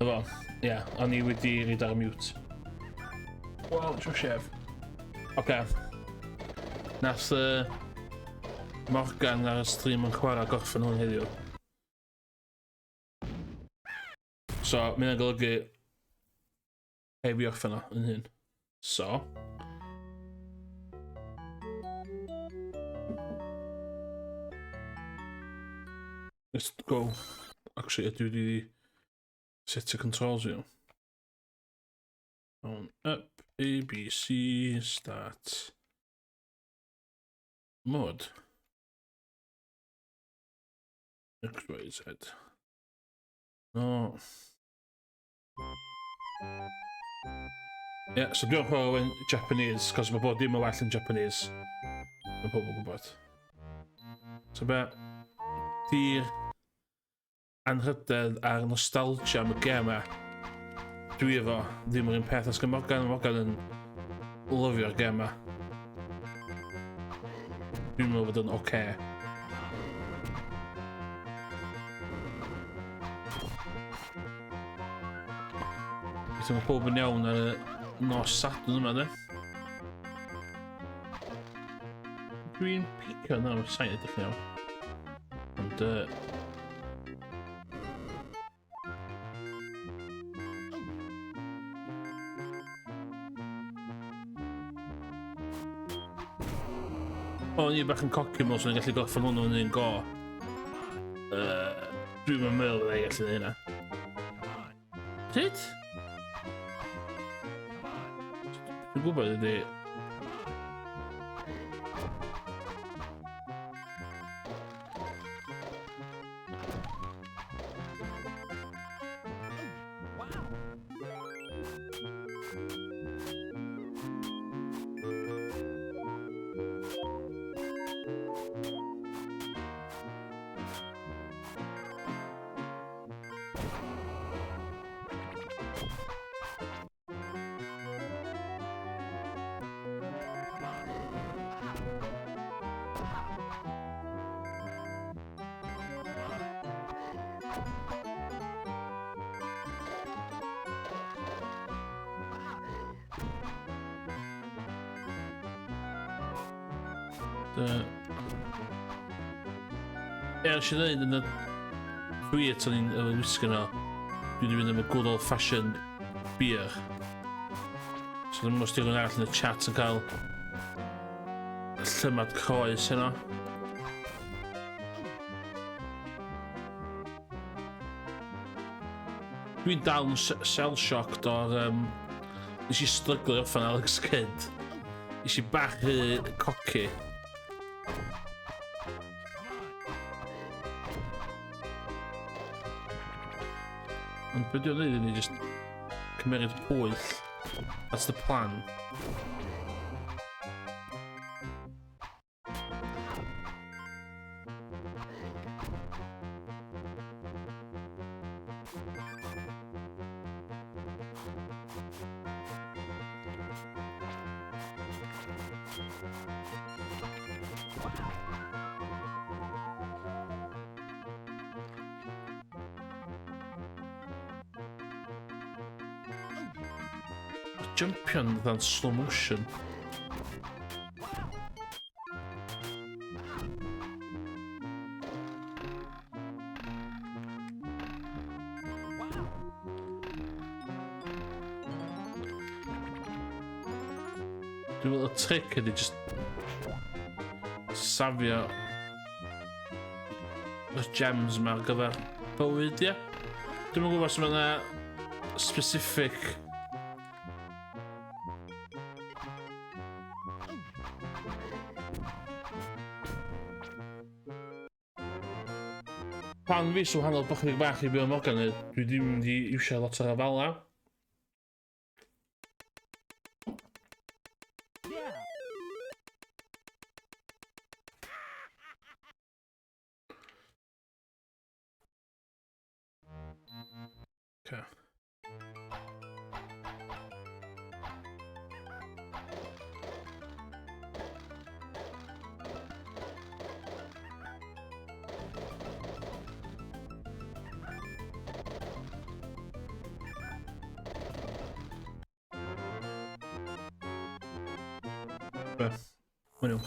Efo, ie, yeah, o'n i wedi reid ar y mute. Wel, trwy chef. Oce. Okay. Nath Morgan ar y stream yn chwarae gorffen hwn heddiw. So, mae hynna'n golygu heb i orffen o yn hyn. So. Let's go. Actually, ydw i wedi set y controls i nhw. On up, A, B, C, start. Mod. X, Y, Z. No. Ie, yeah, so dwi'n chwarae yn Japanese, cos mae bod dim yn well yn Japanese. Mae pobl yn gwybod. So be, di'r anrhydedd a'r nostalgia am y gêm e, dwi efo ddim yr un peth as gan Morgan, Morgan yn lyfio'r gêm e. Dwi'n meddwl bod yn oce. Okay. Gobeithio mae pob yn iawn ar y nos Sadwrn yma, de. Dwi'n picio na, mae'r sain edrych yn iawn. Ond, O'n i bach yn coci mewn sy'n gallu gorffen hwnnw yn un go. Dwi'n meddwl fydda i gallu neud hynna. Sut? Dwi'n gwybod ydy... Ie, nes i ddweud yn y tweet o'n i'n efo wisgo yna, dwi wedi mynd am y good old fashioned beer. So dwi'n meddwl os di rhywun arall yn y chat yn cael llymad croes heno. Dwi'n dal yn shell-shocked o'r... Nes i stryglo i orffen Alex Kidd. Nes i bach rhy cocky. Ond beth dwi'n neud ydy just cymeryd pwyll. That's the plan. Jumpio'n fatha'n slow motion. Dwi'n meddwl y trick ydy just safio y gems yma ar gyfer bywyd, ie? Dwi'n gwybod os mae yna specific Pan fi sy'n wahanol bach bach i Bill Morgan, dwi ddim wedi iwsio lot o'r afala. Okay. Be? Mae nhw.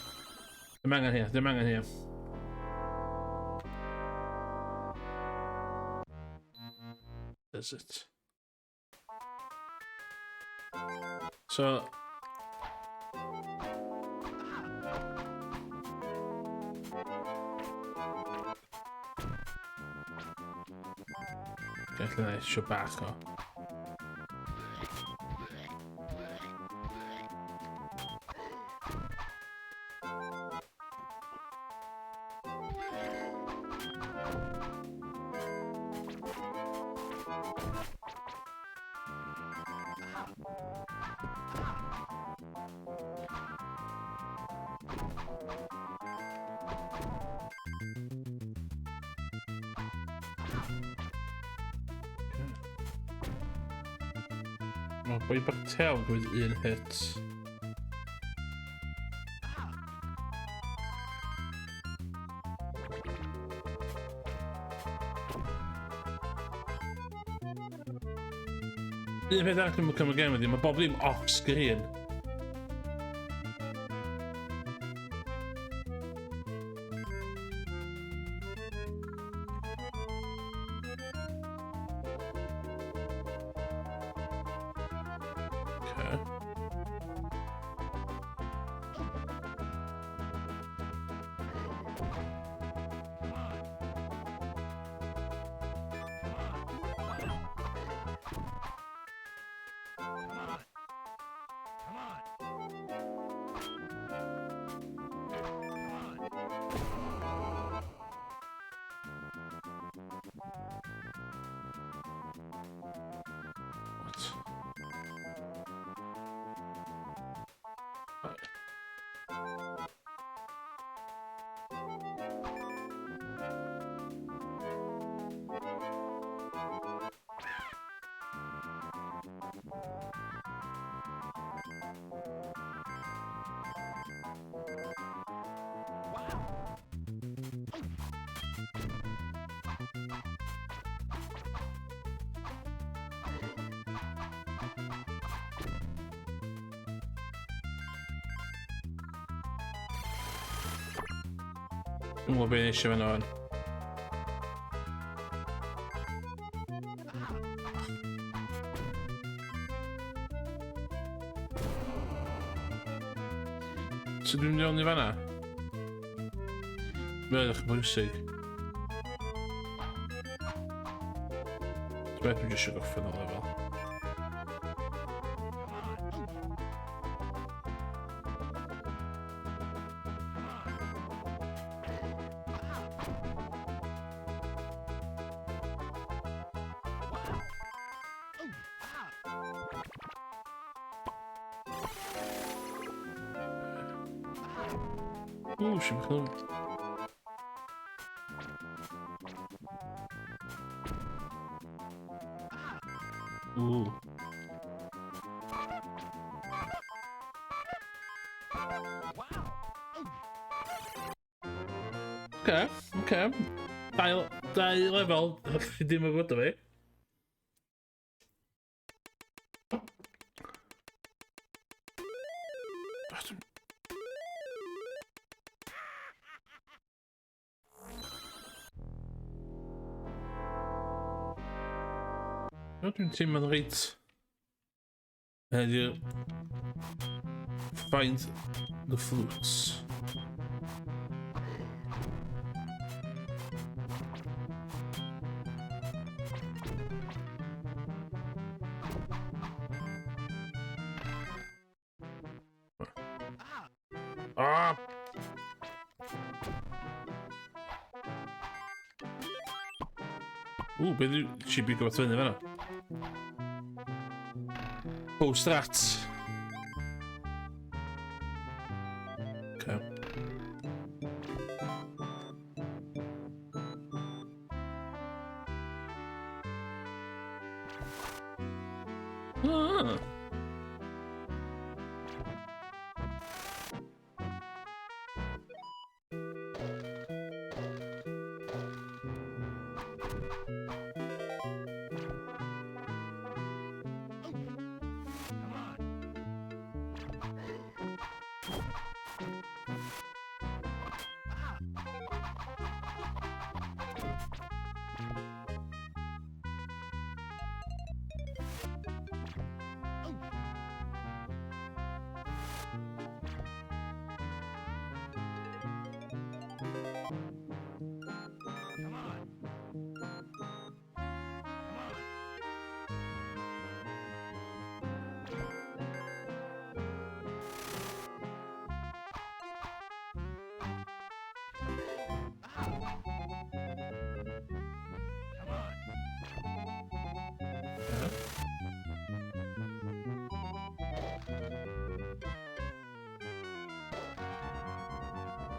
Ddim angen hi, ddim angen hi. Does it? So... Gallu na eisiau bach o. Mae boi bach tew yn gwneud un hit. Un peth arall dwi'n cymryd gem ydy, mae bob ddim off screen. Okay. What? Dwi'n gwybod beth eisiau fan o'n. So dwi'n mynd i i fanna? Mae'n edrych yn bwysig. Dwi'n meddwl dwi'n eisiau gorffen o lefel. Ww, sy'n chwilio. Ww. Oce, oce. Dau, dau lefel, chi ddim yn gwybod o fi. Dwi'n teimlo'n reit... Heddiw... Find the flutes. Ah! Ww, beth yw... Si bigo beth fyny fanna. Post rat. Okay. Ah.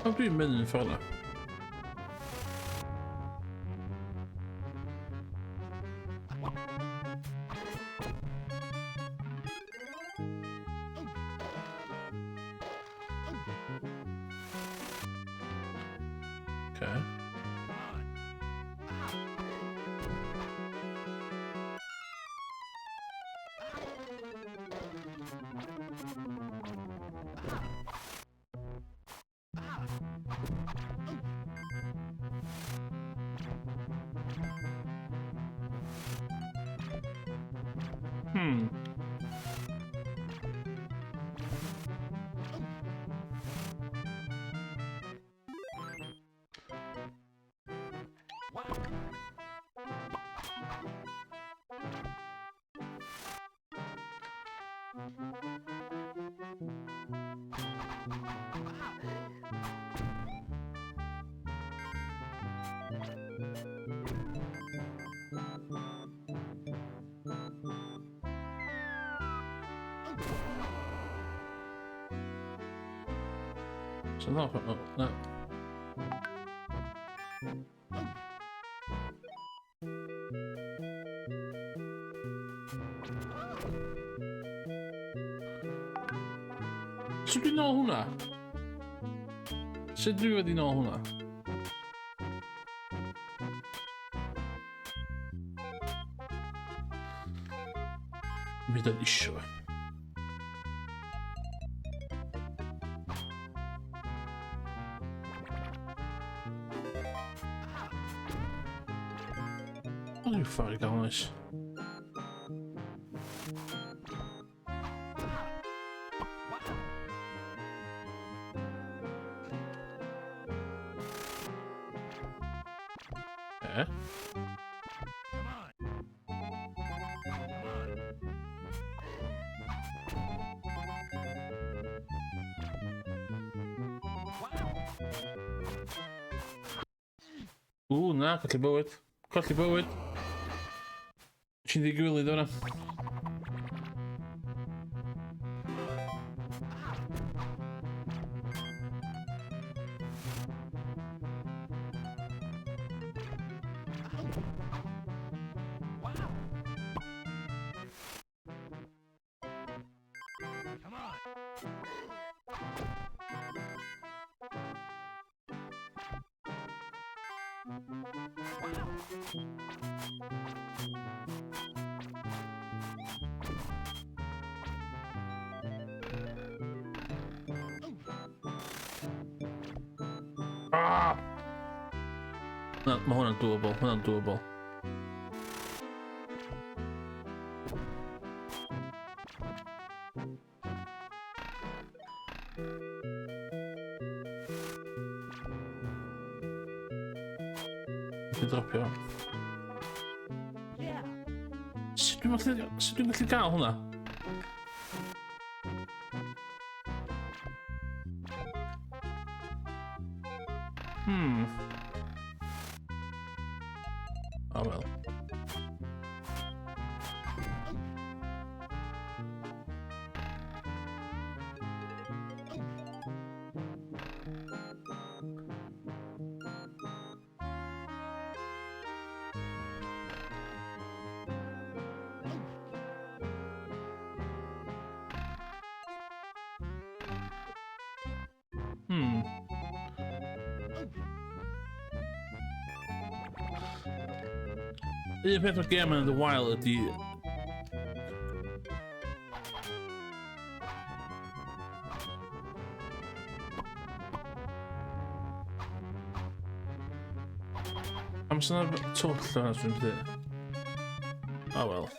Ond dwi'n mynd yn ffordd na. Okay. So no, oh, no. Sut dwi'n nôl hwnna? Sut dwi wedi nôl hwnna? Mynd yn isio. O, rhyw ffordd i gael oes. E? Ww, na, colli bywyd. Colli bywyd. Ti'n ddigwylydd o'na. Ah! Na, mae hwnna'n doable, hwnna'n doable. Dwi'n dropio. Sut dwi'n gallu, sut dwi'n gallu gael hwnna? Oh well. Un peth o'r gêm yn The Wild ydy... Am sy'n twll yna, dwi'n dweud. Oh well.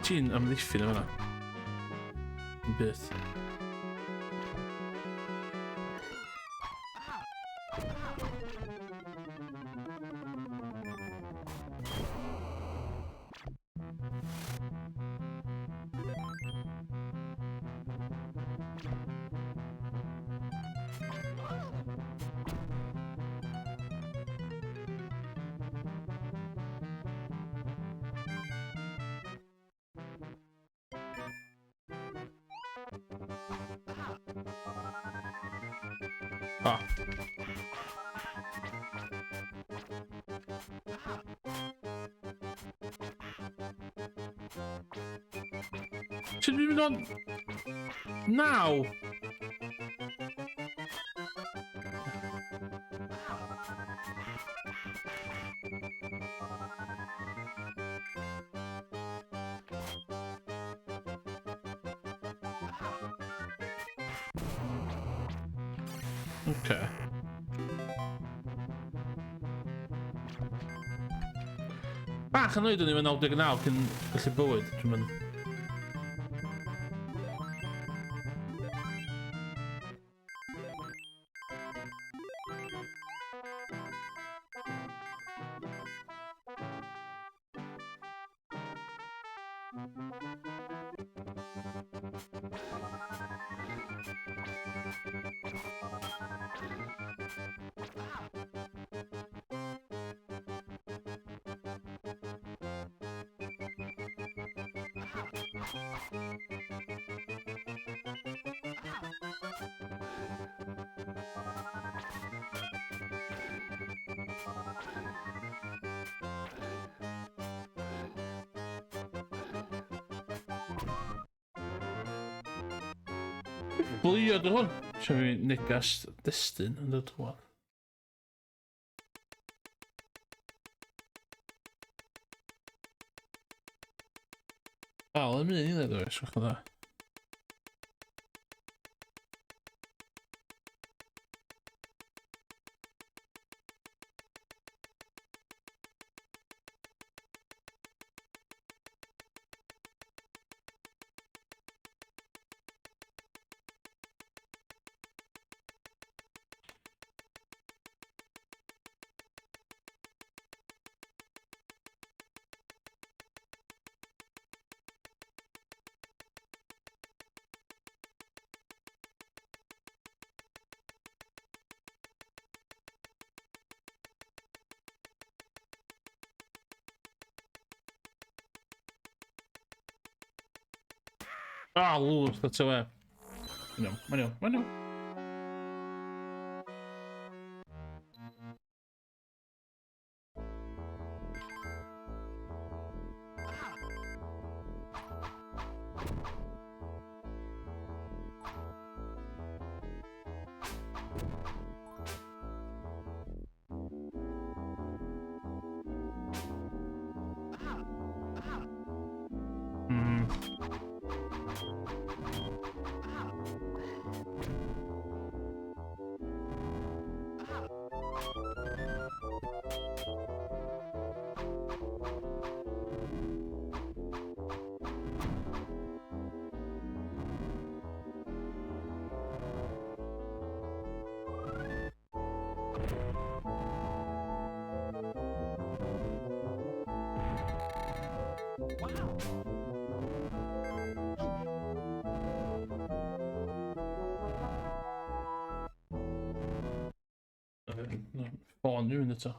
Ti'n amddiffyn yma. Yn byth. Ah. Sut dwi'n mynd on? Naw! Okay. Bach yn oed o'n i efo 99 cyn gallu bywyd. Dwi'n mynd... Blio dy hwn! Sian fi negas destun yn dod drwodd. Dal yn mynd i ddweud oes, o'ch dda. Ah, lwch, that's o e. Mae'n iawn, mae'n iawn, mae'n iawn. Ffôn dwi'n mynd eto.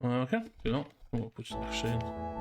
Oce, dwi'n meddwl. O, pwy sy'n actually yn.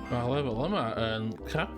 Mae'r lefel yma yn crap.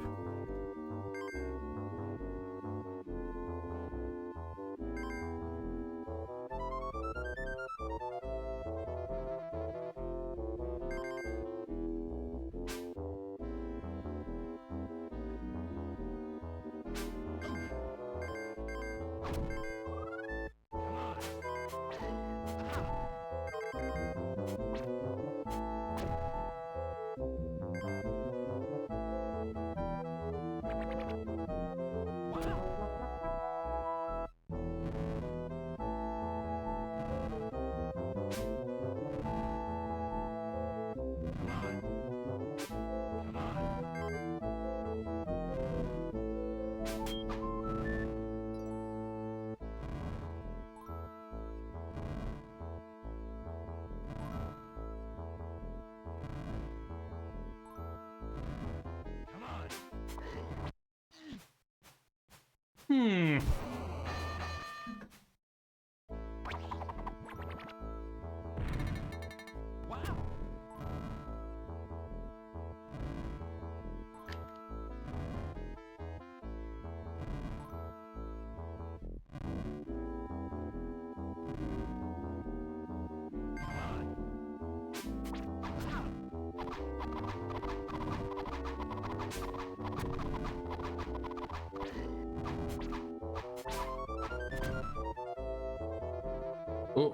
Oh.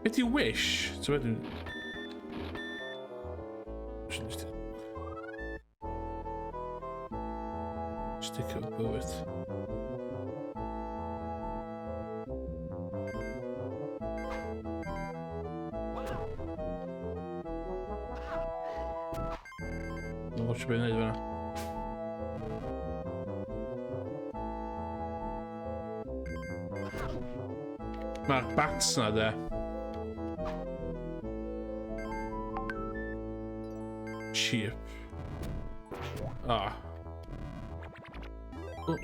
Beth yw wish? Ti'n wedyn... Stick o bywyd. Dwi'n gwybod beth i wneud fyna. Mae'r bats na de. Cheap. Ah. Oh.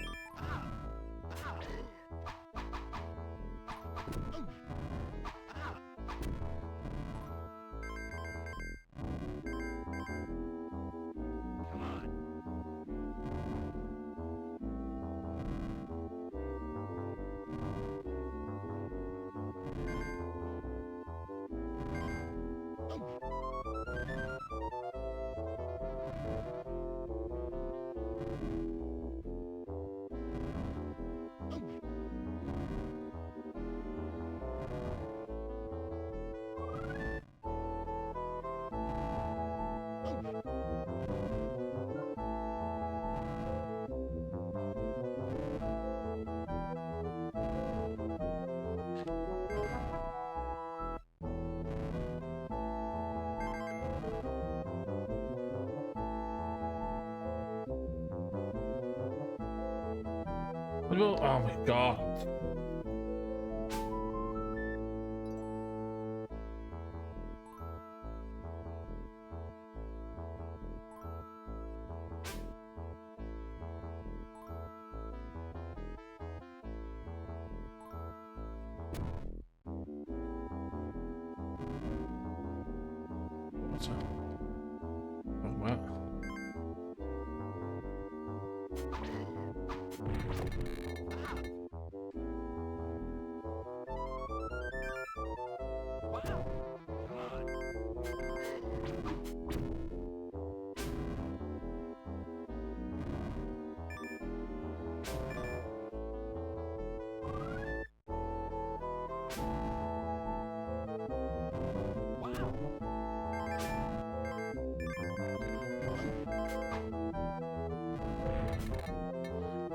Oh my god. What's that? Oh, wow.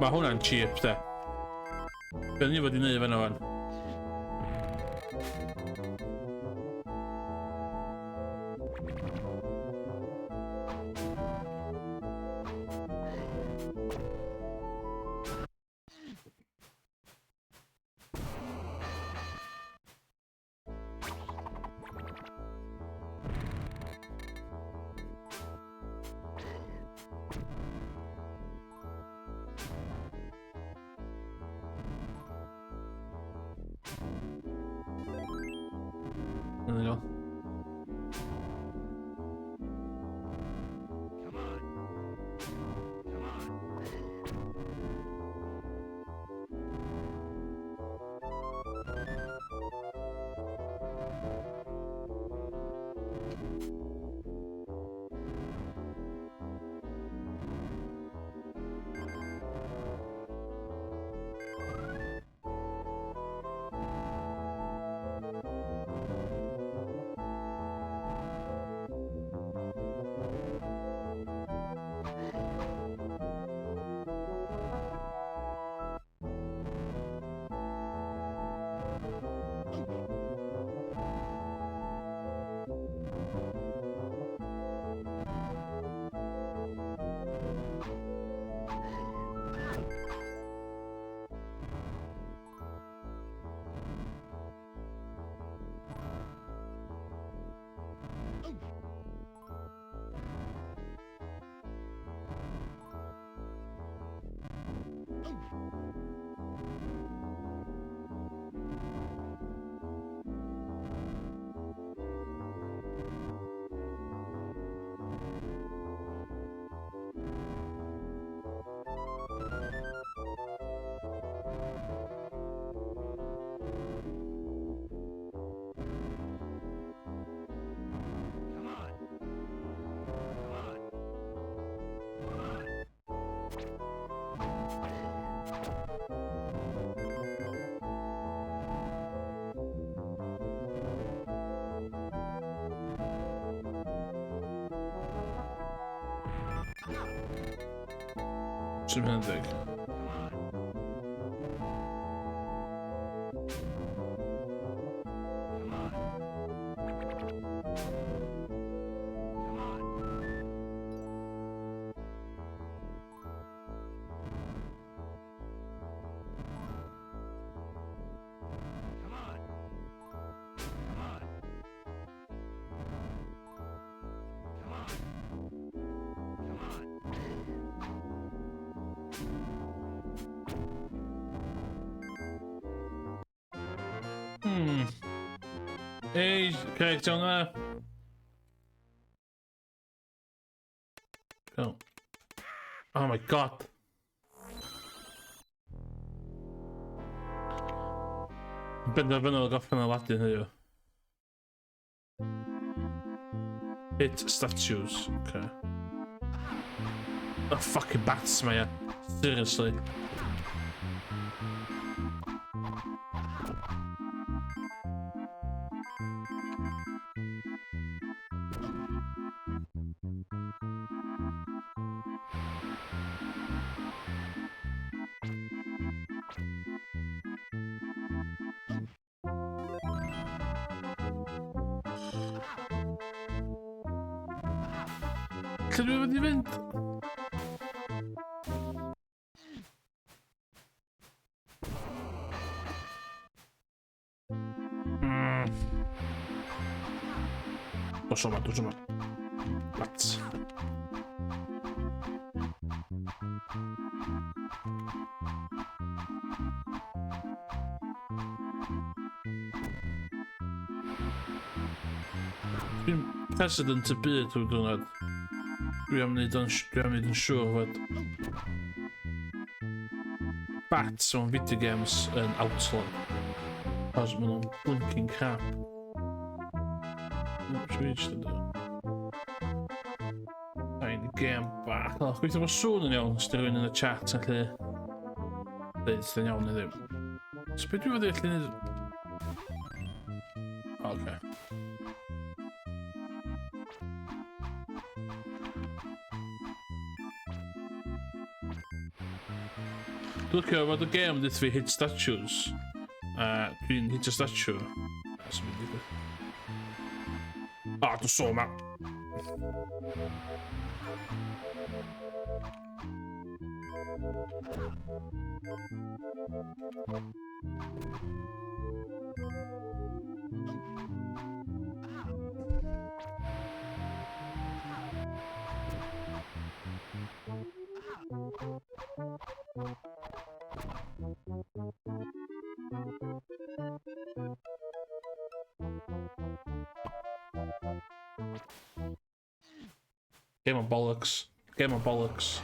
Mae hwnna'n cheap, de. Be ni fod i wneud fan o'n? There we go. Sut mae'n ddig? Hey, Craig, ti'n iawn? Oh. Oh my God. Benderfynol o gorffen Aladdin heddiw. Hit statues. Okay. Oh, fucking bats mae e. Seriously. Lle dwi'n mynd i fynd? Dos yma, dos yma. What? Dwi'n president y byd rhyw diwrnod. Dwi am wneud yn, dwi am wneud yn siŵr fod bats mewn video games yn outlawed. Cos maen nhw'n blinking crap. Should we just do Ein gêm bach. O, gweithio bod sŵn yn iawn, os di rhywun yn y chat yn lle dweud sy'n iawn neu ddim. So beth dwi'n fod i allu neud? Oce. Dwi'n licio fod y gêm yn fi hit statues. A dwi'n hitio statue. A sy'n mynd i digwydd. A, dwi'n sôn ma. Game of bollocks. Game of bollocks.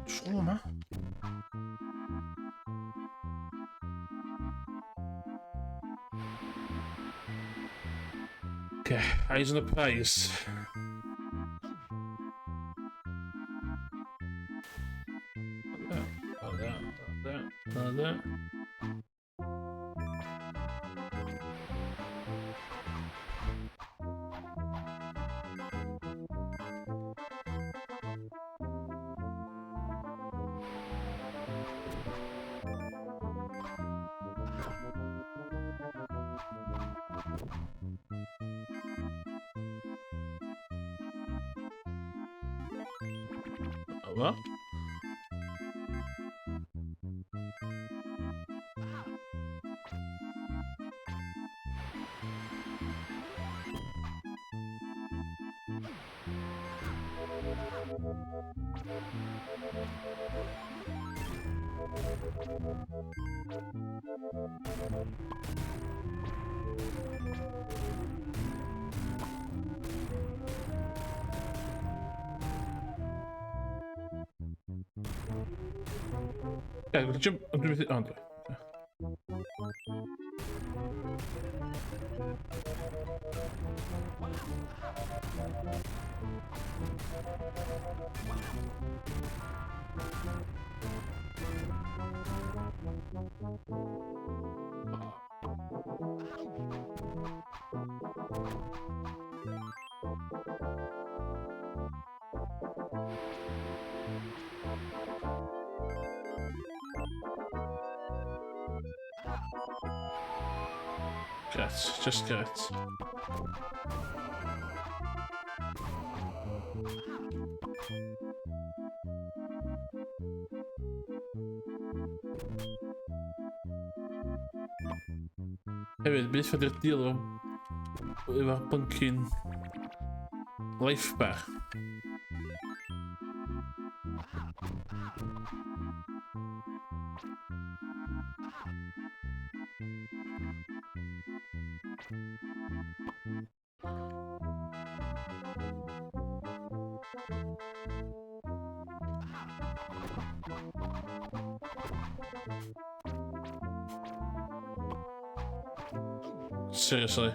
Tro yma. Okay, eyes on the prize. There, there, there. What? Ie, dwi'n jump... Ond dwi'n methu... O, dwi. Gret, just gret. Hefyd, beth ydy'r deal efo bunkin life bar? Seriously.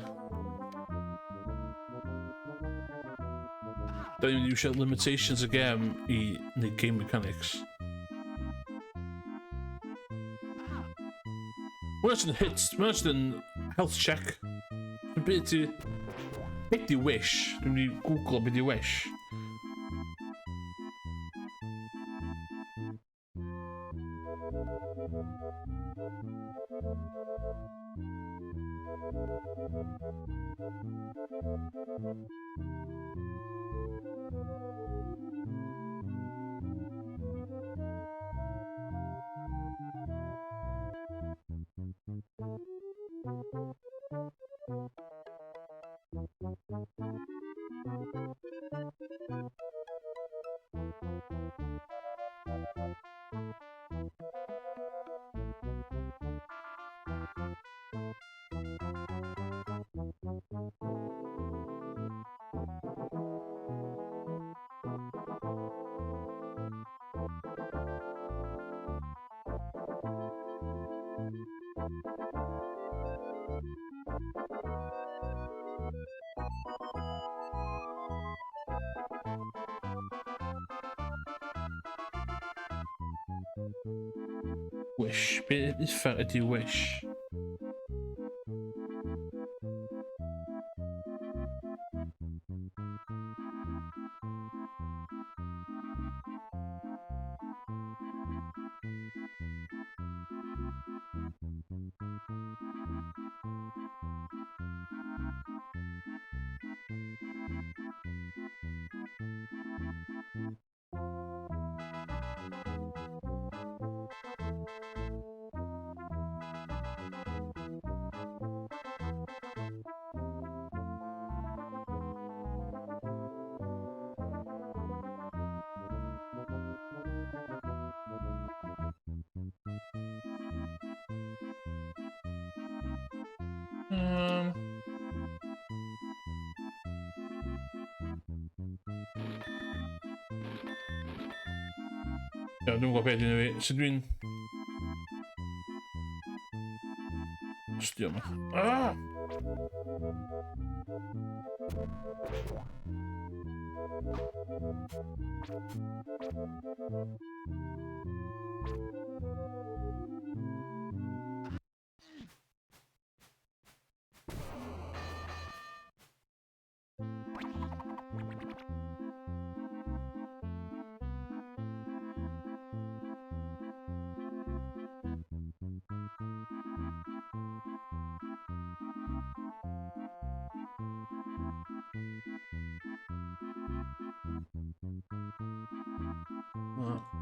Da ni'n mynd i iwsio limitations y gem i wneud game mechanics. Mae'n just yn hit, mae'n just yn health check. Dwi'n byd ti... Be di wish? Dwi'n mynd i googlo be di wish. Wish. Be uffar ydy wish? Ia, dwi'n gwybod beth dwi'n ei. Sut dwi'n... Stio yma. Ah!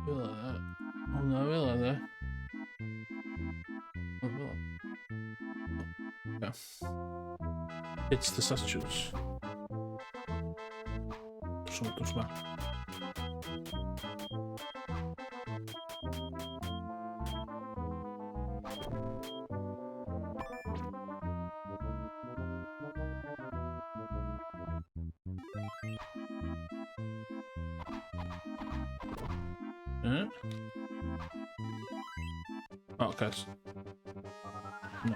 Fel yna. Hwna fel yna. Hwna fel yna. It's the statues. Drws yma. Oh, guys. No.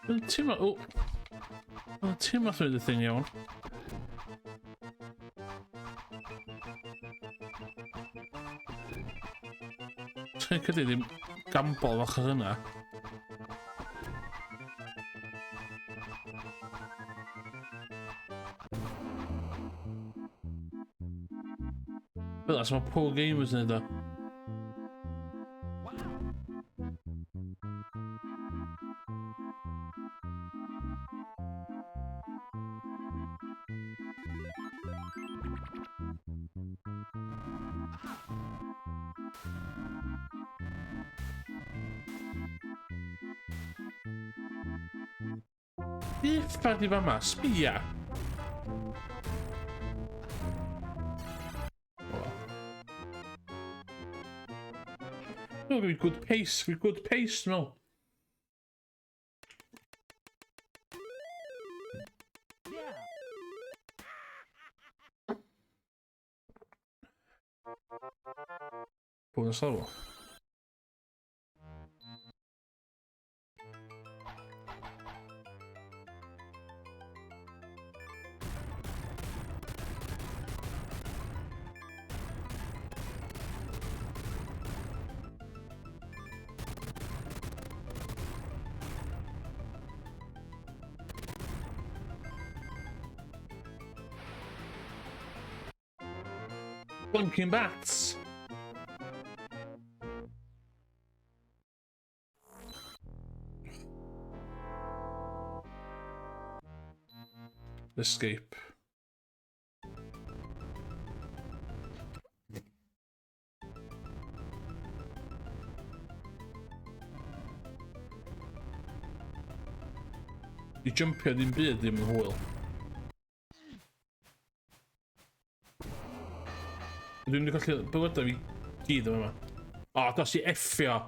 Mae'n teimlo... O! Mae'n teimlo through the thing iawn. Ti'n credu ddim gambol fach ar yna. Fel as mae pro gamers yn neud o. Uffar di fama, sbia! Oh, we good pace, we good pace, no. Bonus level. Blinking bats! Escape. I jumpio ddim byd ddim yn hwyl. Dwi'n mynd i colli bywydau fi gyd yma. O, dos i effio!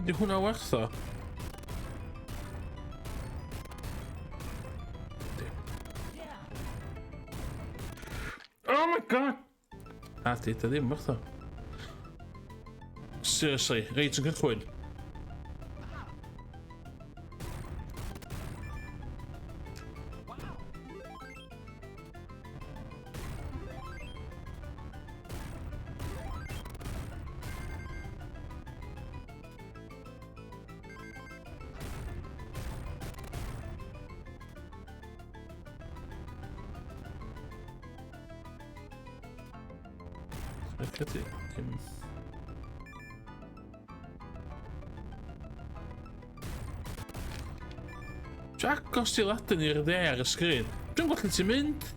Ydy hwnna werth o? Oh my god! A di, da ddim werth o. Seriously, reit yn cychwyn. Credu ddim. Jack, os ti ladin i'r dde ar y sgrin. Dwi'n gwybod lle ti'n mynd.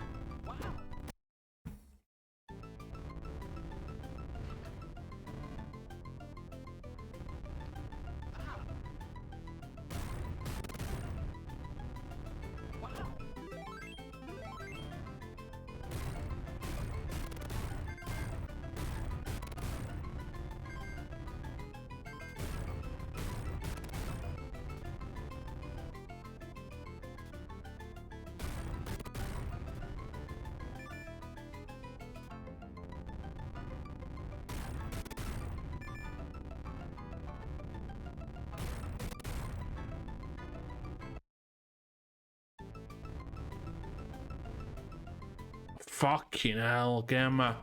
Fucking hell, gem ma.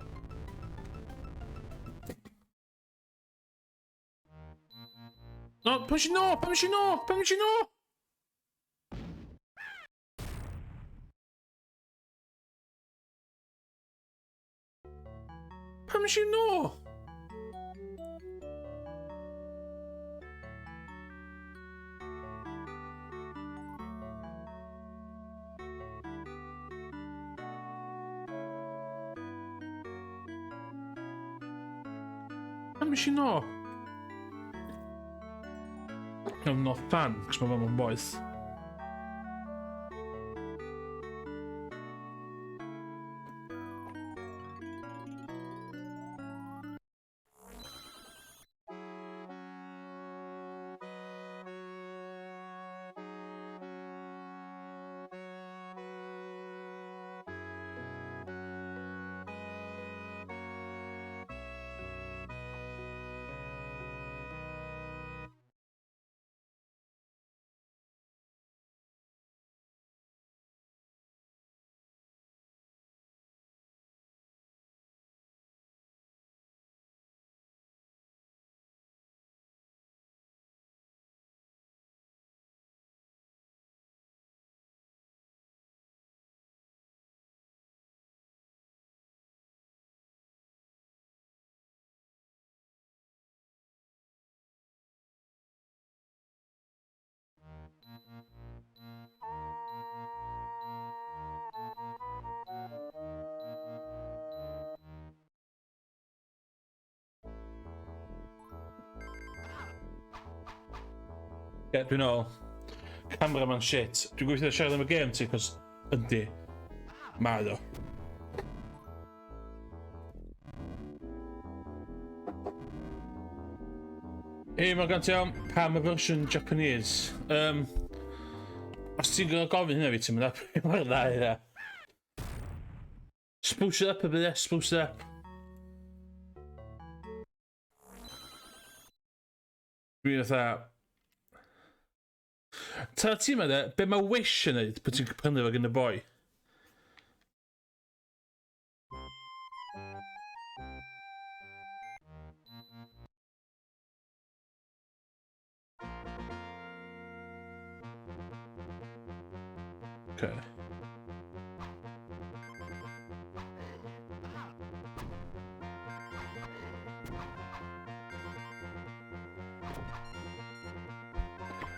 No, pam eisiau no? Pam eisiau no? Pam eisiau no? Pam eisiau no? Pam eisiau no? I'm not fan, cos mae fe'n boeth. Ie, yeah, dwi'n ôl. Cameraman shit. Dwi'n gweithio siarad am y gêm ti, cos yndi. Mae o. Hei, mae gan ti am pam y fersiwn Japanese. Um, os ti'n gofyn hynna fi, ti'n mynd up mor dda hynna. Spruce it up a bit, yeah, spruce it up. Dwi'n fatha... Ta ti'n meddwl, be mae Wish yn neud pan ti'n prynu fo gen y boi? Okay.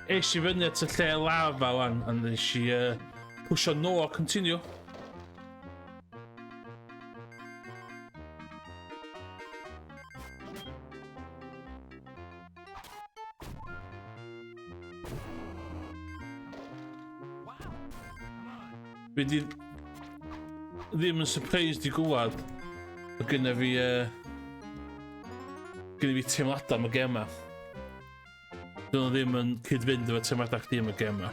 Es i fyny at y lle lava wan, a nes i uh, pwysio no a continue. Fi di ddim yn surprised i gwlad o gynna fi uh, gynna fi teimladau am y gema. Dyn nhw ddim yn cyd-fynd efo teimladau chdi am y gema.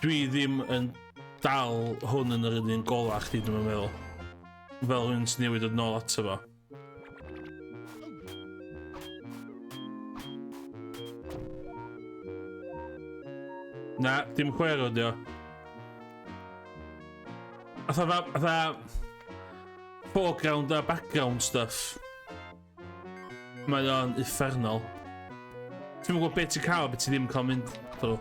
Dwi ddim yn dal hwn yn yr un gola chdi, dwi'n meddwl. Fel rhywun sy'n newid yn ôl ato fo. Na, dim chwero dio. Atha, atha foreground a background stuff. Mae o'n uffernol. Ti'n gwybod beth ti'n cael, beth ti ddim yn cael mynd drwy.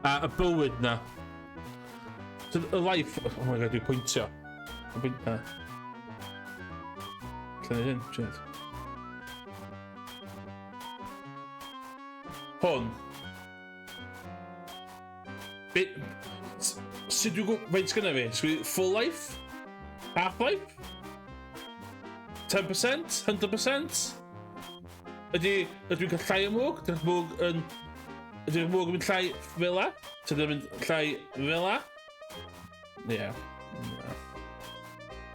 A y bywyd na. So, y life... Oh my god, dwi'n pwyntio. Dwi'n pwyntio. Lle hyn, shit. Hwn. Be... Sut dwi'n gwybod... Faint gynna fi? Sgwyd full life? Half life? 10%? 100%? Ydy... Ydw i'n cael llai o mwg? Ydy'r mwg yn... Ydy'r mwg yn mynd llai fel la? Ydy'n mynd llai fel la? Ie. Yeah.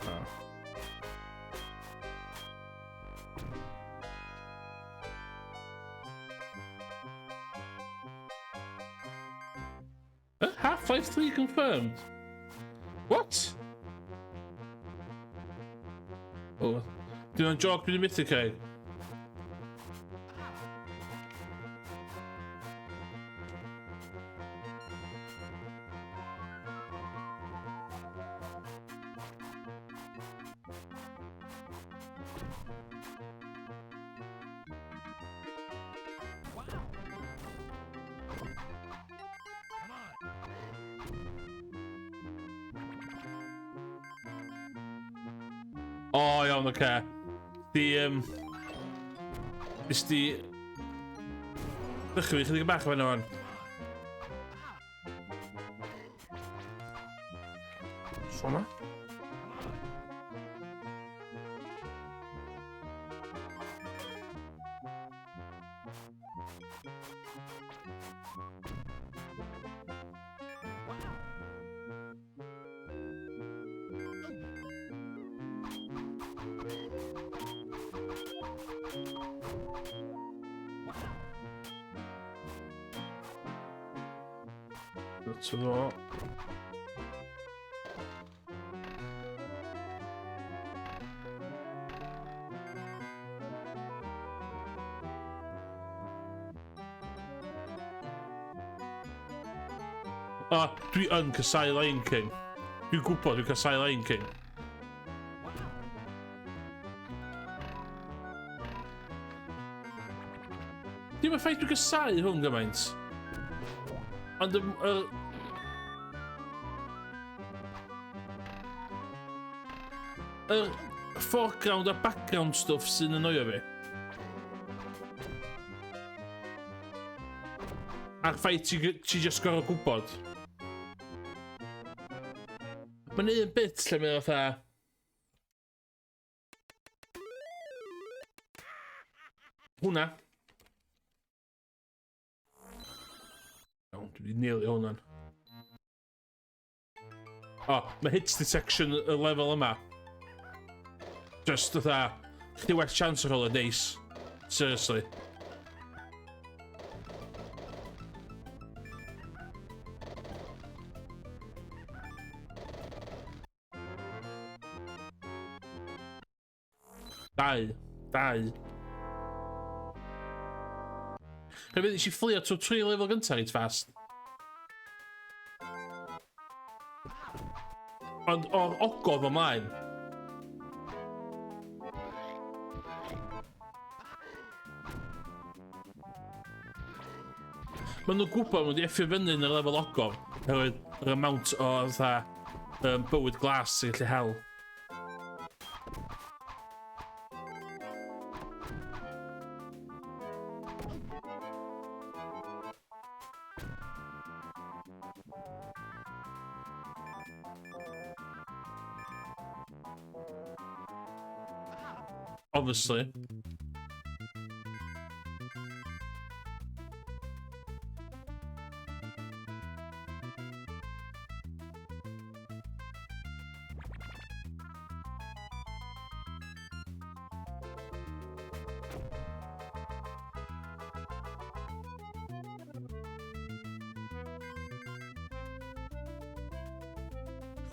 Na. Half-Life 3 confirmed? What? Oh, dwi'n joc dwi'n methu cael. O, oh, iawn, oce. Okay. Di, um, nes di... Ddechrau fi chydig bach o fan o'n. Sona? To fo. A, dwi yn casau Lion King. Dwi'n gwybod dwi'n casau Lion King. Dim y ffaith dwi'n casau hwn gymaint. Ond y... Yr foreground a background stuff sy'n annoio fi. A'r ffaith ti, ti just gorfod gwybod. Mae'n un bit lle mae'n fatha... Hwna. Iawn, dwi wedi nailio hwnna'n. O, oh, mae hit detection y lefel yma. Just fatha, chdi well chance ar ôl y neis. Seriously. Dau. Dau. Hefyd, nes i fflio trwy tri lefel gyntaf reit fast. Ond o'r ogof ymlaen. Maen nhw'n gwybod maen nhw wedi effio fyny yn y lefel ogof. Oherwydd yr amount o fatha um, bywyd glas sy'n gallu hel. Obviously.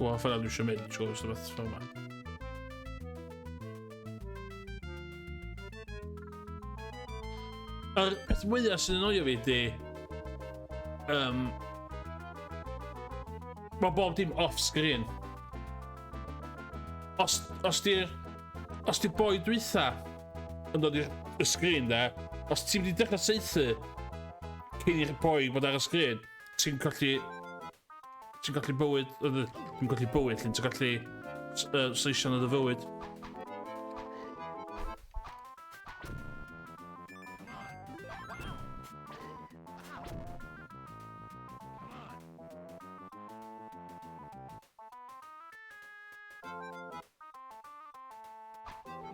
Gwybod ffordd dwi eisiau mynd, trwy ystod beth ffordd yma. Yr peth mwyaf sy'n annoio fi di... Um, mae bob dim off screen. Os, os di'r... Os di'r boi dwytha yn dod i'r sgrin de, os ti'n mynd i dechrau saethu cyn i'r boi bod ar y sgrin, ti'n colli... Ti'n colli bywyd... Ti'n colli bywyd, ti'n colli uh, sleision o dy fywyd.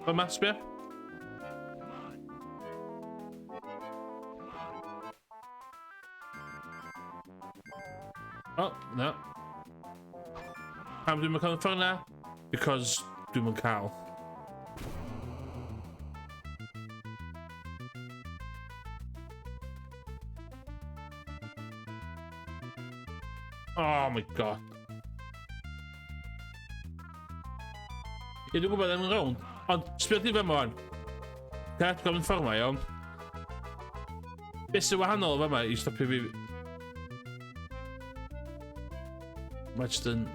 Yma, sbia. Oh, na. Pam dwi'n cael y ffordd na? Because dwi'n yn cael. Oh my god. Ie, dwi'n gwybod ddim yn rownd, ond sbio di fe mor. Gad gofyn ffordd ma, iawn. Beth sy'n wahanol o fama i stopio fi... Mae jyst yn...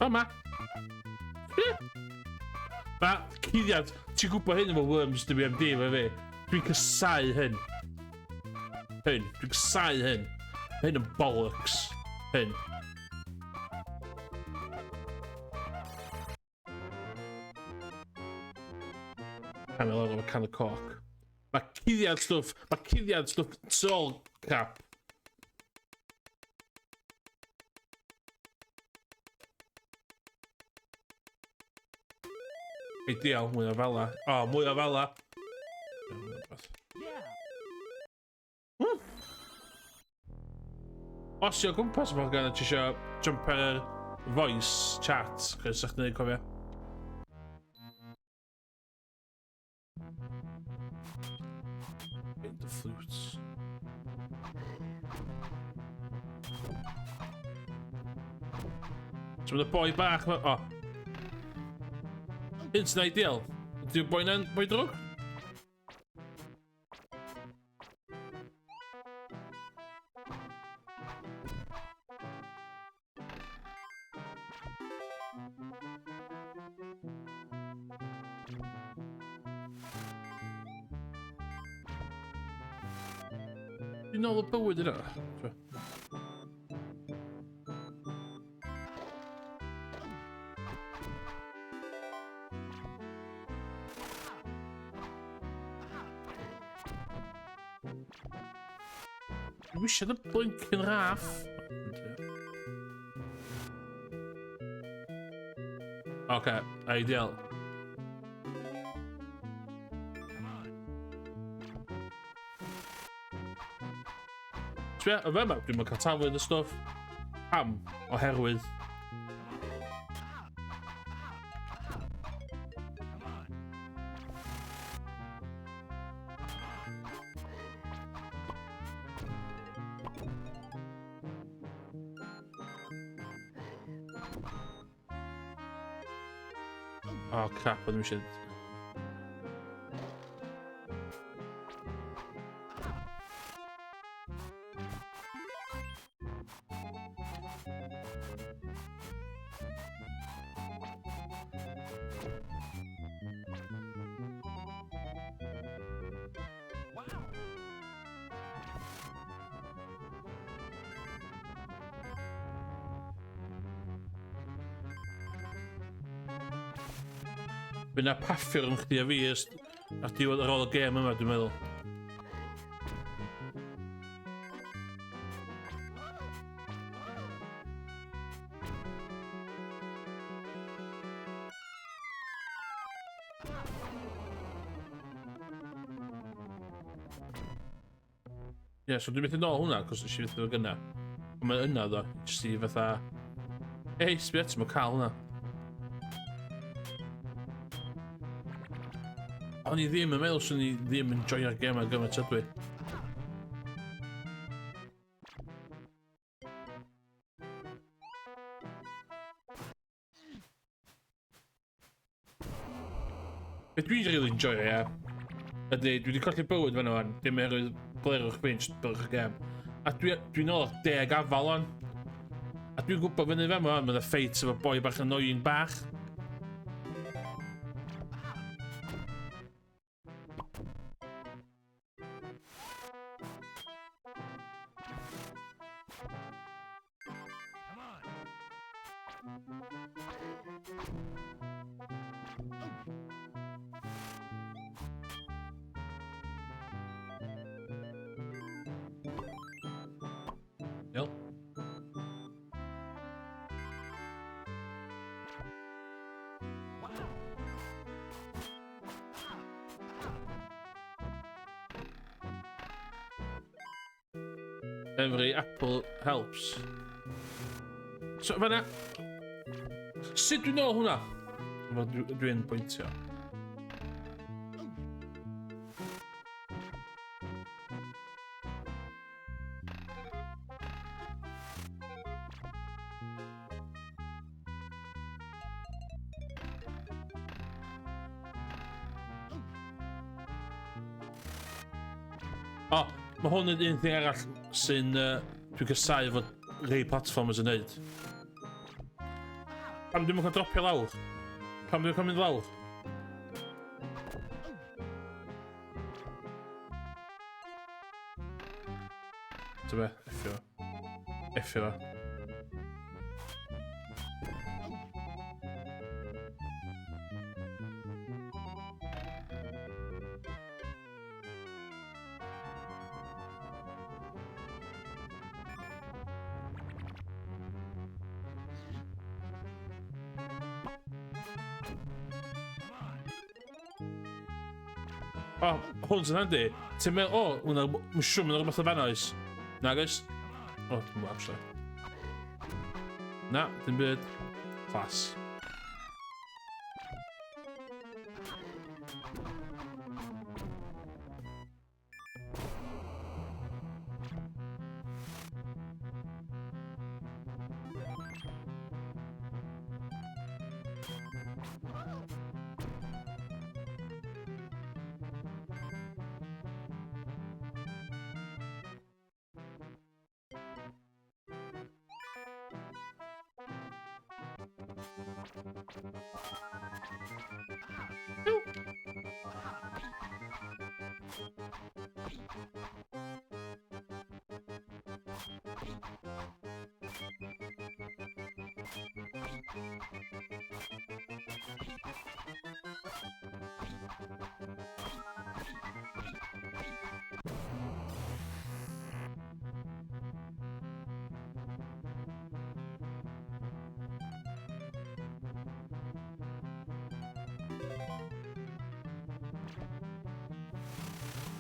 Fama! Mae cuddiad, ti'n gwybod hyn efo Worms WMD efo fi. Dwi'n cysau hyn. Hyn, dwi'n cysau hyn. Hyn yn bollocks. Hyn. Pan lawr efo can y coc. Mae cuddiad stwff, mae cuddiad stwff tu ôl crap. Ideal, mwy o fala. O, oh, mwy o fala. Hmm. Os ti o gwmpas Morgan a ti eisiau jump ar yr voice chat, chos sa'ch gwneud cofio. In the flutes. So mae boi bach ma... O. Oh. Hyn sy'n ideal. Ydy'r boi na'n boi drwg? Dwi'n nôl y bywyd yna. Dwi eisiau dy blincyn raff. Oce, okay, ideal. Sbia, y fe yma, dwi'n cael taflun y stwff. Pam? Oherwydd. Oh crap, o'n i'm eisiau... Fydd na paffio rhwng chdi a fi ar diwedd ar ôl y gêm yma, dwi'n meddwl. Ie, yeah, so dwi'n methu nôl hwnna, cos nes i fethu fo gynna. Ond mae yna ddo, jyst i fatha... Ei, sbio eto, mae'n cael hwnna. O'n i ddim yn meddwl swn i ddim yn joio'r gem a gymaint ydw i. Beth dwi'n really enjoyo, ia, ydy dwi wedi colli bywyd fan o'n, dim oherwydd Glerwch fi, just byrwch y gem. A dwi'n dwi nôl ar deg afal o'n. A dwi'n gwybod fyny fe yma, mae'n y ffeit efo boi bach annoying bach. Iawn. Every apple helps. So, fanna... Sut dwi'n ôl hwnna? Dwi'n pwyntio. O, oh, mae hwn yn un thing arall sy'n... Uh, dwi'n casau fod rhai platformers yn neud. Pam dwi'n cael dropio lawr? Pam dwi'n cael mynd lawr? Ti'n be? Effio. Effio. O, hwn sy'n handi. Ti'n meddwl, o, hwnna, mae'n siŵr mae'n rhywbeth o fan oes. Na, guys. O, dwi'n gwybod, actually. Na, dim byd. Class.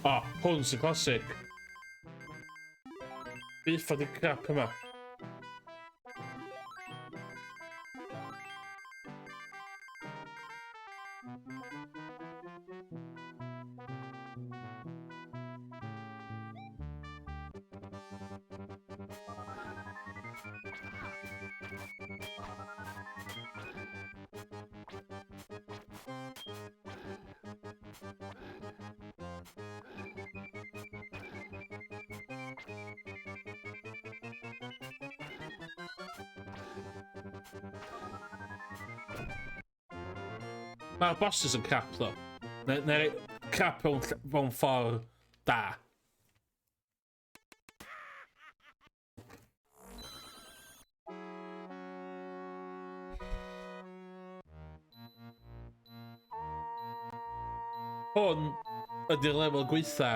O, oh, hwn sy'n classic. Beth ydy'r crap yma? Mae'r bosses yn crap, ddo. Neu, neu crap mewn, mewn ffordd da. Hwn ydy'r lefel gweitha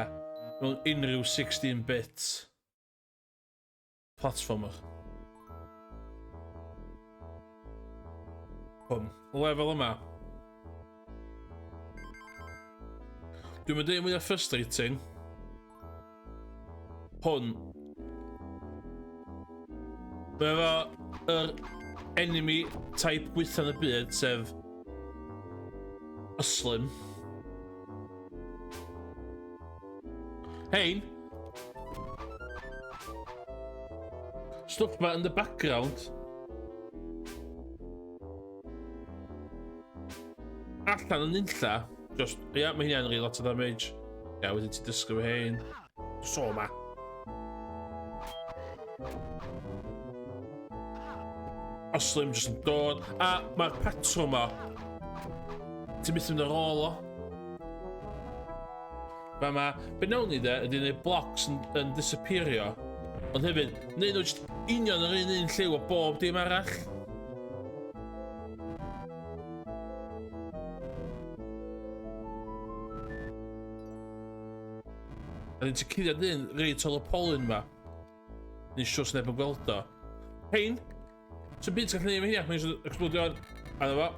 mewn unrhyw 16-bit platformer. Hwn. Lefel yma. Dwi'n mynd i'n mwyaf frustrating. Hwn. Mae efo yr enemy type gweitha yn y byd, sef Yslym. Hein! Stwff ma in the background. Allan yn unlla. Just, ia, yeah, mae hynna'n rili lot o damage. Ia, yeah, wedyn ti'n dysgu fo hein. So ma. A Slim jyst yn dod. A mae'r patrwm ma. Ti'n methu mynd ar ôl o. Fa ma, be nawn ni de, ydy gwneud blocks yn, yn disappeario. Ond hefyd, neud nhw jyst union yr un un lliw o bob dim arall. A dyn ti'n cuddiad un reit ôl y polyn ma. Ni'n siŵr sy'n neb yn gweld o. Hein! Sy'n byd ti'n gallu neud efo hynny, mae'n jyst explodio. A na fo.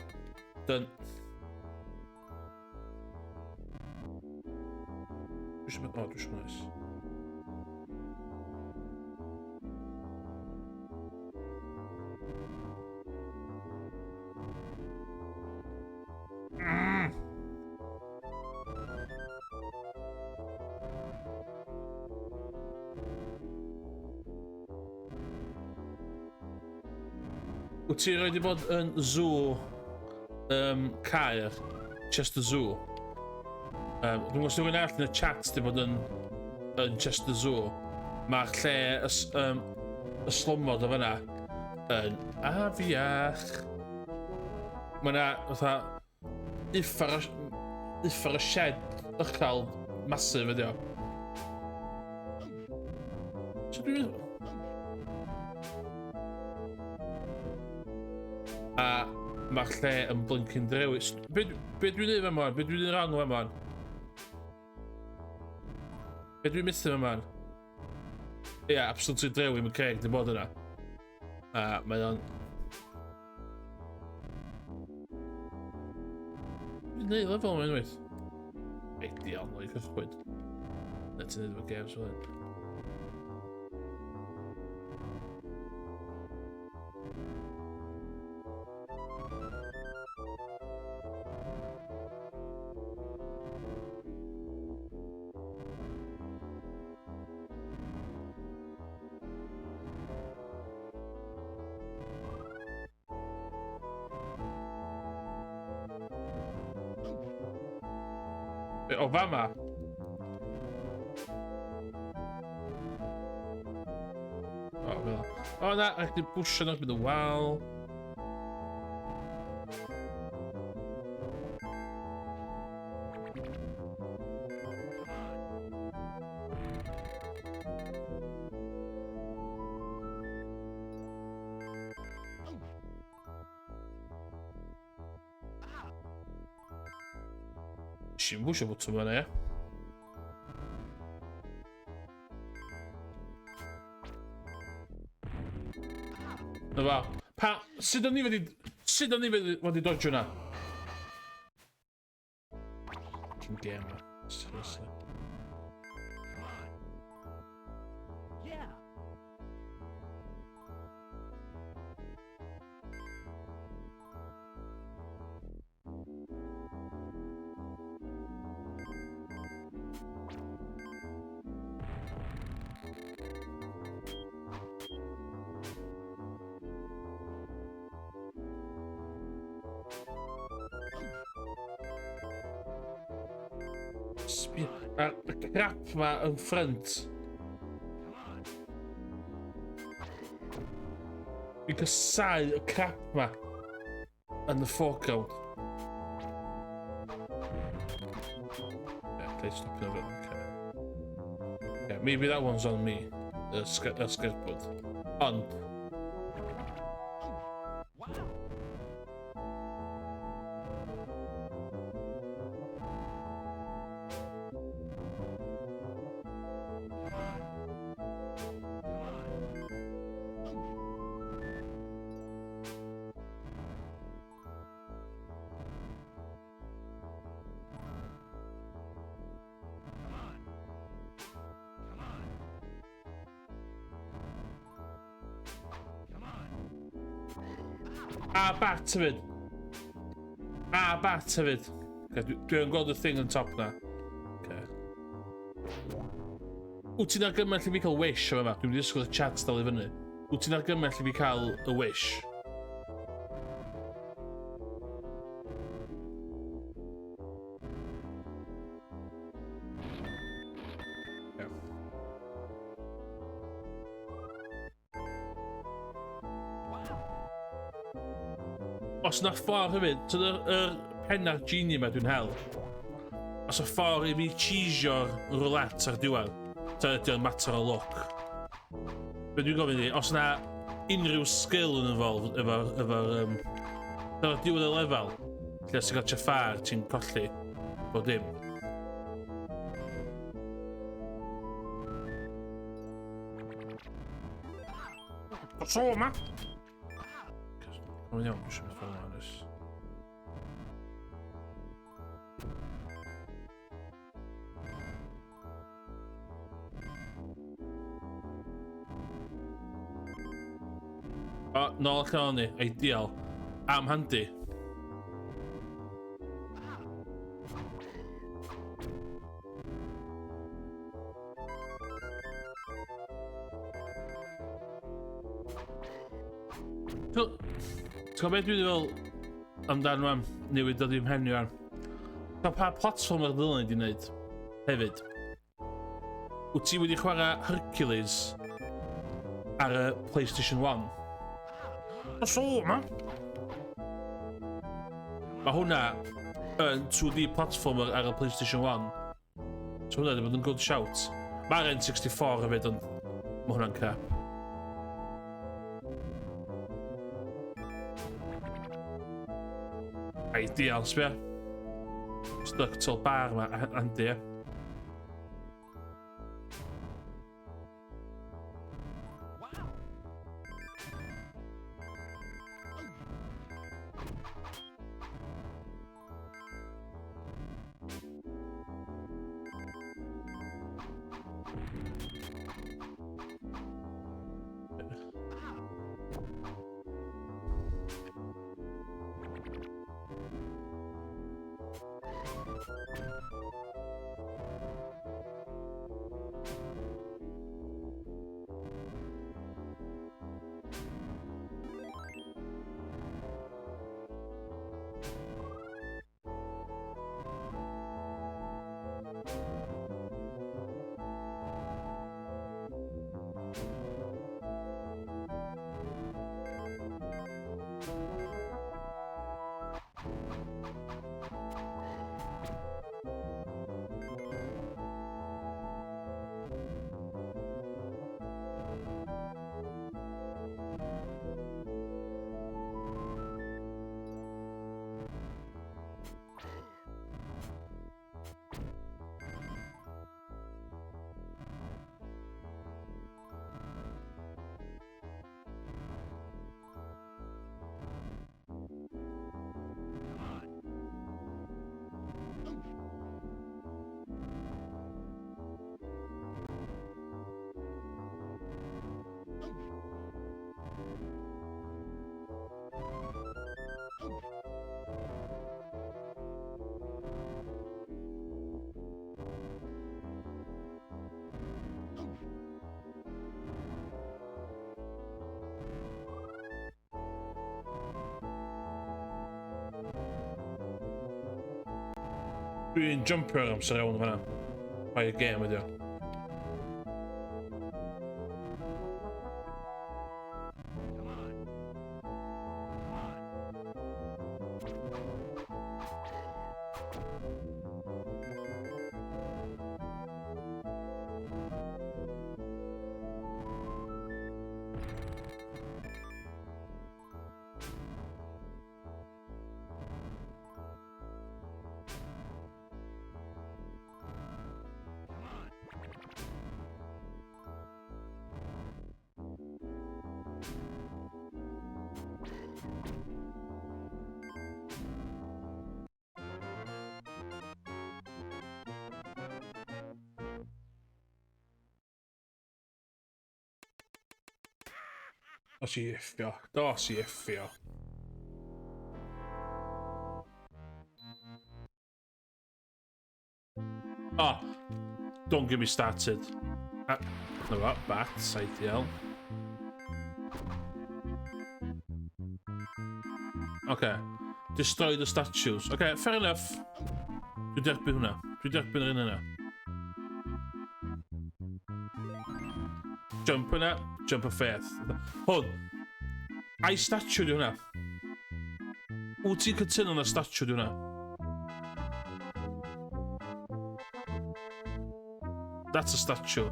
Done. Dwi eisiau... O, dwi eisiau nice. Mm. Wyt ti rioed 'di bod yn zoo um, Caer? Chester Zoo? Um, dwi'n gwybod os rhywun arall yn y chat di bod yn, yn Chester Zoo. Mae'r lle y, um, y slomod o fyna yn afiach. Mae yna fatha Uffar y... Uffar y shed ychal masif ydi o. So dwi'n... A mae'r lle yn blincyn drewi. Be, be dwi'n neud fan Be dwi'n neud wrong fan Be dwi'n methu fan Ie, yeah, absolutely drewi, mae Craig di bod yna. A mae o'n Dwi'n neud lefel yma unwaith. Ideal, no i cychwyn. Na ti'n neud efo games fel hyn. O fama. O, fel. O na, rhaid chdi bwysio nhw'n mynd y wal. Nes i'm bwysio botwm yna, ia. Na fa. Pa... Sut o'n i wedi... Sut o'n i wedi wedi dodge hwnna? Fucking game, seriously. Yeah. Sbia, a'r crap ma yn ffrynt. Fi'n casau y crap ma yn y foreground. Yeah, okay, stop it. Okay. Yeah, maybe that one's on me. Y sgyrpwd. Ond, A bat hefyd. A bat hefyd. Okay, dwi, dwi yn gweld y thing yn top na. Okay. Wyt ti'n argymell i fi cael wish o yma? Dwi'n mynd i ddisgwyl y chat dal i fyny. Wyt ti'n argymell i fi cael y wish? Yeah. Os na ffordd hefyd, ti'n yr, yr penna'r genie ma dwi'n hel. Os y ffordd i fi cheesio'r roulette ar diwedd, ta ydy o'n mater o luck. Be dwi'n gofyn i, os na unrhyw skill yn involved efo'r... Efo, um, efo diwedd y lefel, lle os ti'n cael chafar, ti'n colli bod dim. So, ma! Mae'n iawn, dwi'n mynd ffordd yma, nes. O, nôl allan o'n ni. Ideal. Am handi. Ti'n gwybod beth dwi'n fel amdano am newid dod i'n mhen i wan? Pa platfform ar ddylwn i wedi wneud hefyd? Wyt ti wedi chwarae Hercules ar y PlayStation 1? So, ma. Mae hwnna yn 2D platformer ar y PlayStation 1. So hwnna wedi bod yn good shout. Mae'r N64 hefyd, ond mae hwnna'n crap. Ideal, sbia. Stuck to bar ma, Andy, e. Dwi'n jumpio ar amser iawn fanna. Mae y gêm ydi o. Dos i effio. Dos i effio. Oh, don't get me started. No, what? Bats, ideal. Okay. Destroy the statues. Okay, fair enough. Dwi'n derbyn hwnna. Dwi'n derbyn yr un yna. Jump yna. Jump of faith. Hwn. Ai statue di hwnna. Wyt ti'n cytuno na statue di hwnna? That's a statue.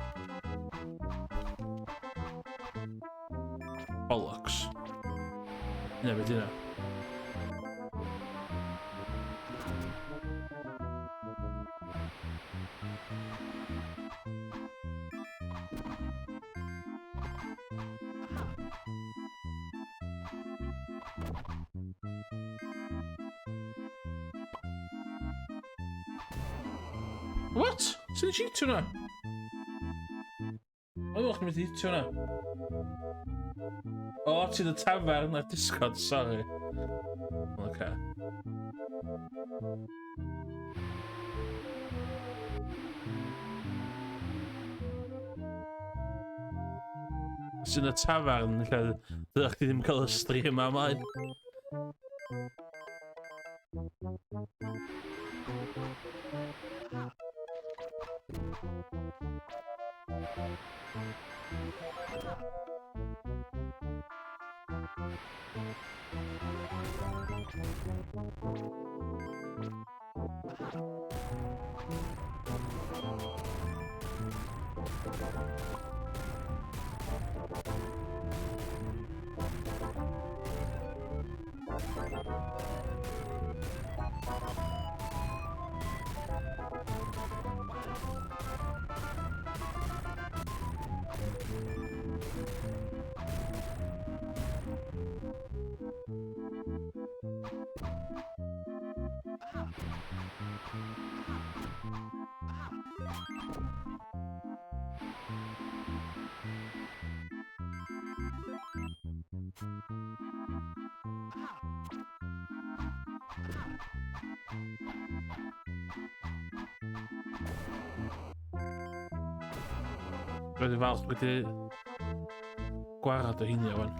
Bollocks. Ne, beth yna? What? Sut nes i hitio hwnna? O'n i'n meddwl chdi'n mynd i hitio hwnna. O, ti'n y tafarn ar Discord, sorry. Oce. Os yn y tafarn, lle dylech chi ddim cael y stream am ymlaen. Roedd yn falch wedi gwarad o hynny o'n.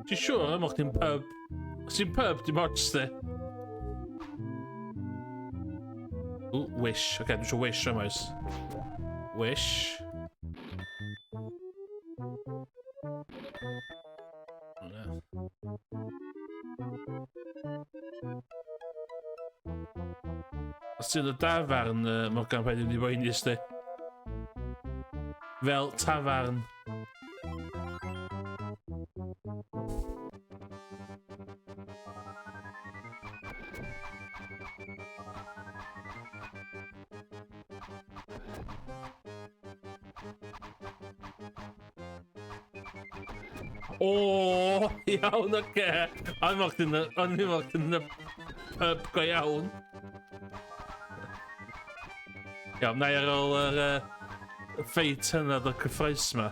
Ti'n siŵr am o'ch ti'n pub? Os ti'n pub, dim ots di. Ooh, wish. Oce, okay, dwi eisiau wish am oes. Wish. Os ti'n y dafarn, Morgan, paid i boeni sti. Fel tafarn. O, iawn, oce. O'n i'n meddwl chdi'n o'n i'n meddwl chdi'n y pub go iawn. Iawn, na i ar ôl yr uh, ffeit hynod o cyffroes ma.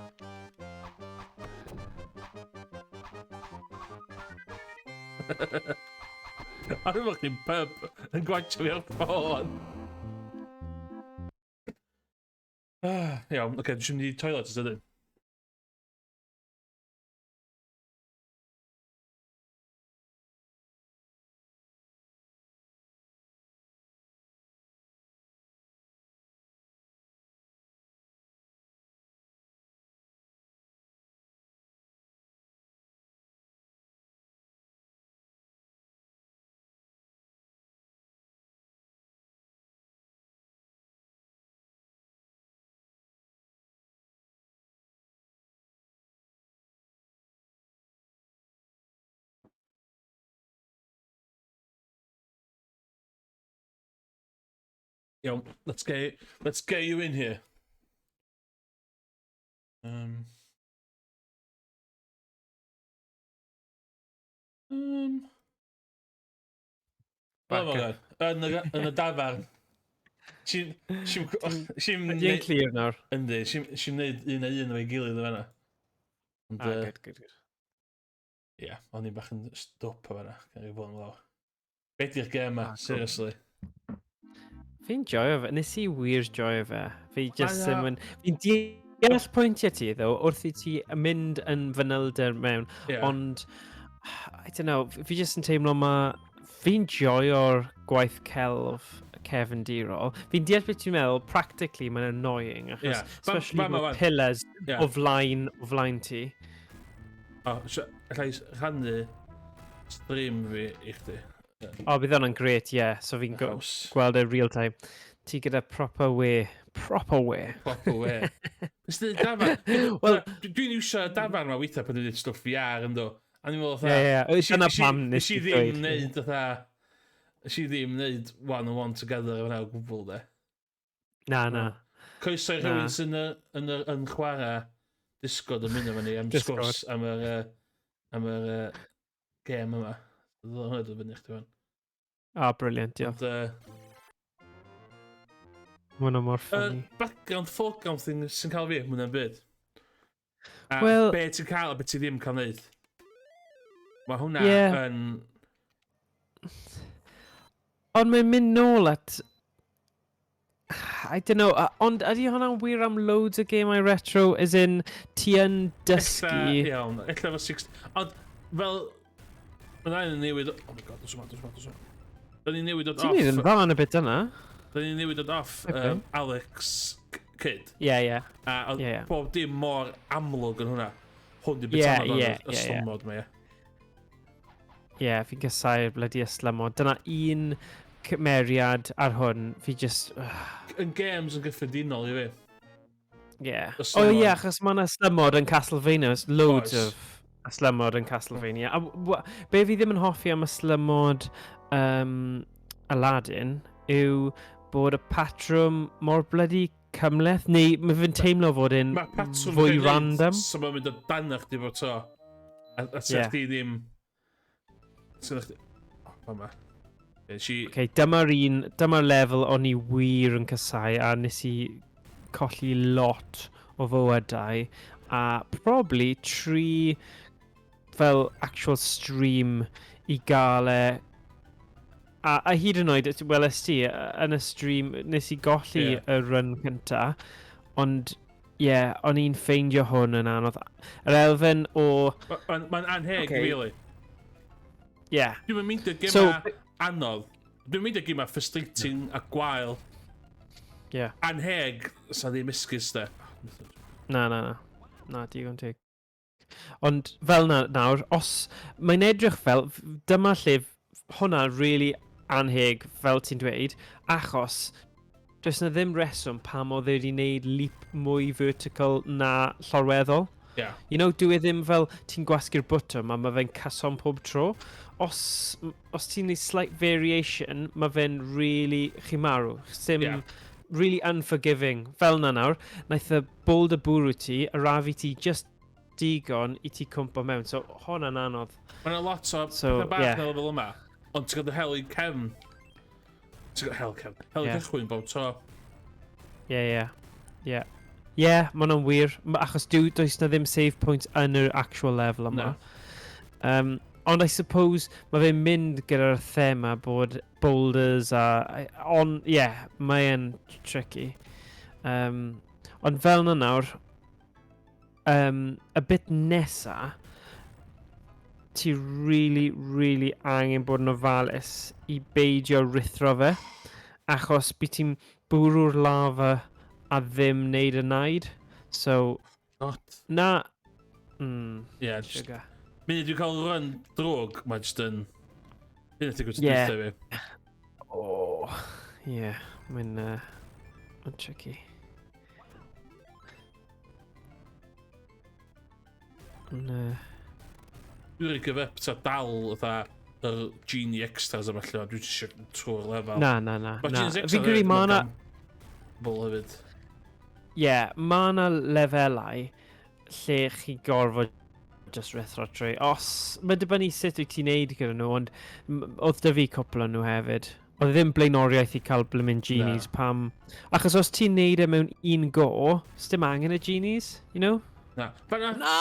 O'n i'n meddwl chdi'n pub yn gwatio fi ar ffôn. Ah, iawn, oce, okay, dwi'n mynd i toilet ys ydyn. Iawn, let's get you in here. Um, um, oh my god. Yn y, yn y dafarn. Si'n... Si'n... Ydy'n clir nawr. Yndi, si'n neud un a un efo'i gilydd yn fanna. Ond, Ah, good, good, good. Ie, yeah, o'n i'n bach yn stop o fanna, gan i fod yn lawr. Be di'r gêm ma, Ah, cool. Seriously? Fi'n joio fe. Nes i wir joio fe. Fi just Mae o- ddim yn. Fi'n deall pwyntiau ti, ddo, wrth i ti mynd yn fanylder mewn. Ond, I don't know, fi just yn teimlo ma. Fi'n joio'r gwaith celf cefndirol. Fi'n deall beth ti'n meddwl, practically mae'n annoying, achos especially Ba- ma' with wan. pillars o flaen ti. O, so, alla i rhannu stream fi i chdi. O, bydd hwnna'n great, ie. Yeah. So fi'n Haws. gweld e real time. Ti gyda proper we. Proper we. Proper we. Nes di dafarn. Wel- Wel, dwi'n iwsio dafarn ma weithiau pan dwi'n neud stwff VR ynddo. A ni'n meddwl Ie, fatha. ie. Dyna pam Nes nes i i ddim ddweud. neud fatha. Nes i ddim neud one on one together efo na o gwbl de. Na. Croeso i Na. rhywun sy'n yn chwarae Discord yn mynd efo ni am Discord. sgwrs am yr gêm yma. Ddod hwnna dod fyny chdi fan. Ah, brilliant, diolch. Ond, Mae hwnna mor y funny. Background, foreground thing sy'n cael fi, mwynhau'n byd. A be ti'n cael a be ti ddim cael neud. Mae hwnna yn. Ond mae'n mynd nôl at, I don't know, ond ydy hwnna'n wir am loads o gemau retro, as in, ti yn dysgu? Ella, iawn, ella fo 60. Ond, fel, mae'n rhaid newid. Oh my God, dos yma, dos yma, dos yma. Da ni'n newid dod Ti'n off. neud yn dda yn y bit yna. Da ni'n newid dod off Alex Kidd. Ie. A oedd bob dim mor amlwg yn hwnna. Hwn di bit anodd y slymod ma, ie. Ie, fi'n casau'r bloody ystlumod. Dyna un cymeriad ar hwn, fi just. Yn games yn gyffredinol i fi. O Ystlumod. ie, achos mae yna ystlumod yn Castlevania. There's loads of ystlumod yn Castlevania. A be fi ddim yn hoffi am ystlumod Aladdin yw bod y patrwm mor bloody cymhleth, neu mae fe'n teimlo fod yn Mae patrwm fwy yn neud, random. So mae'n mynd o danach chdi bod to. A chdi ddim. Sa chdi. O, fama. Nes i. Okay, dyma'r un, dyma'r lefel o'n i wir yn casau a nes i colli lot o fywydau a probably tri fel actual stream i gael e a hyd yn oed, weles ti, yn y stream, nes i golli y run cynta, ond ie, yeah, o'n i'n ffeindio hwn yn anodd. Yr elfen o, Mae'n ma anheg, really. Dwi'n mynd i'r gema anodd. Dwi'n mynd i'r gema frustrating a gwael. Anheg, sa ddim esgus de. Na. Na, digon teg. Ond fel na nawr, os mae'n edrych fel, dyma lle hwnna really anheg, fel ti'n dweud, achos does na ddim reswm pam oedd e wedi wneud leap mwy vertical na llorweddol. Dyw e ddim fel ti'n gwasgu'r bwtwm a mae fe'n cyson pob tro. Os ti'n neud slight variation, mae fe'n really, chi marw. Sim, really unforgiving. Fel na nawr, naeth y boulder bwrw ti, arafu ti just digon i ti cwmpo mewn. So, hwnna'n anodd. Mae yna lot o So, pethau bach na lefel yma, ond ti'n gael dy hel i cefn. Ti'n gael hel cefn. Hel i cychwyn bob tro. Ie. Ie, ma hwnna'n wir. Achos does na ddim save points yn yr actual level yma. Na. Ond I suppose mae fe'n mynd gyda'r thema bod boulders a. Ond, ie, yeah, mae'n tricky. Ond fel na nawr, y bit nesa, ti really, really angen bod yn ofalus i beidio rithro fe, achos by ti'n bwrw'r lava a ddim wneud y naid. So, God. na. Ie, just Sugar. Munud dwi'n cael run drwg, mae just yn. Hyn ydy gwrs fi. Oh, ie, yeah, mae'n tricky. Mae'n, Dwi'n rhaid give up ta dal fatha yr genie extras a falle, dwi'n just eisiau trwy'r lefel. Na. Mae Na. genies extras Fi'n credu ma' na. Bol hefyd. Ie, yeah, ma' na lefelau lle chi gorfod just rithro trwy. Os, mae'n dibynnu sut wyt ti'n neud gyda nhw, ond oedd 'da fi cwpl o nhw hefyd. Oedd e ddim blaenoriaeth i cael blooming genies Na. pam... Achos os ti'n neud e mewn un go, sdim angen y genies, you know? Na. But na. Na!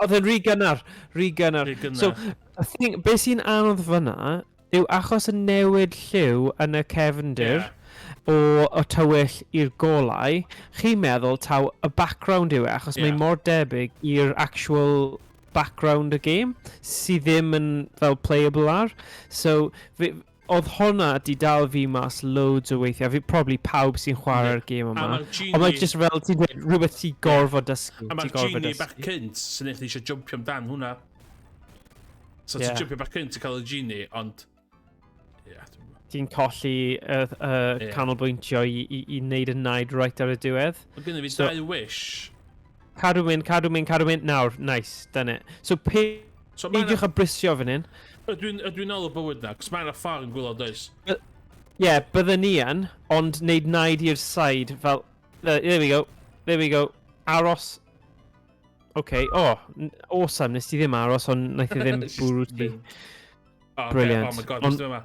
Oedd e'n rhy gynnar, rhy gynnar. Rhy gynnar. So, y thing, beth sy'n anodd fyna yw achos y newid lliw yn y cefndir Ie. o y tywyll i'r golau, chi'n meddwl taw y background yw e, achos Ie. mae mor debyg i'r actual background y game, sydd ddim yn fel playable ar. So, fi, oedd hwnna di dal fi mas loads o weithiau. Fi probably pawb sy'n chwarae'r game A yma. mae'r genie... Ond mae just fel ti'n dweud, rhywbeth ti'n gorfod dysgu. A mae'r Ti'n gorfod genie bach dysgu. cynt sy'n eich eisiau jumpio amdan hwnna. So Ie. ti'n jumpio bach cynt i cael y genie, ond... Ie, dwi'n gwybod. Ti'n colli y Ie. canolbwyntio i wneud y naid right ar y diwedd. Mae gennym fi So- dau wish. Cadw mynd, cadw mynd, cadw mynd. Nawr, nice, done it. So So mae peidiwch â brysio fan hyn. Ydw i'n ôl y bywyd na, cos mae'n ffordd yn gwylod oes. Ie, yeah, bydden ni yn, ond wneud naid i'r side fel... There we go, there we go. Aros. OK, oh, awesome, nes ti ddim aros, ond naeth i ddim Just bwrw ti. mynd. Oh, okay. Brilliant. Oh my god, Ond- dwi'n yma.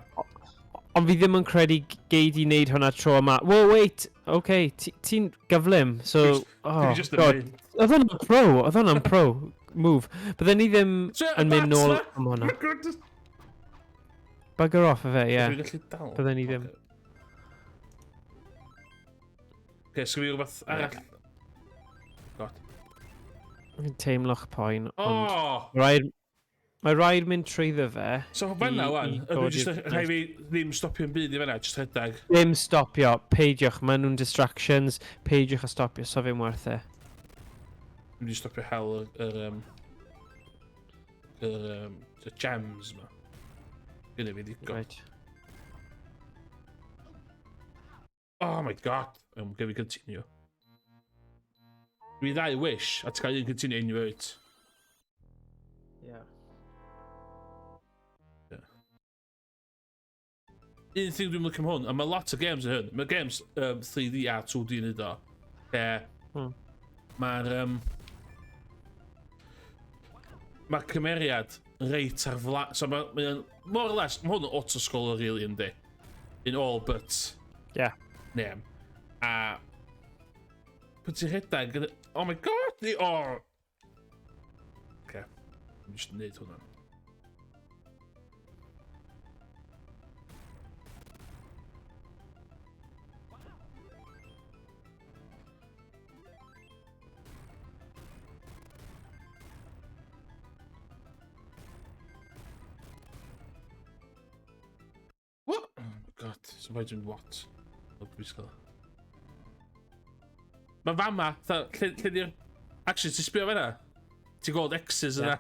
Ond fi ddim yn credu gei di wneud hwnna tro yma. Whoa, wait, OK, ti'n gyflym, so... Oh, Dwi just yn god. mynd. Oedd hwnna'n pro, oedd hwnna'n pro move. Bydden ni ddim So, y yn mynd bats nôl na? am hwnna. My god. Bugger off y fe, ie. Dwi'n gallu dal. Bydden ni ddim. Oce, sgyn fi rhywbeth arall. God. Fi'n teimlo'ch poen, ond... Oh! Mae rhaid mynd trwyddo fe. So fanna wan, i ydw i dod jyst i'r- rhaid fi ddim stopio yn byd i fanna, jyst rhedeg. Ddim stopio, peidiwch, maen nhw'n distractions, peidiwch a stopio, so fe'n werth e. Dwi'n mynd i stopio hel y gems yma. Gynna fi ddigon. Right. Oh my god. Gynna fi continue. Dwi ddau wish, a ti'n cael un continue unwaith wyt. Yeah. Un thing dwi'n licio am hwn, a mae lot o games yn hyn, mae games 3D a 2D yn hyd o, lle mae'r mae'r cymeriad reit ar fla... So mae'n mae more or less, mae hwn yn auto-scroller really yndi. In all but name. A pan ti'n rhedeg, oh my god, ni, oh! Okay, dwi'n just neud hwnna. What? Oh my god, somebody's doing what? Oh, dwi'n sgol. Mae fama, fatha, lle di'r... Actually, ti'n sbio fan'na? Ti'n gweld X's yna?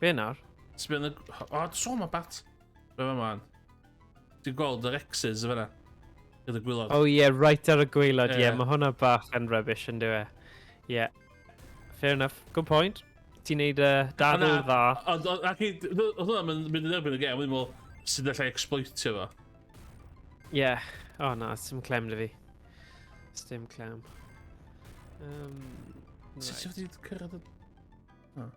Be nawr? Sbio yn y... O, so ma bat. Be fama wan? Ti'n gweld yr X's yna? Gyda gwylod. Oh yeah, right ar y gwaelod, ie, Ie. yeah, mae hwnna bach yn rubbish yn dyw e. Yeah. Fair enough, good point. Ti'n neud dadl Na, dda. Ond, ac i, oedd hwnna'n mynd yn erbyn y gêm, dwi'n meddwl, sydd allai exploitio fo. Ie. Yeah. Oh na, sim clem dy fi. Dim clem. Sut Right. ti wedi cyrraedd y... Oh.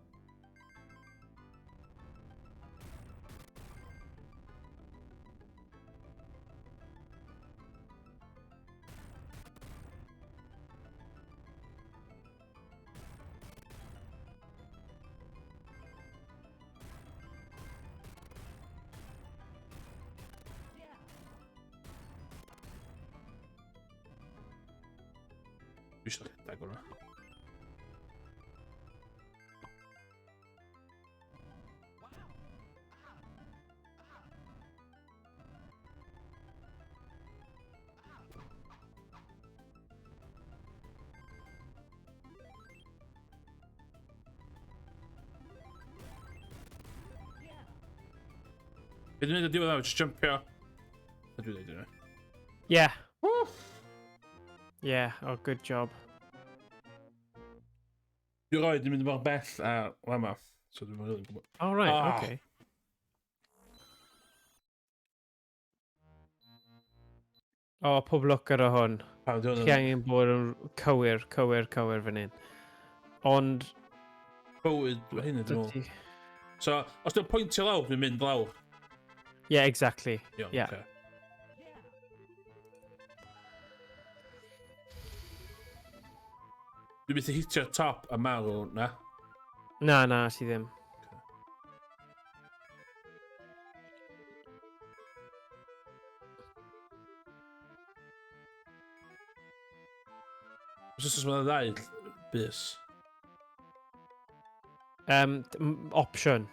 Dwi eisiau rhedeg hwnna. Be dwi'n neud o diwedd awr, just jumpio. Be dwi'n neud yna? Yeah. Woo! Yeah, oh, good job. Dwi'n rhoi, dwi'n mynd mor bell a wama. So dwi'n really gwybod. Oh, right, Ah. okay. Oh, pob lwc ar y hwn. Pam di hwn Chi yn angen bod yn cywir, cywir, cywir fan hyn. Ond... bywyd, hyn ydyn nhw. dydy- So, os dwi'n pwyntio lawr, dwi'n mynd lawr. Yeah, exactly. Iawn, Yeah. oce. Dwi'n mynd i hitio'r top a marw, na? Na, na, ti ddim. Os oes yna ddau bus. Option.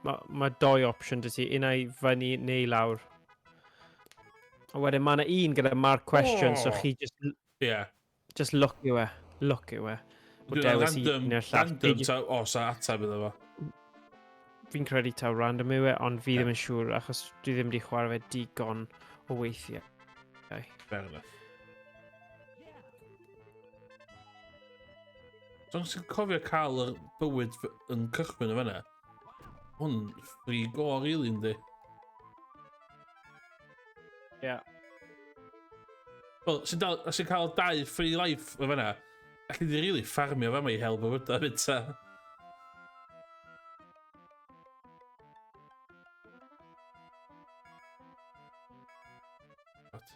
Mae ma doi option dy ti, un ai fyny neu lawr. A wedyn mae yna un gyda mark question, oh. So chi just, Yeah. Just look yw e. Look yw e. Bod Dwi'n dewis un random, neu'r llall. Random, ta, os a ateb iddo fo. Fi'n credu taw random yw e, ond fi ddim yn siŵr, achos dwi ddim wedi chwarae fe digon o weithiau. Fair enough. So, os ti'n cofio cael yr bywyd yn cychwyn o fanna, hwn free go, really, yndi? Ie. Yeah. Wel, sy'n dal, os ti'n cael dau free life o fanna, alli di really ffarmio fama i hel bywydau fyd ta. What?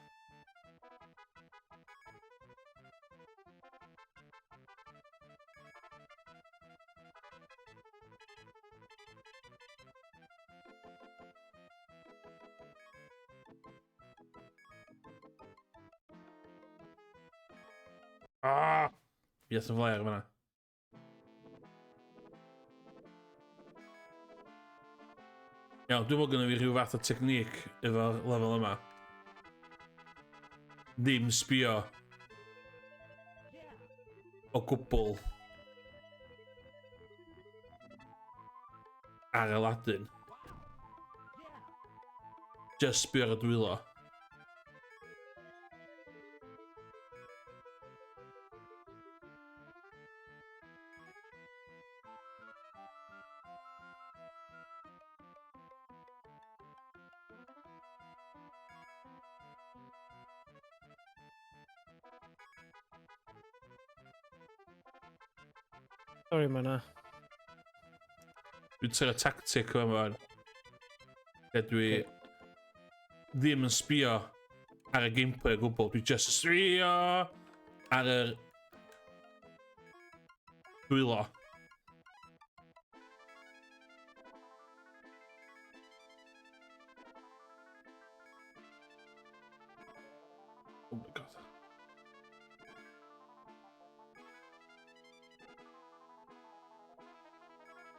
Ah! Fi ath yn flair fan'na. Iawn, dwi'n meddwl gynnu fi rhyw fath o technique efo'r lefel yma. Ddim sbio o gwbl ar Aladdin. Just sbio ar y dwylo. Sorry, mae na. Dwi'n trio tactic yma fan. Lle dwi ddim yn sbio ar y gameplay o gwbl. Dwi just yn sbio ar yr dwylo. Oh my God.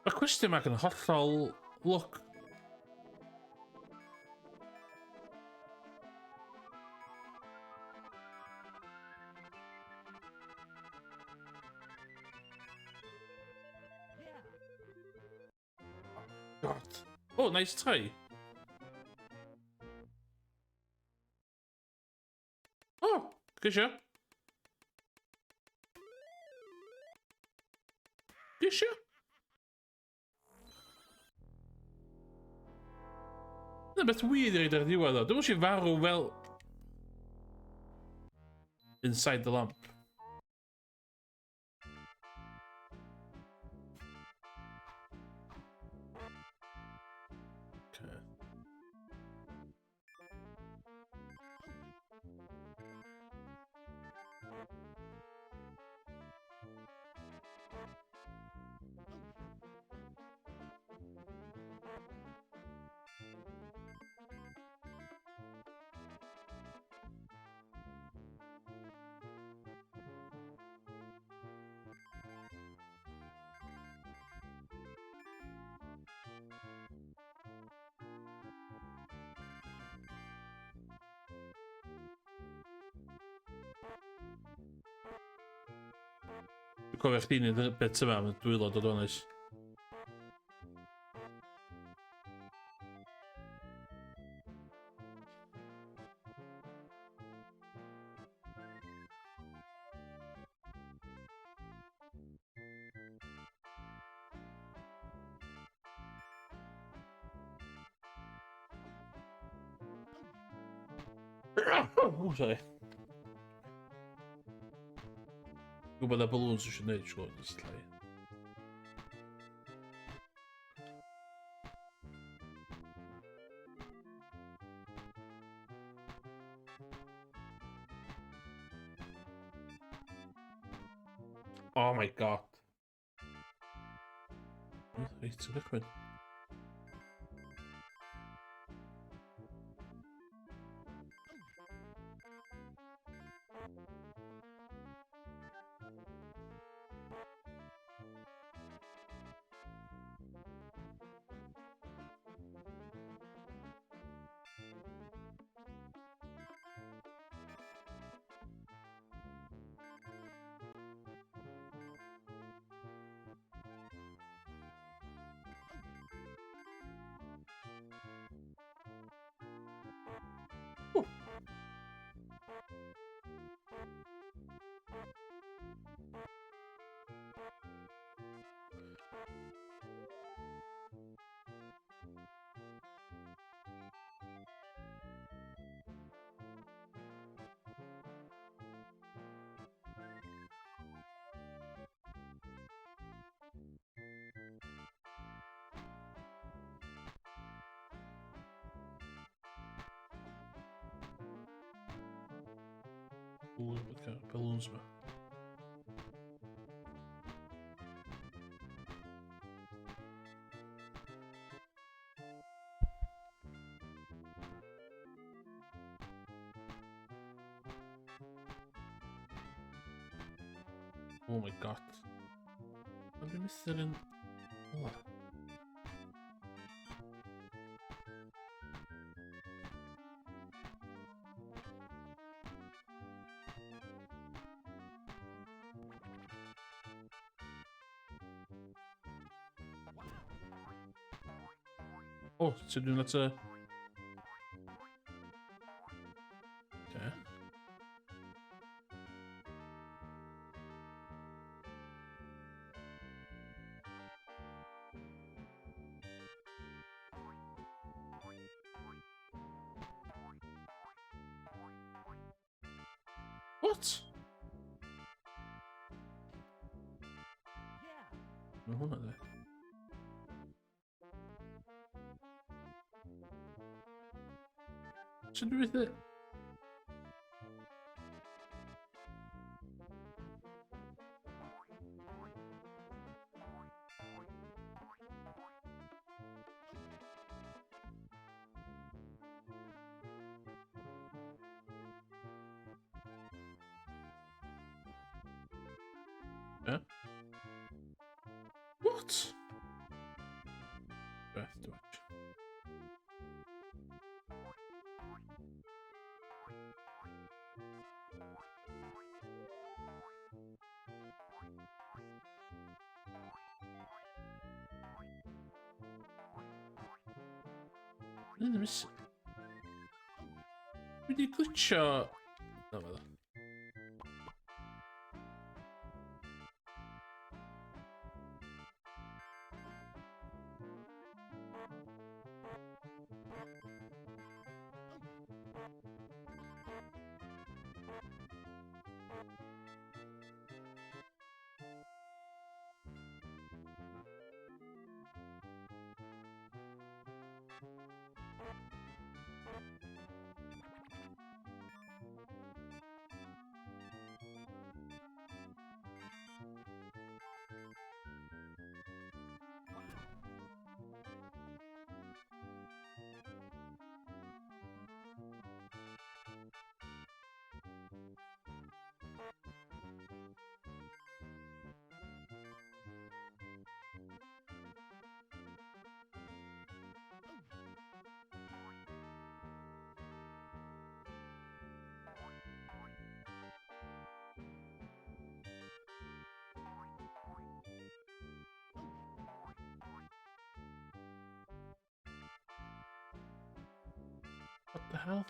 Mae'r cwestiwn yma yn hollol... Look. God. Oh, nice try. Oh, gesio. Gesio. Dyna beth weird i reid ar y diwedd o. Dwi'n eisiau farw fel... Inside the lamp. Dwi'n cofio chdi'n neud y bit yma, mae dwylo dod o'n neis. Oh, sorry. Gwybod na balloons eisiau gwneud, siwr, jyst llai. Oh my god. Reit, ti'n gychwyn. Ooh, look at balloons ma. Oh my god. Ond dwi'n methu'r un... Ola. O, oh, sut dwi'n at y... Okay. What? Mae hwnna de. Sut dwi'n methu... Yeah. What? Beth dwi'n... Dwi'n ddim is... Dwi wedi glitcho... Na fydda. What the hell?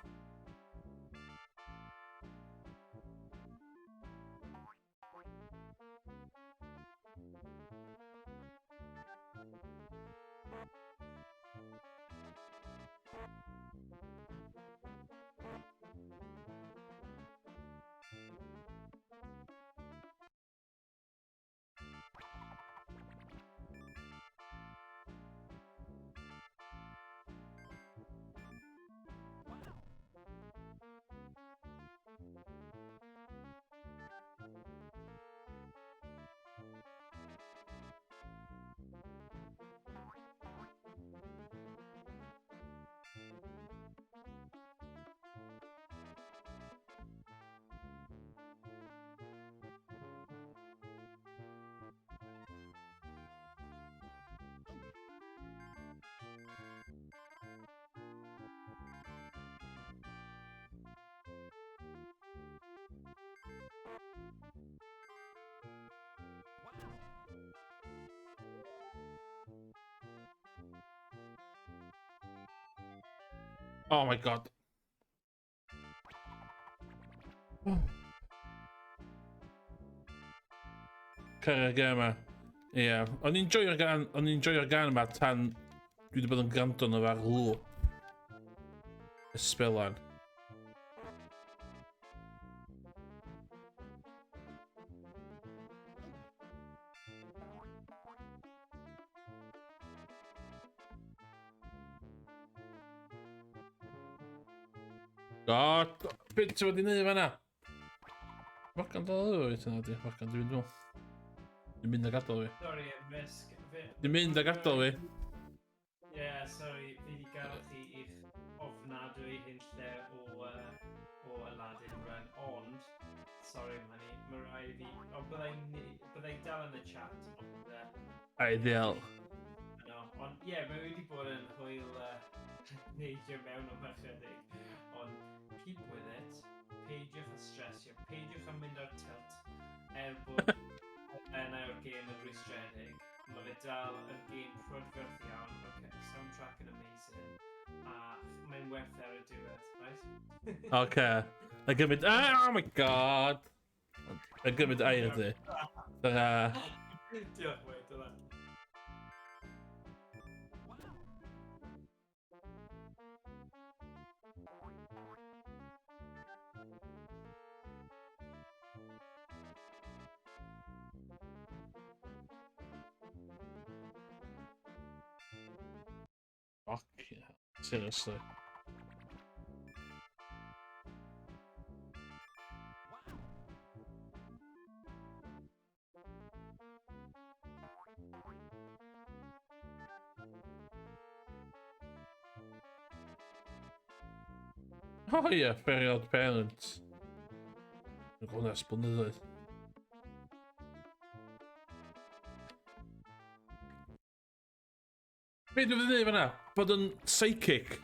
Oh my god. Oh. Caru'r gêm yma. Ie. Yeah. O'n i'n joio'r gan, o'n i'n joio'r gan yma tan dwi wedi bod yn gwrando nhw ar loop. Ysbelan. God, beth ti'n wedi neud fanna? Morgan dod o fi, ti'n di? Morgan, dwi'n mynd. Dwi'n mynd a gadael fi. Sorry, Misc. Dwi'n mynd a gadael fi. Yeah, sorry, fi wedi gael chi i'ch ofnadwy hyn lle o, uh, o Aladdin Run, ond, sorry am hynny, mae rhaid i fi, ond byddai'n byddai dal yn y chat, ond... Uh, Ideal. No, ond ie, yeah, mae wedi bod yn hwyl uh, neidio mewn am ychydig, ond keep with it, peidiwch â stresio, peidiwch â mynd ar tilt, er bod elfennau o'r gêm yn rwystredig. Mae fe dal yn gêm prydferth iawn, mae'r soundtrack yn amazing, a mae'n werth e ar y diwedd, right? Oce. A gymryd... Oh my god! A gymryd air di. Dyna... Diolch, mate, dyna. Fuck yeah. Seriously. Oh yeah, very odd parents. Dwi'n gwybod ers blynyddoedd. Be dwi'n mynd i fan'na? Bod yn psychic?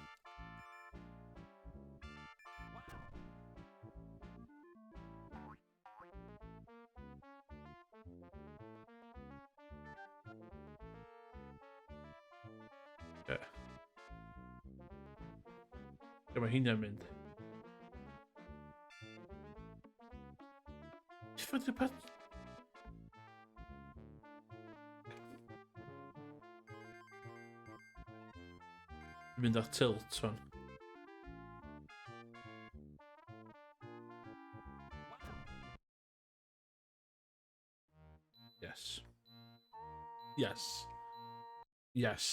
Yeah. Lle mae hynna'n mynd? Ffydd y peth... Mynd ar tilt, fan. Yes. Yes. Yes.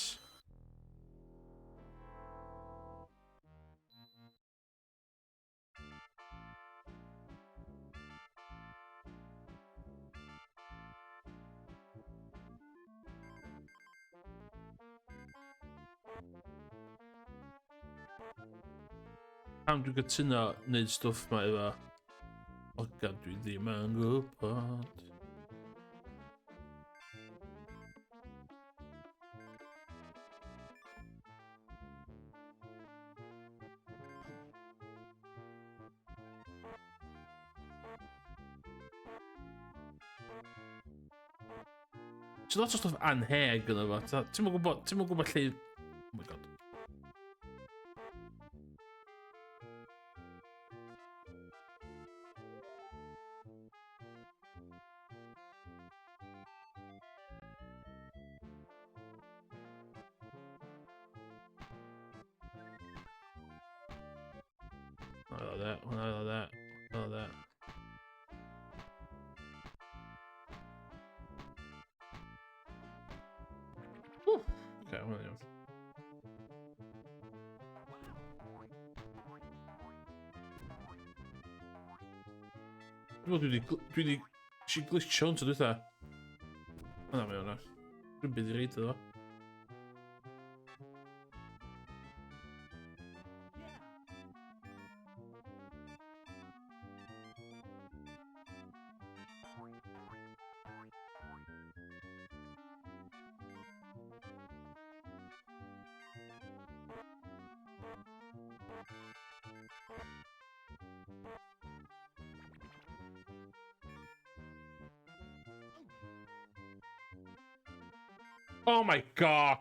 Pam dwi'n gytuno wneud stwff ma efo Ogan dwi ddim yn gwybod. Ti'n lot o stwff anheg yna fo. Ti'n gwybod, ti'n gwybod lle... Oh my god. Hwnna dda, hwnna dda, hwnna dda. Ww! Oce, hwnna'n iawn. Dwi'n dwi wedi... Dwi wedi... Nes i glitcho hwn tro dwytha. O na, mae hwnna. Dwi'n bydd i reid iddo. Oh my god!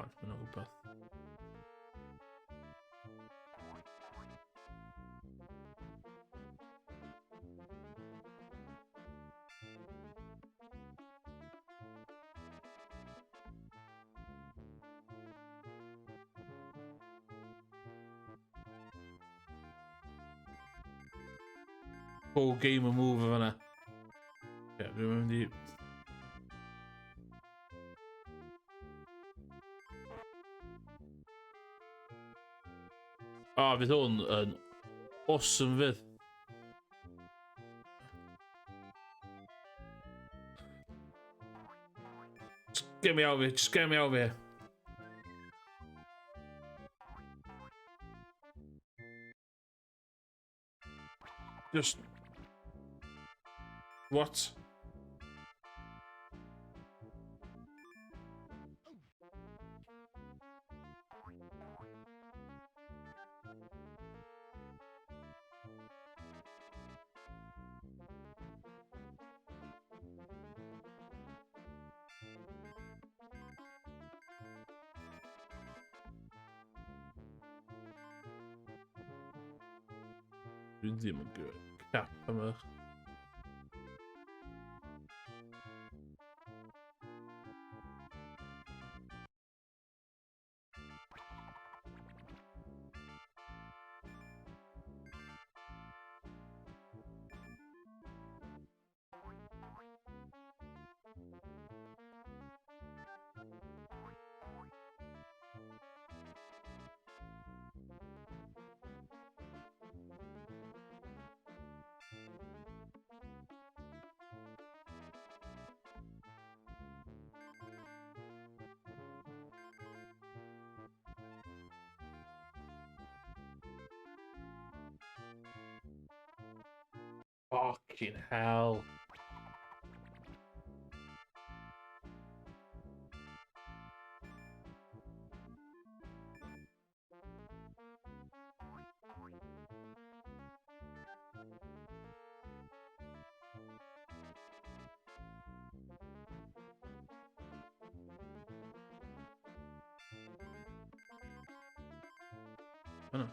Iawn, mae'n rhywbeth. Full game of move o fanna. Ie, yeah, dwi'n mynd i... O, oh, fydd hwn yn awesome fydd. Just get me out of here, just get me out of here. Just... What? Dwi ddim yn gwybod cap am ych. Fucking hell. Yna.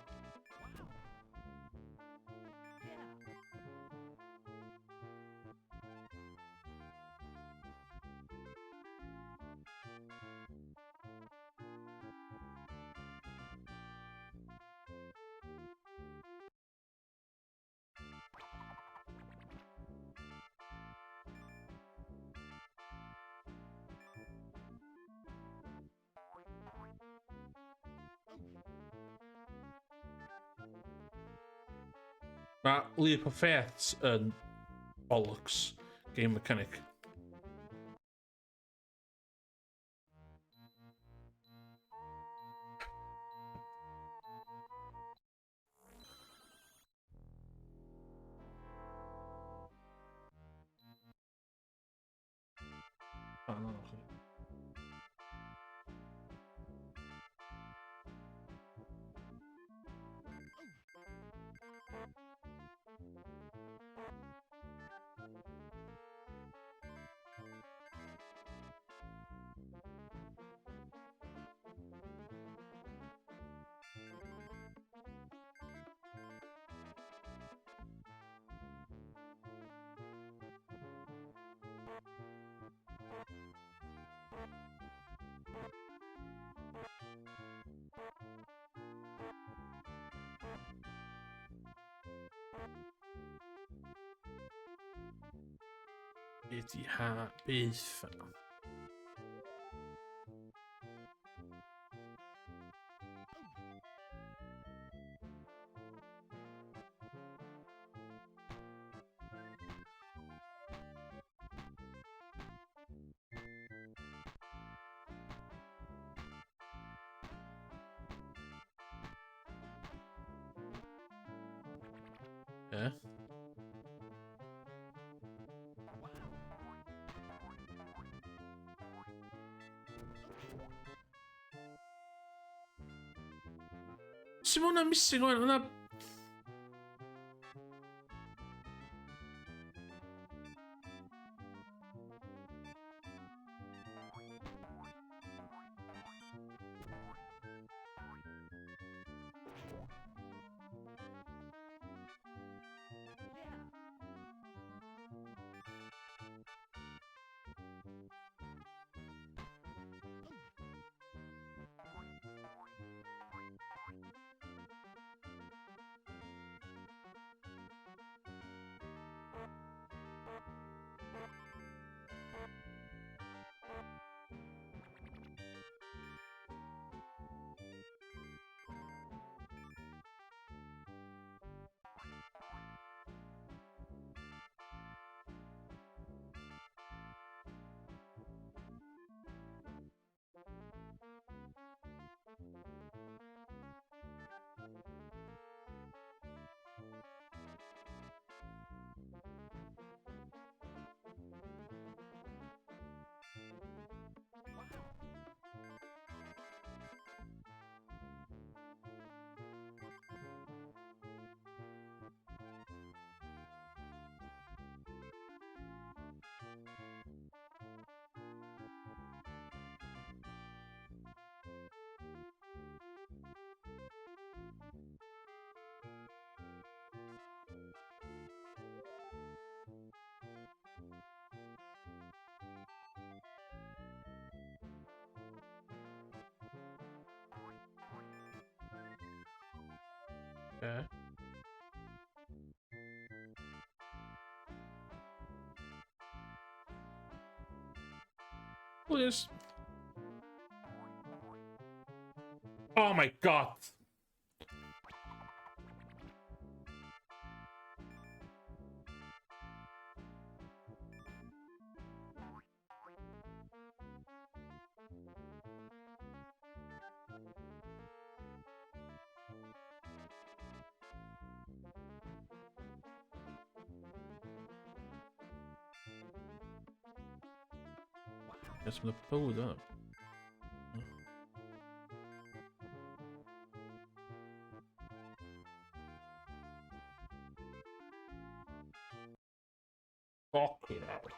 Mae Leap of Faith yn bollocks game mechanic. Ah, no, no. Be di ha beth? Ie. Sut mae hwnna'n missing o'n? Hwnna... Okay. Please. Oh my God. Yes, mae'n bywyd yna. Fucking hell.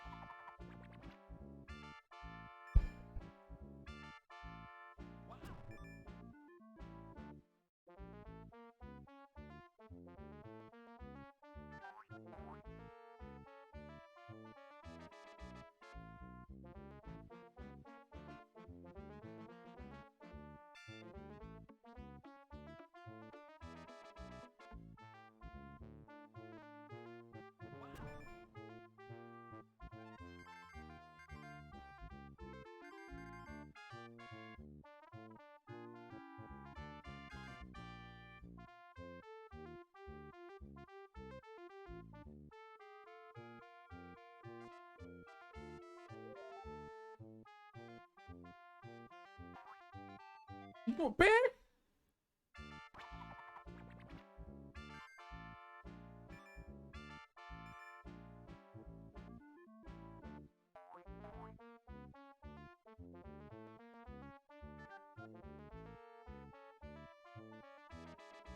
Be?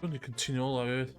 Dwi'n continue ola hefyd.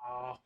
Oh.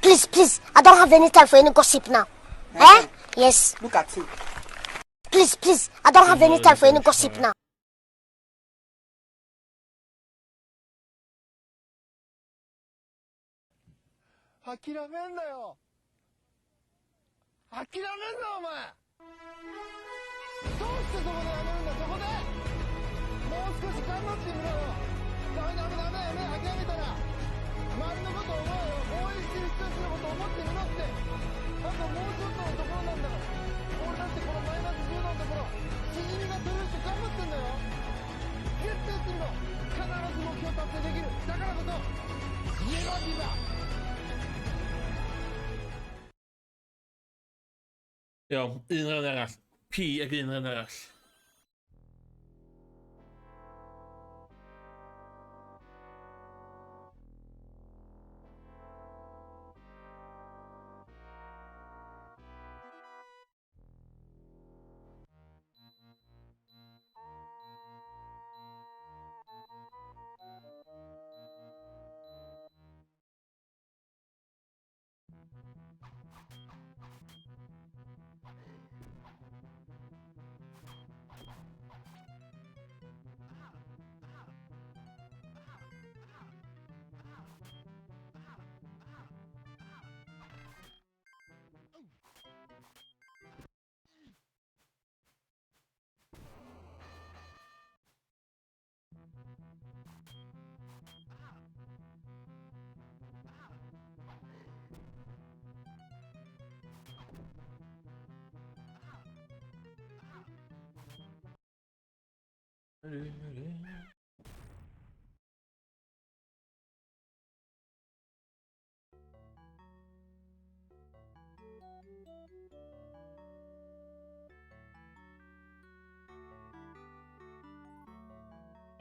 Please, please, I don't have any time for any gossip now. Eh? Yes. Look at you. Please, please, I don't have any time for any gossip now. 諦めんなよ。諦めんなお前。どうしてそこでやめるんだ。そこでもう少し頑張ってみろよ。ダメダメダメダメ、諦めたら周りのこと思えよ。応援してる人たちのこと思ってみろって。あともうちょっとのところなんだから。俺だってこのマイナス10度のところ、しじみが取れるって頑張ってんだよ。絶対やってみろ。必ず目標達ってできる。だからこそネバギブア。 Iawn, un rhan arall. P ag un rhan arall.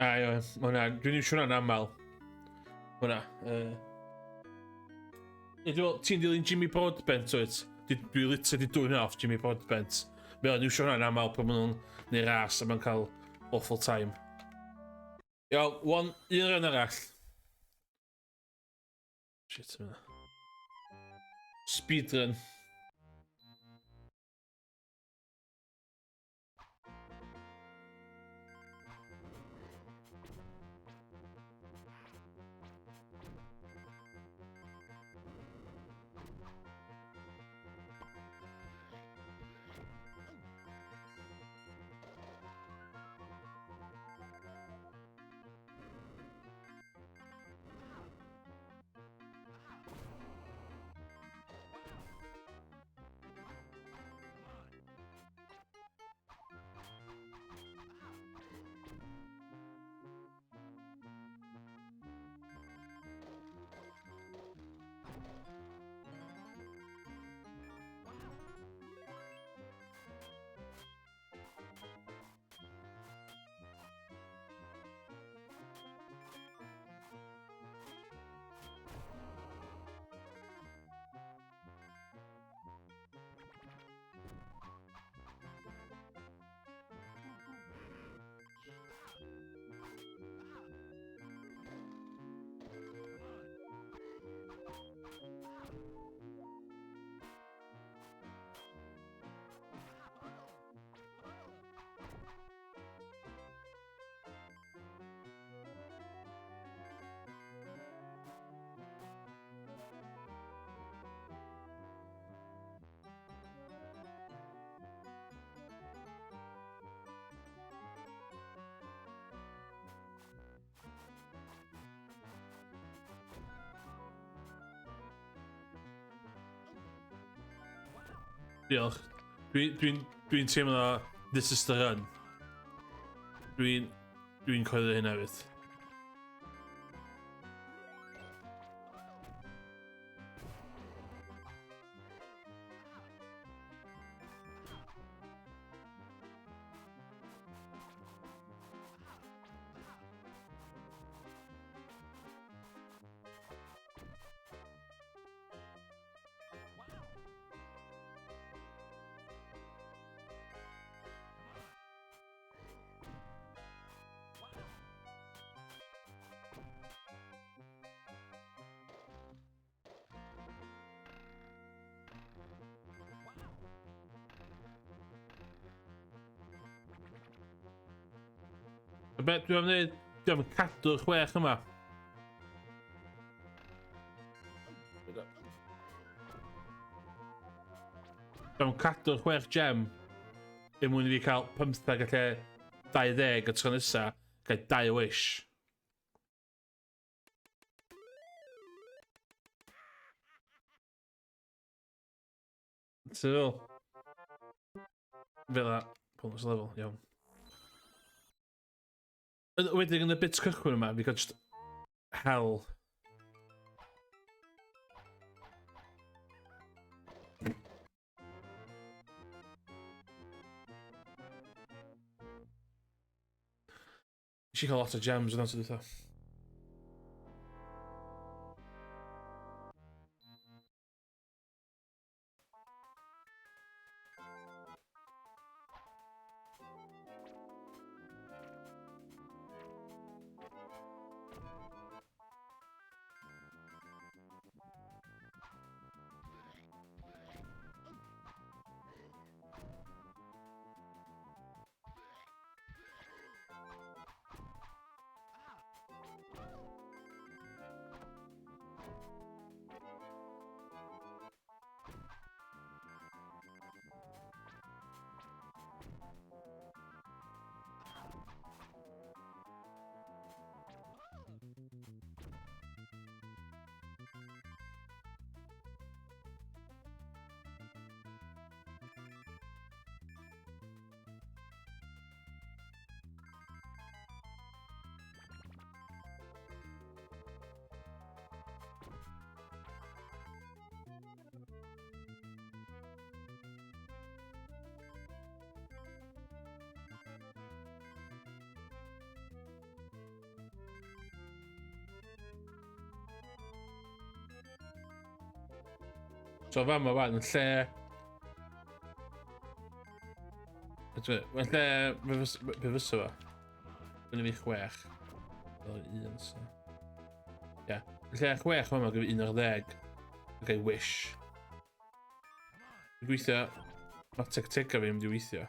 A ie, ma' hwnna, dwi'n iwsio hwnna'n aml. Hwnna. Ie, dwi'n meddwl, ti'n dilyn Jimmy Broadbent, wyt? Dwi, dwi literally di dwyn off Jimmy Broadbent. Mae o'n iwsio hwnna'n aml pan maen nhw'n neud ras a mae'n cael awful time. Iawn, one, un rhan arall. Shit, yma. Speedrun. Diolch. Dwi'n dwi, dwi teimlo this is the run. Dwi'n dwi coelio hynna hefyd. Be dwi am wneud? Dwi am cadw'r chwech yma. Dwi am cadw'r chwech gem er mwyn i fi cael 15 a lle 20 y tro nesa, gael 2 wish. Ti'n fel? Fel a bonus level, iawn. Wedyn yn y bit cychwyn yma, fi cael just Hell. Nes i cael lot o gems yn tro dwytha. So fama fan, yn lle... Yn lle... Be fysa fo? Fyny fi chwech. Fel un, so... Ie. Yn lle chwech fama, gyda un ar ddeg. Okay, wish. Dwi'n gweithio... Mae tectega fi yn mynd i weithio.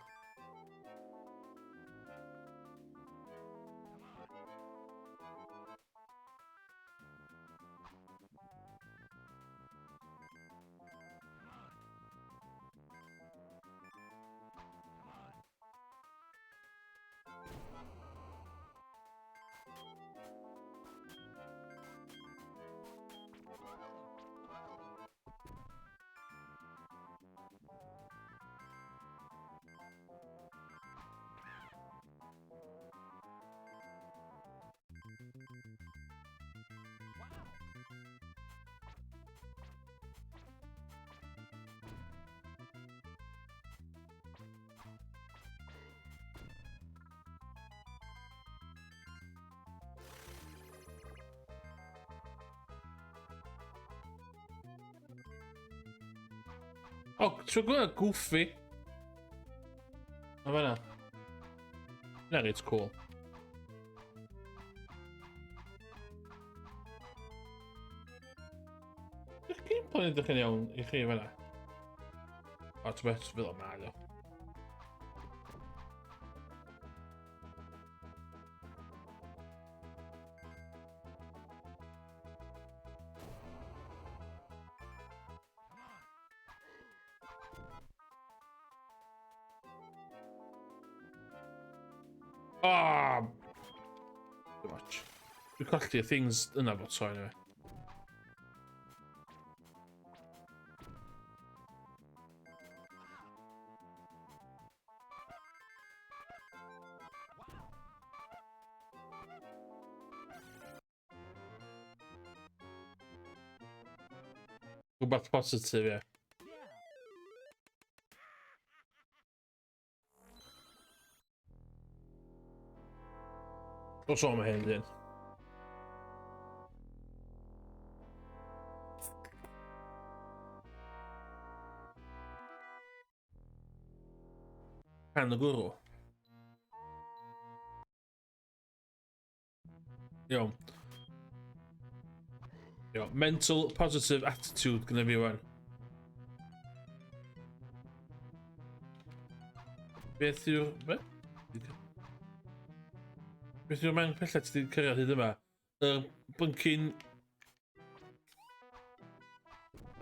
O, oh, ti'n gwybod Goofy? O, fan'na. Na, reit cool. Ydych gameplay yn edrych yn iawn i chi fan'na? O, ti'n beth, fel o Mario. Ah! Too much. Dwi'n colli y things yna fo tro anyway. Rhywbeth positif, ie. Os o'n hyn, dyn. Pan y gwrw. Iawn. Iawn. Mental positive attitude gyda fi wan. Beth yw'r... Be? Beth yw'r man pella ti wedi cyrraedd hyd yma? Yr byncyn...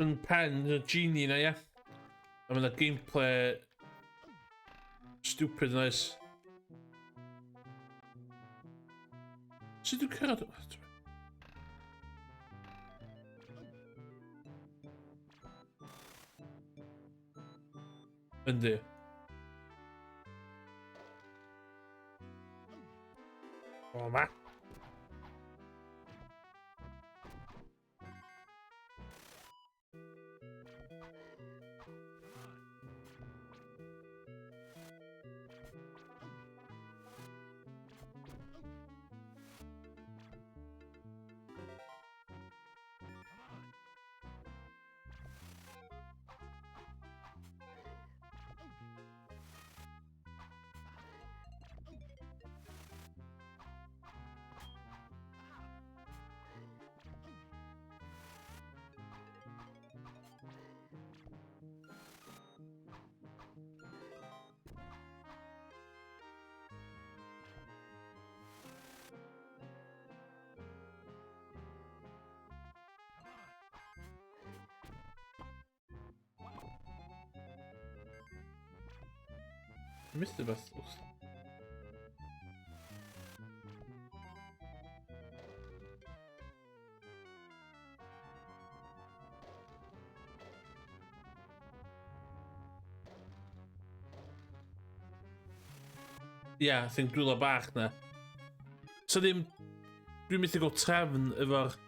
Yn pen y genie na, ie? A mae yna gameplay... Stupid nice. Sut dwi'n cyrraedd? Yndi. O, ma. Methu beth. Ia, yeah, thing dwylo bach na. So ddim... Dwi'n methu gweld trefn efo'r...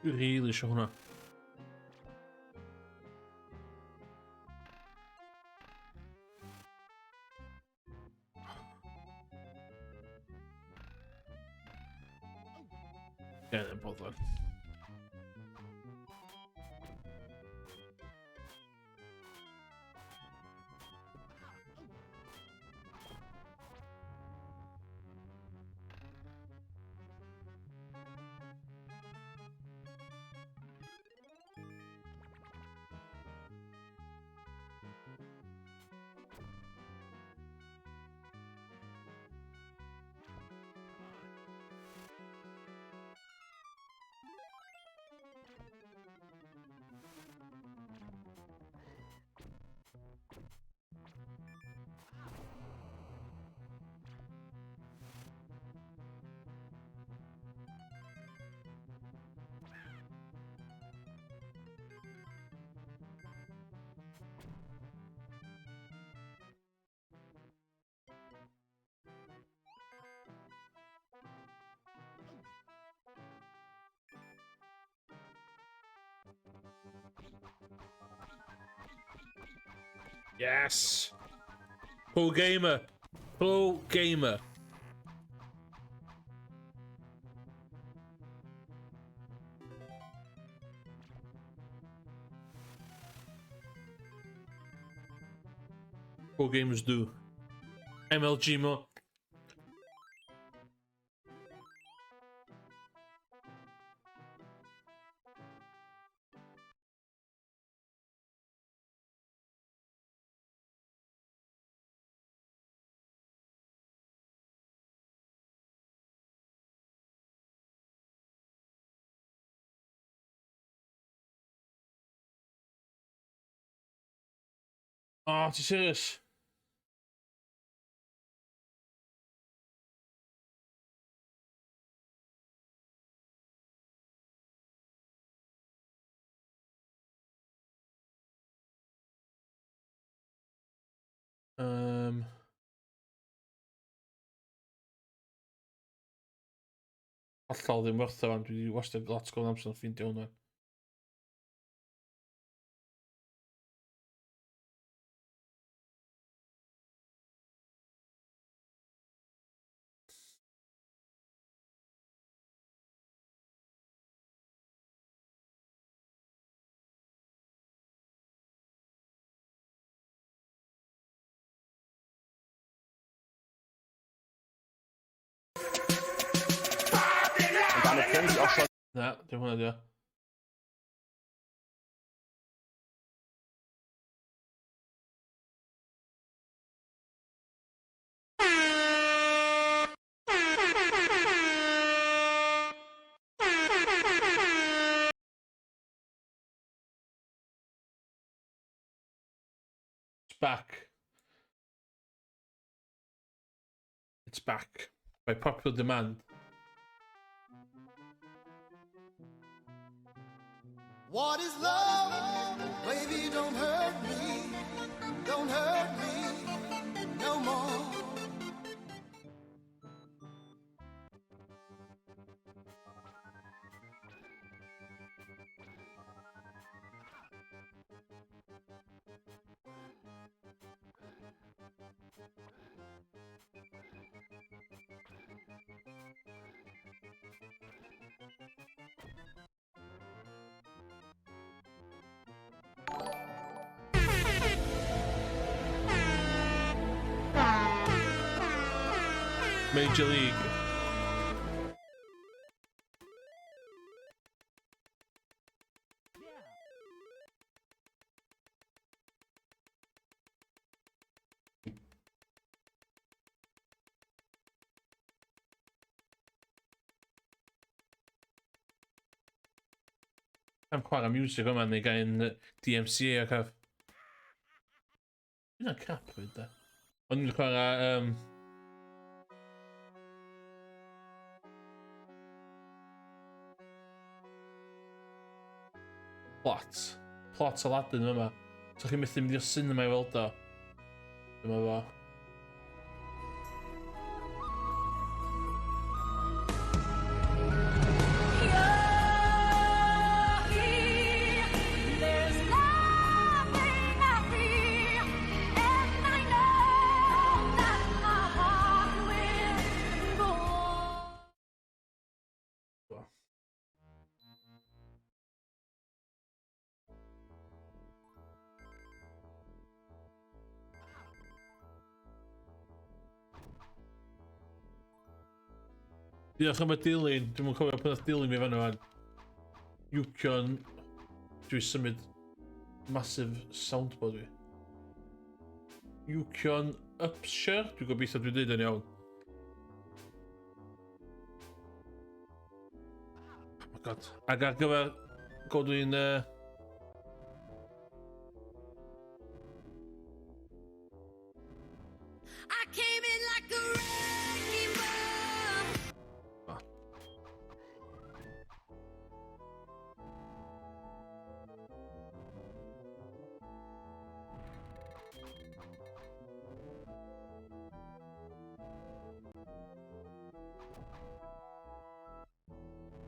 Really eisiau hwnna. Ie, ddim boddon. Yes! Pro gamer! Pro gamer! Pro gamers do. MLG mo. Oh, ti serious? Hollol ddim werth o fan, dwi wedi wastad lot go amser yn ffeindio hwnna. Na, dim hwnna di o. It's back. It's back. By popular demand. What is love? Baby, don't hurt me. Don't hurt me no more. Major League. Am chwarae music yma neu gael DMCA ac af. Hynna'n crap fyd da. Ond ni'n chwarae... Plot. Plot Aladdin yma. So chi'n methu mynd i'r cinema i weld o. Dyma fo. Diolch am y dilyn. Dwi'm yn cofio pan nath dilyn mi fan yma. Yukon. Dwi symud massive soundboard fi. Yukon Upshur. Dwi'n gobeithio dwi'n dweud yn iawn. Oh my god. Ac ar gyfer Godwin... I came in like a wrecking ball.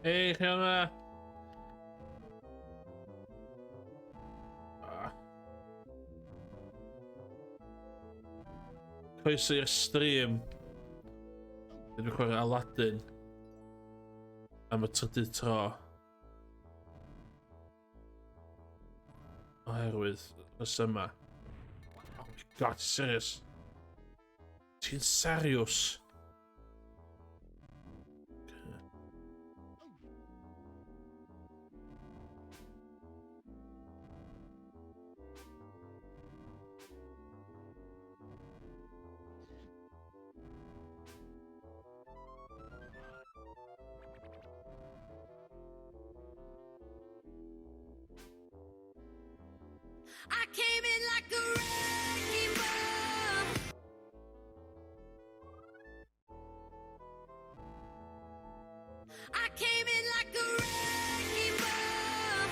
Hei, chi yma? Croeso i'r stream. Dwi'n chwarae Aladdin am y trydydd tro. Oherwydd rhesymau. Oh my god, serious? Ti'n serious? I came in like a wrecking ball. I came in like a wrecking ball.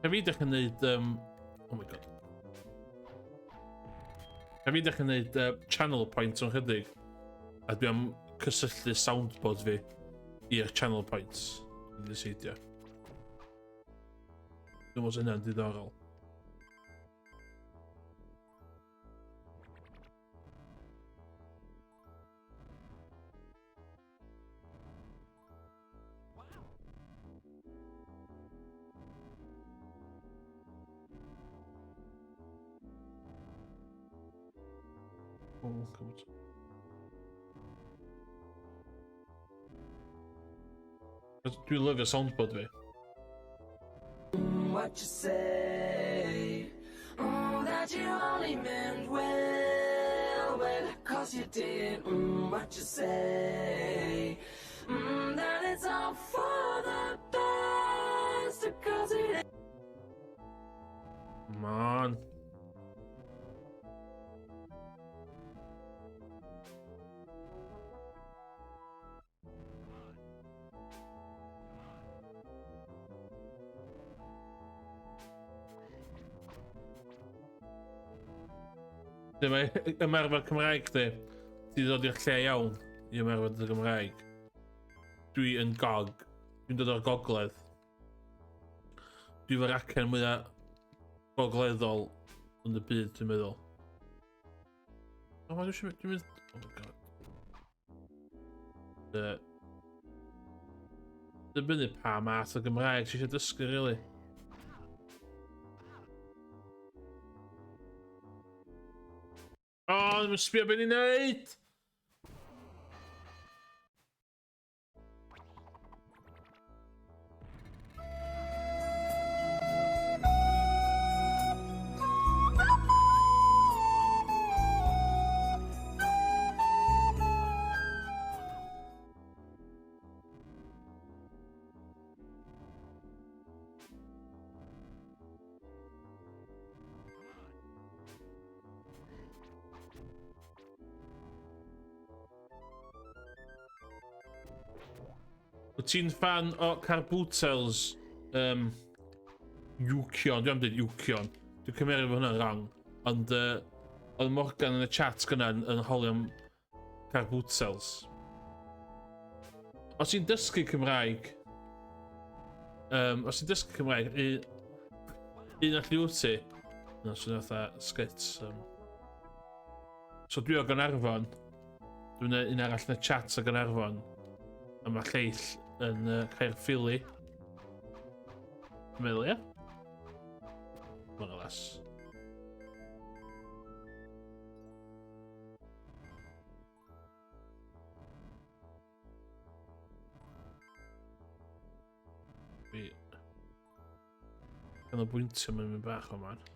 Hefyd ydych chi'n neud... Oh my god. Hefyd ydych chi'n neud channel points o'n chydig. A dwi am cysylltu soundboard fi i'r channel points. Dwi'n deseidio. Dwi'n meddwl hynna'n diddorol. Oh, God. Dwi'n lyfio soundboard fi. What you say? That you only meant well, well, cause you did. What you say? That it's all for the best, cause it Come on. Dyma ymarfer Cymraeg di. Ti ddod i'r lle iawn i ymarfer dy Gymraeg. Dwi yn gog. Dwi'n dod o'r gogledd. Dwi efo'r acen mwyaf gogleddol yn y byd, dwi'n meddwl. O, oh, dwi'n mynd... Dwi'n mynd... Oh my god. Dibynnu pa math o Gymraeg ti eisiau dysgu, really. O, oh, ddim yn sbio beth ni'n neud! Wyt ti'n fan o Carbutels? Um, Ucion, dwi'n dweud Ucion. Dwi'n cymeryd fod hwnna'n wrong. Ond uh, oedd Morgan yn y chat gyna yn, yn holi am Carbutels. Os ti'n dysgu Cymraeg, um, os ti'n dysgu Cymraeg, un, un all wyt ti? No, sy'n fatha skits. Um. So dwi o Gaernarfon. Dwi'n un arall yn y chat o Gaernarfon. A mae lleill yn uh, Caerffili. Dwi'n meddwl, ie? More or less. Fi... Canolbwyntio mae'n mynd bach o man.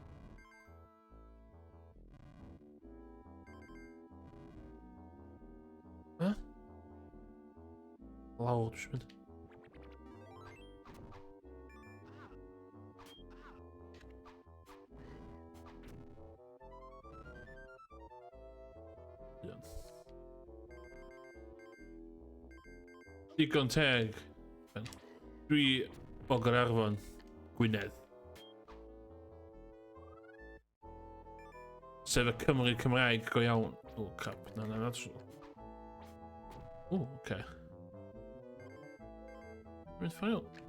Huh? Lawr, dwi'n mynd. Digon teg. Dwi o Gaernarfon, Gwynedd. Sef y Cymru Cymraeg go iawn. O, crap. Na, na, na. O, oce. Okay. Mynd ffordd iawn.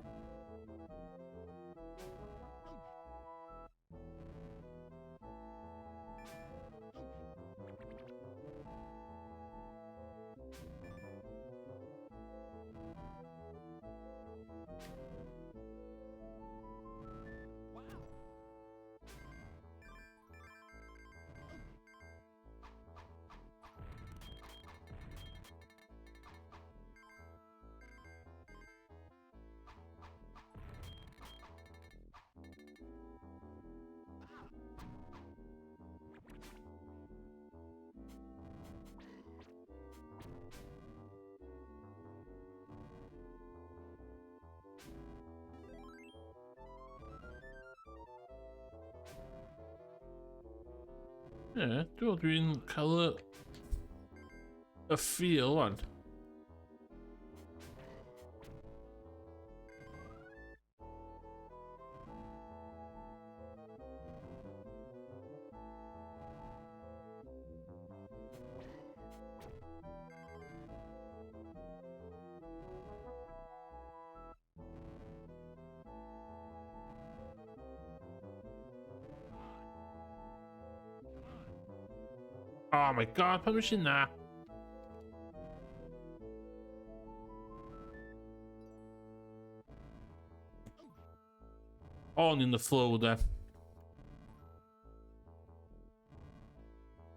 Ie, yeah, dwi'n dwi'n cael y, y feel wan. Oh my god, pam ys i na? On in the flow there.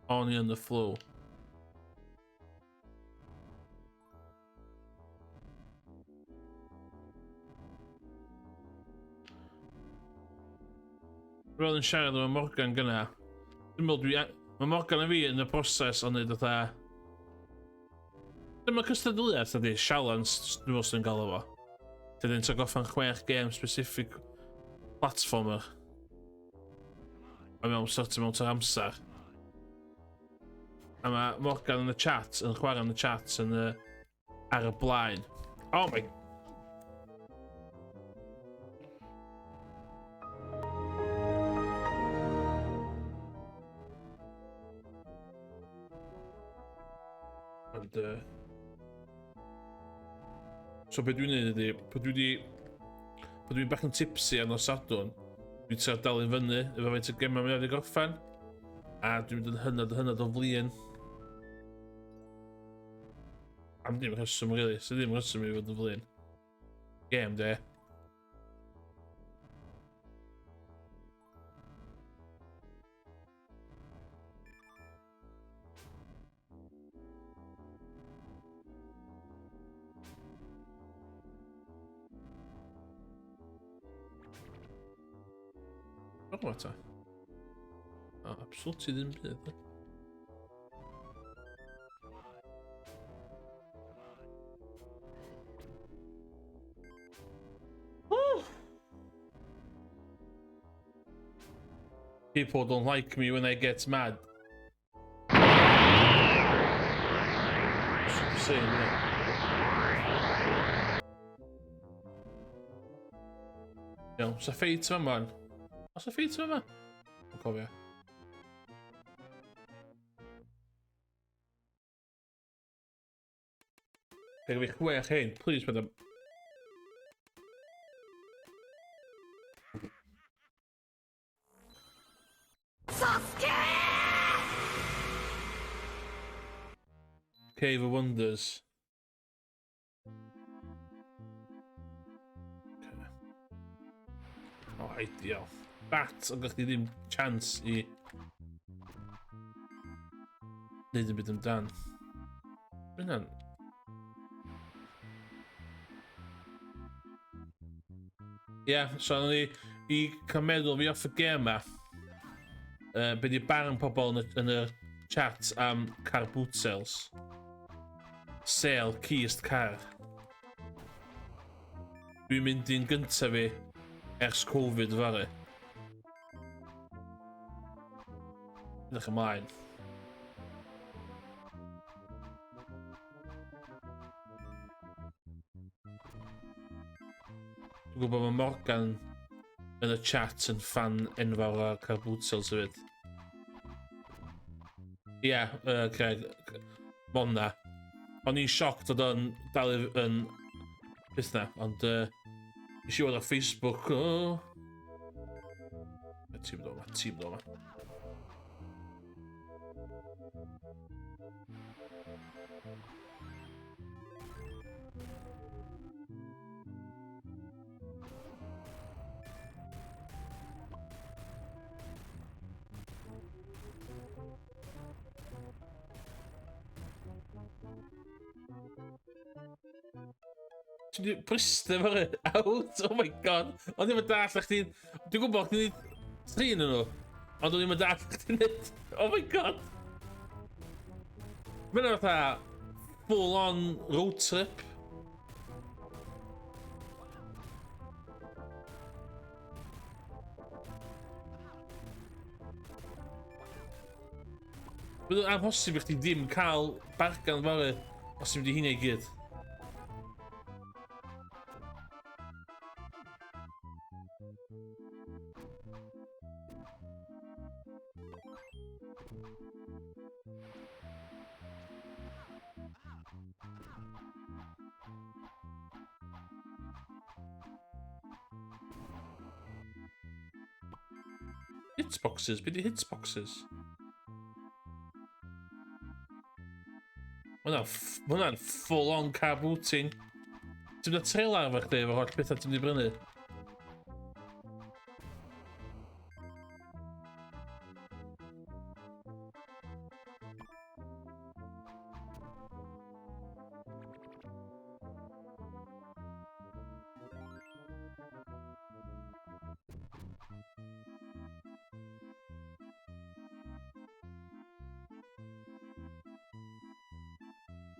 O'n i yn y flow. Roedd yn siarad efo Morgan gyna. Dwi'n meddwl dwi... Mae Morgan a fi yn y broses o wneud fatha... Dyma cystadleuaeth ydy, challenge, dwi'n meddwl sy'n gael efo. Dyn ni'n goffa'n chwech gêm specific platformer. A mewn sort of mewn amser. A mae Morgan yn y chat, yn chwarae yn y chat yn y, ar y blaen. Oh my... Ond... Uh, so be dwi'n neud ydy, pan dwi wedi... Pan dwi'n bach yn tipsy ar nos Sadwrn, dwi'n trio dal i fyny efo faint o gemau mae wedi gorffen. A dwi'n mynd yn hynod hynod o flin. Am ddim rheswm, really. So ddim rheswm i fod yn flin. Game, de. O, ta. O, absolutely ddim byd. People don't like me when I get mad. Super Saiyan, innit? Iawn, sa ffeit yma, man. Oes a ffeit yma? Yn cofio. Peg fi chwech hyn, please, madam. Sasuke! Cave of Wonders. Okay. Oh, ideal. Bat, ond gach chi ddim chance i wneud yn byd amdan. Hynna'n... Ie, yeah, so o'n i i cael meddwl fi off y gêm ma. Uh, be di barn pobl yn y, yn y chat am car boot sales? Sale, keys car. Dwi'n mynd i'n gyntaf fi ers Covid fory. Edrych ymlaen. Dwi'n gwybod mae Morgan yn y chat yn fan enfawr o'r car boot sales hefyd. Ie, yeah, Craig, Mona. O'n i'n sioc dod o'n dal yn beth na, ond nes i weld ar Facebook, oh. Tîm dod yma, tîm dod yma. Ti'n di Bryste fory? Out! Oh my god! O'n ddim yn dall chdi... Dwi'n gwybod chdi'n neud trin yn nhw. Ond o'n ddim yn dall chdi'n neud... Oh my god! Mae'n fatha full on road trip. Bydd yn amhosib i chdi ddim cael bargan fory os ti'n mynd i hynny i gyd. Hitboxes? Be di hitboxes? Mae hwnna'n full on car booting. Ti'n mynd â trailer efo chdi efo holl bethau ti'n mynd i brynu?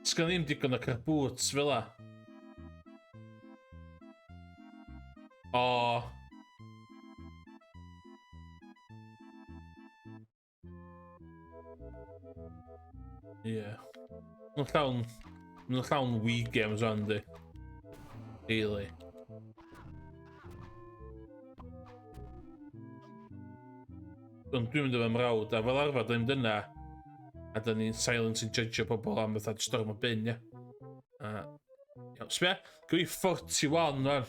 Sgynna ni'm digon o carboots fel la. O. Ie. Yeah. Mae'n llawn... Mae'n llawn Wii games o'n di. Really. Ond dwi'n mynd efo mrawd, a fel arfer, da ni'n dyna, a da ni'n silent yn judge pobl am fatha storm o bin, ia. A, iawn, sbia, gyda fi 41, man.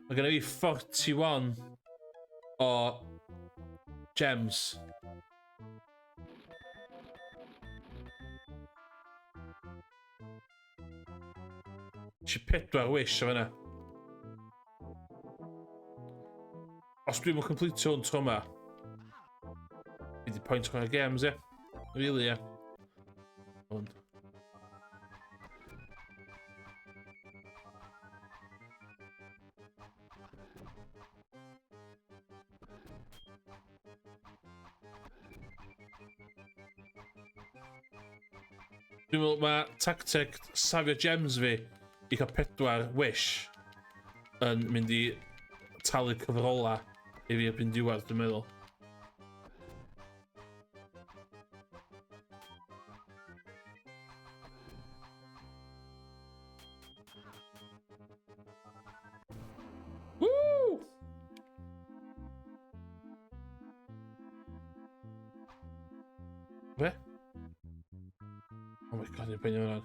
Mae gen i fi 41 o gems. Ti pedwar wish o fanna. Os dwi'n mynd completio hwn tro yma, fi di point chwarae games, ie. Really, ie. Ond. Dwi'n meddwl mae tacteg safio gems fi i cael pedwar wish yn mynd i talu cyfrola i fi erbyn diwedd, dwi'n meddwl. Woo! Be? Oh my god, ni'n poeni hwnna.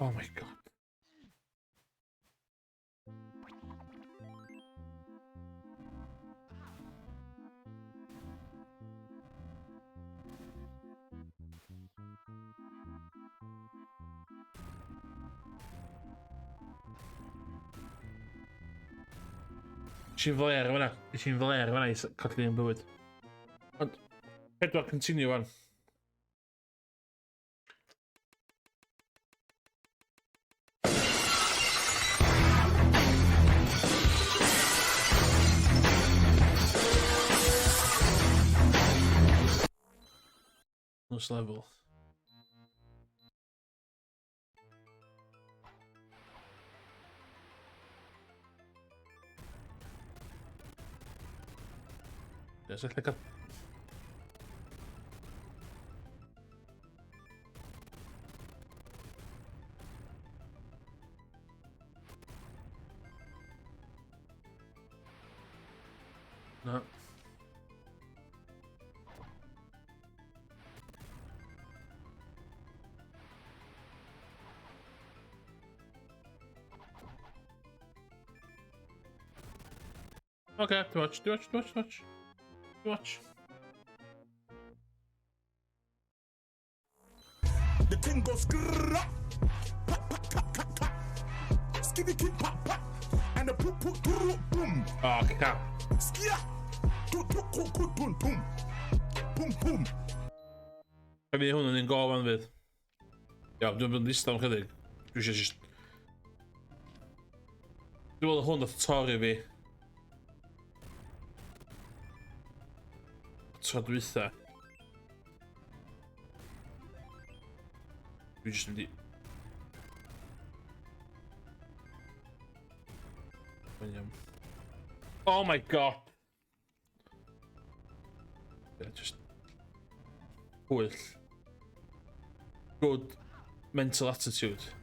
Oh my god. Nes i'n fler fan'na. Nes i'n fler fan'na i colli yn bywyd. Ond, pedwar continue wan. Nos level. Yes, allai cael... Na. Okay, too much, too much, too much, too much. Too much. The thing goes skrrra, pop, pop, pop, pop, pop. Skiddy kid pop, pop. And the poop, poop, poop, boom. Oh, cap. Skia. Tu, tu, ku, ku, tum, tum. Pum, pum. Fe fydd hwn yn un go fan fydd. Iawn, dwi'n mynd ddistaw am chydig. Dwi eisiau just... Dwi'n meddwl hwn oedd torri fi. Tro dwytha. Dwi jyst mynd i... William. Oh my god! Yeah, just... Pwyll. Good mental attitude.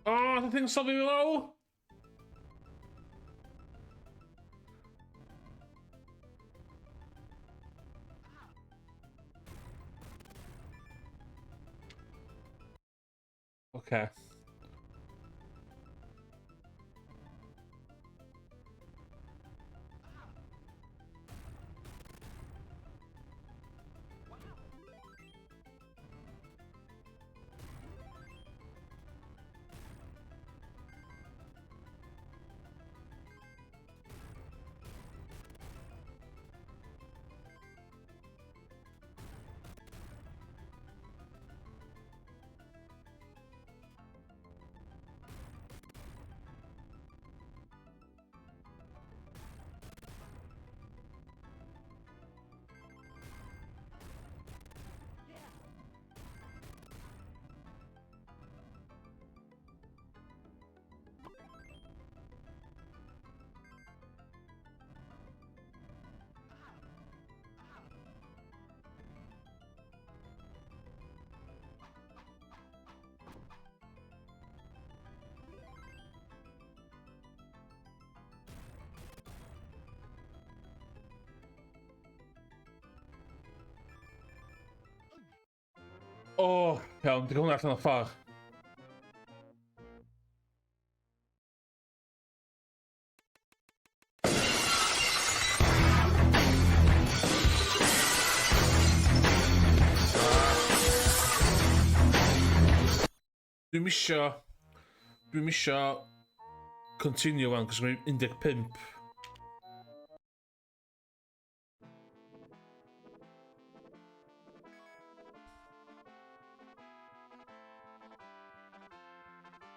Oh, the thing's sylwi fi lawr! Okay. O, oh, iawn, dwi'n hwnna allan o ffordd. Dwi'n misio... Dwi'n misio continue wan, cos mae'n 15.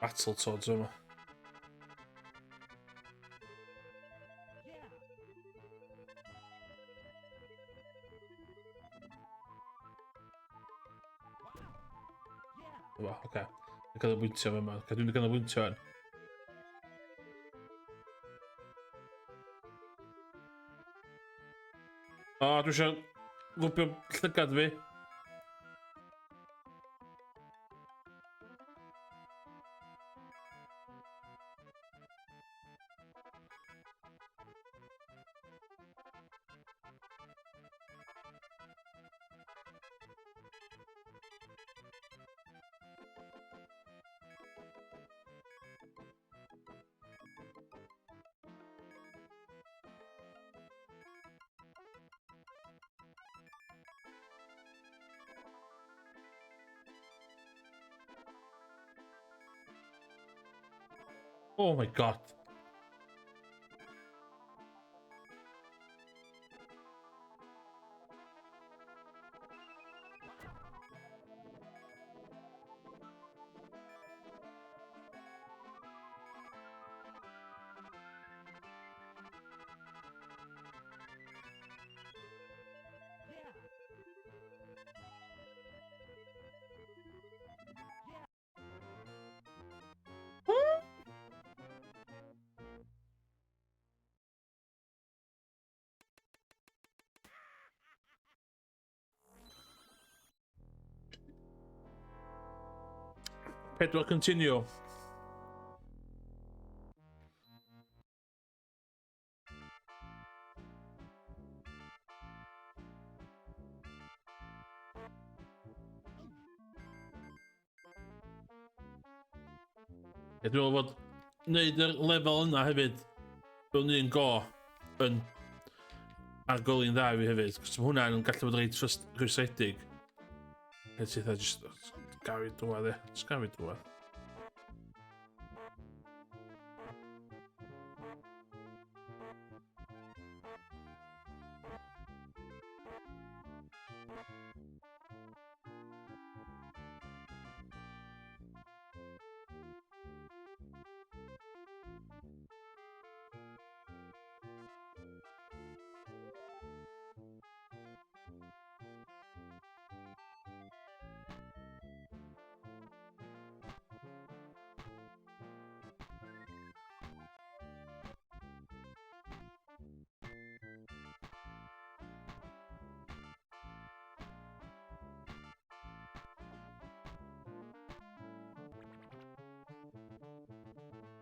Battletoads yma. Oce. Okay. Dwi'n canolbwyntio yma. Dwi'n canolbwyntio yn. O, dwi eisiau gwbio llygad fi. Oh my god. Pedwar continue. Ie, dwi'n meddwl fod wneud yr lefel yna hefyd mewn un go yn argoli'n dda i fi hefyd, cos mae hwnna'n gallu bod reit rhwystredig. Lle ti eitha just gael i drwad e, just gael i drwad.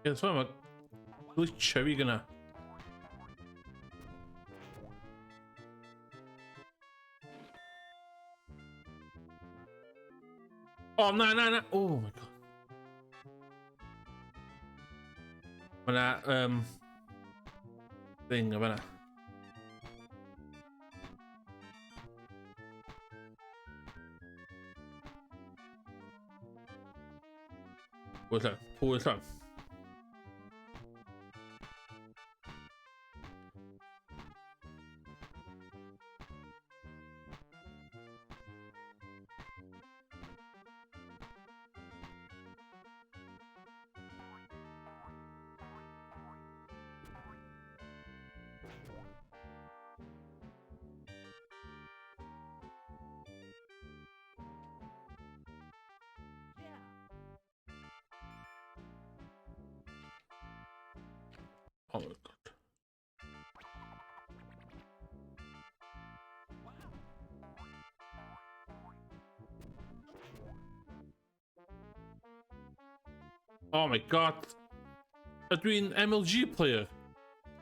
Ie, so mae glitcho fi gyna. O, na, na, na. Oh my god. Mae na, thing o fanna. Pwy allan? Pwy allan? Oh my god. Oh my god. Ydw i'n MLG player?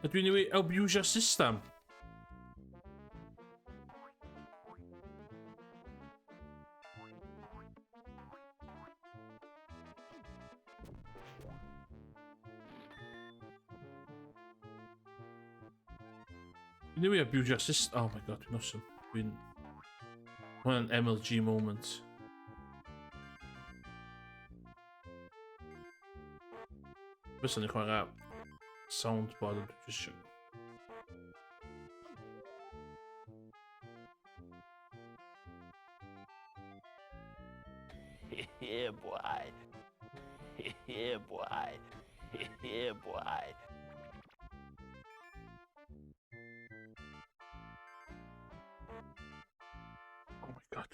Ydw i'n newid abuser system? Dwi'n newid abuser system. Oh my god, dwi'n awesome. Dwi'n... Hwna'n MLG moment. Fysa ni chwarae soundboard yn dwi jyst eisiau. Yeah, boy. Yeah, boy. Yeah, boy. Oh my god.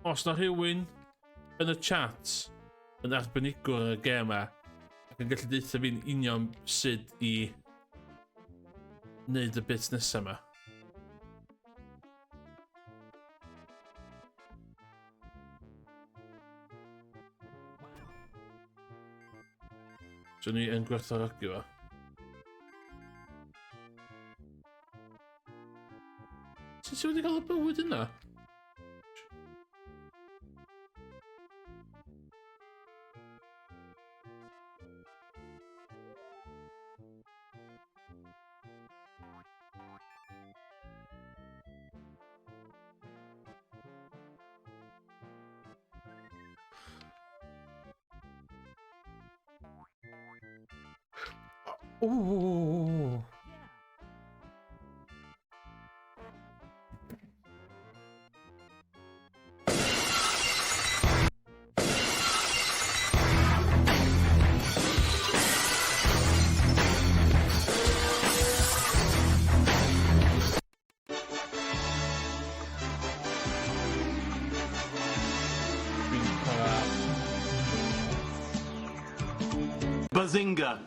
Os na rhywun yn y chat yn arbenigwr ar y gêm yma ac yn gallu deutha fi'n union sut i wneud y bit nesaf yma. So ni yn gwerthfawrogi fo. Sut ti wedi cael y bywyd yna? Ooh. Dwi'n chwarae... Bazinga!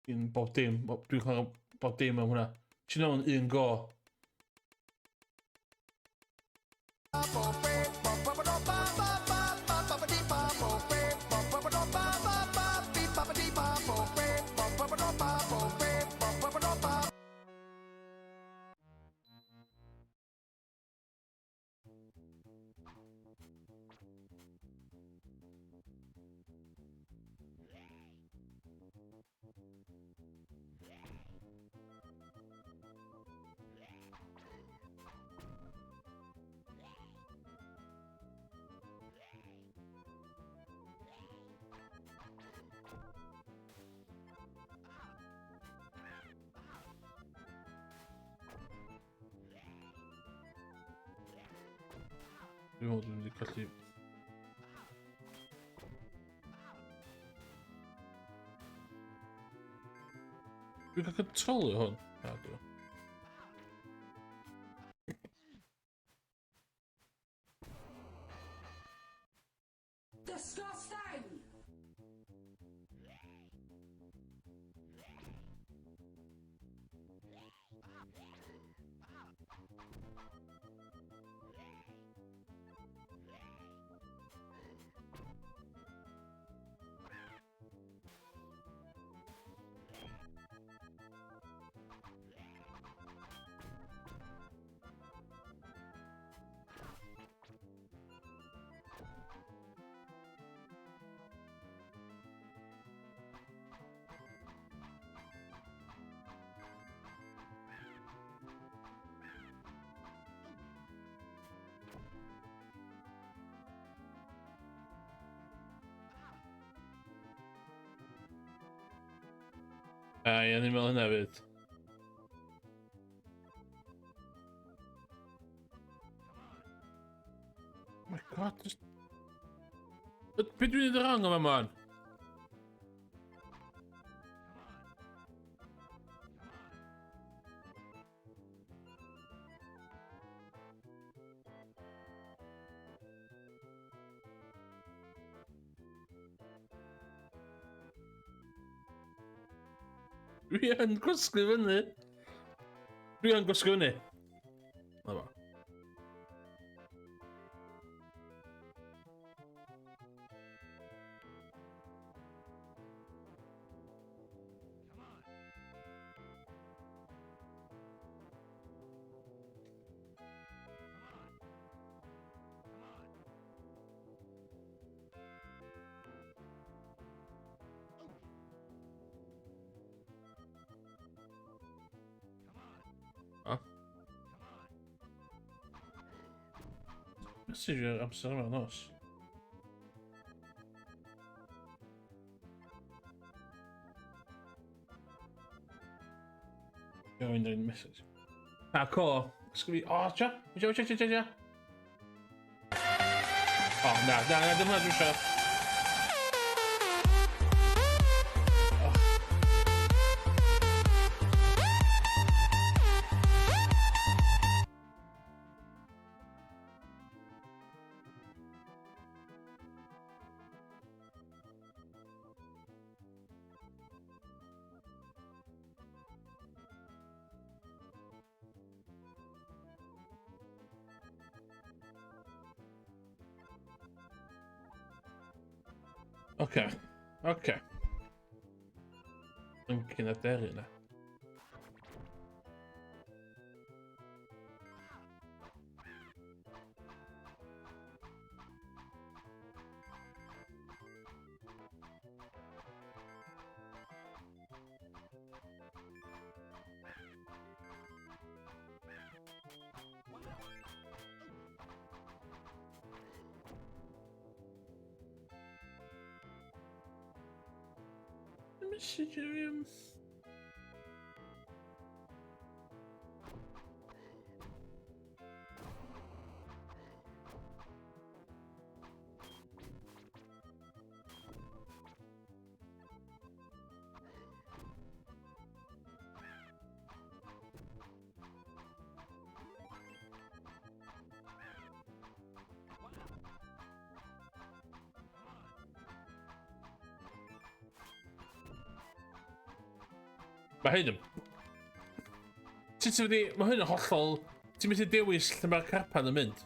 Dwi'n bob dim, dwi'n chwarae bob dim am hwnna. Ti'n mewn un go. Dwi'n meddwl dwi'n mynd i colli... Dwi'n cael controlio hwn? Na, dwi. Disgusting! A ie, ni'n meddwl hynna fyd. Oh my god, just... Be dwi'n neud yn wrong yma, man? Dwi yn gwasgu fyny. Dwi yn gwasgu fyny. Na fo. Message yr amser yma nos. Dwi'n mynd message. Na, co. Sgwn i... O, tia! Tia, tia, tia, tia! O, na, na, na, dim hwnna dwi eisiau. Oce. Oce. Yn aderyn na. Message him. Mae hyn yn... Sut ti'n mynd i... Mae hyn yn hollol... Ti'n mynd i dewis lle mae'r carpan yn mynd?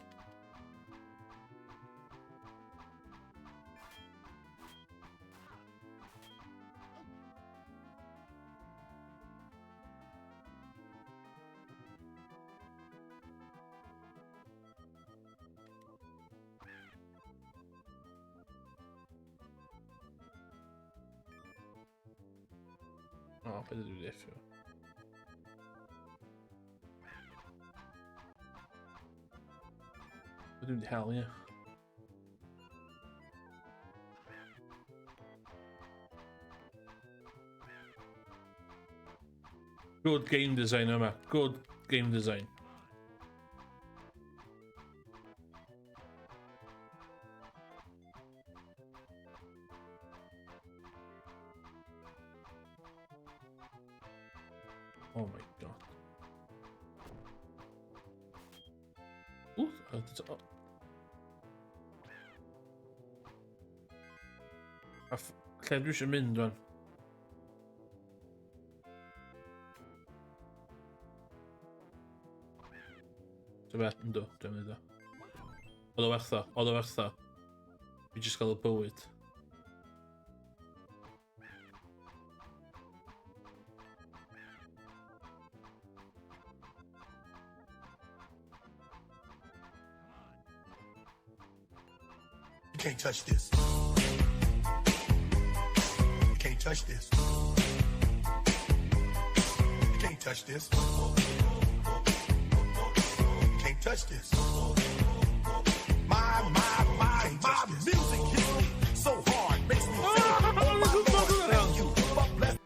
O, beth ydw i wedi effio? Dwi'n mynd i hel, ie. Good game design yma. Good game design. Oh my god. Ooh, oh. A lle dwi eisiau mynd, rwan? Dy be? Yndw, dwi'n mynd o. Oedd o werth o, oedd o werth o. Fi jyst gael y bywyd. You can't touch this. You can't touch this. You can't touch this. You can't touch this. My, my, my, my music hits me so hard. Makes me say, oh my Lord, thank you for blessing.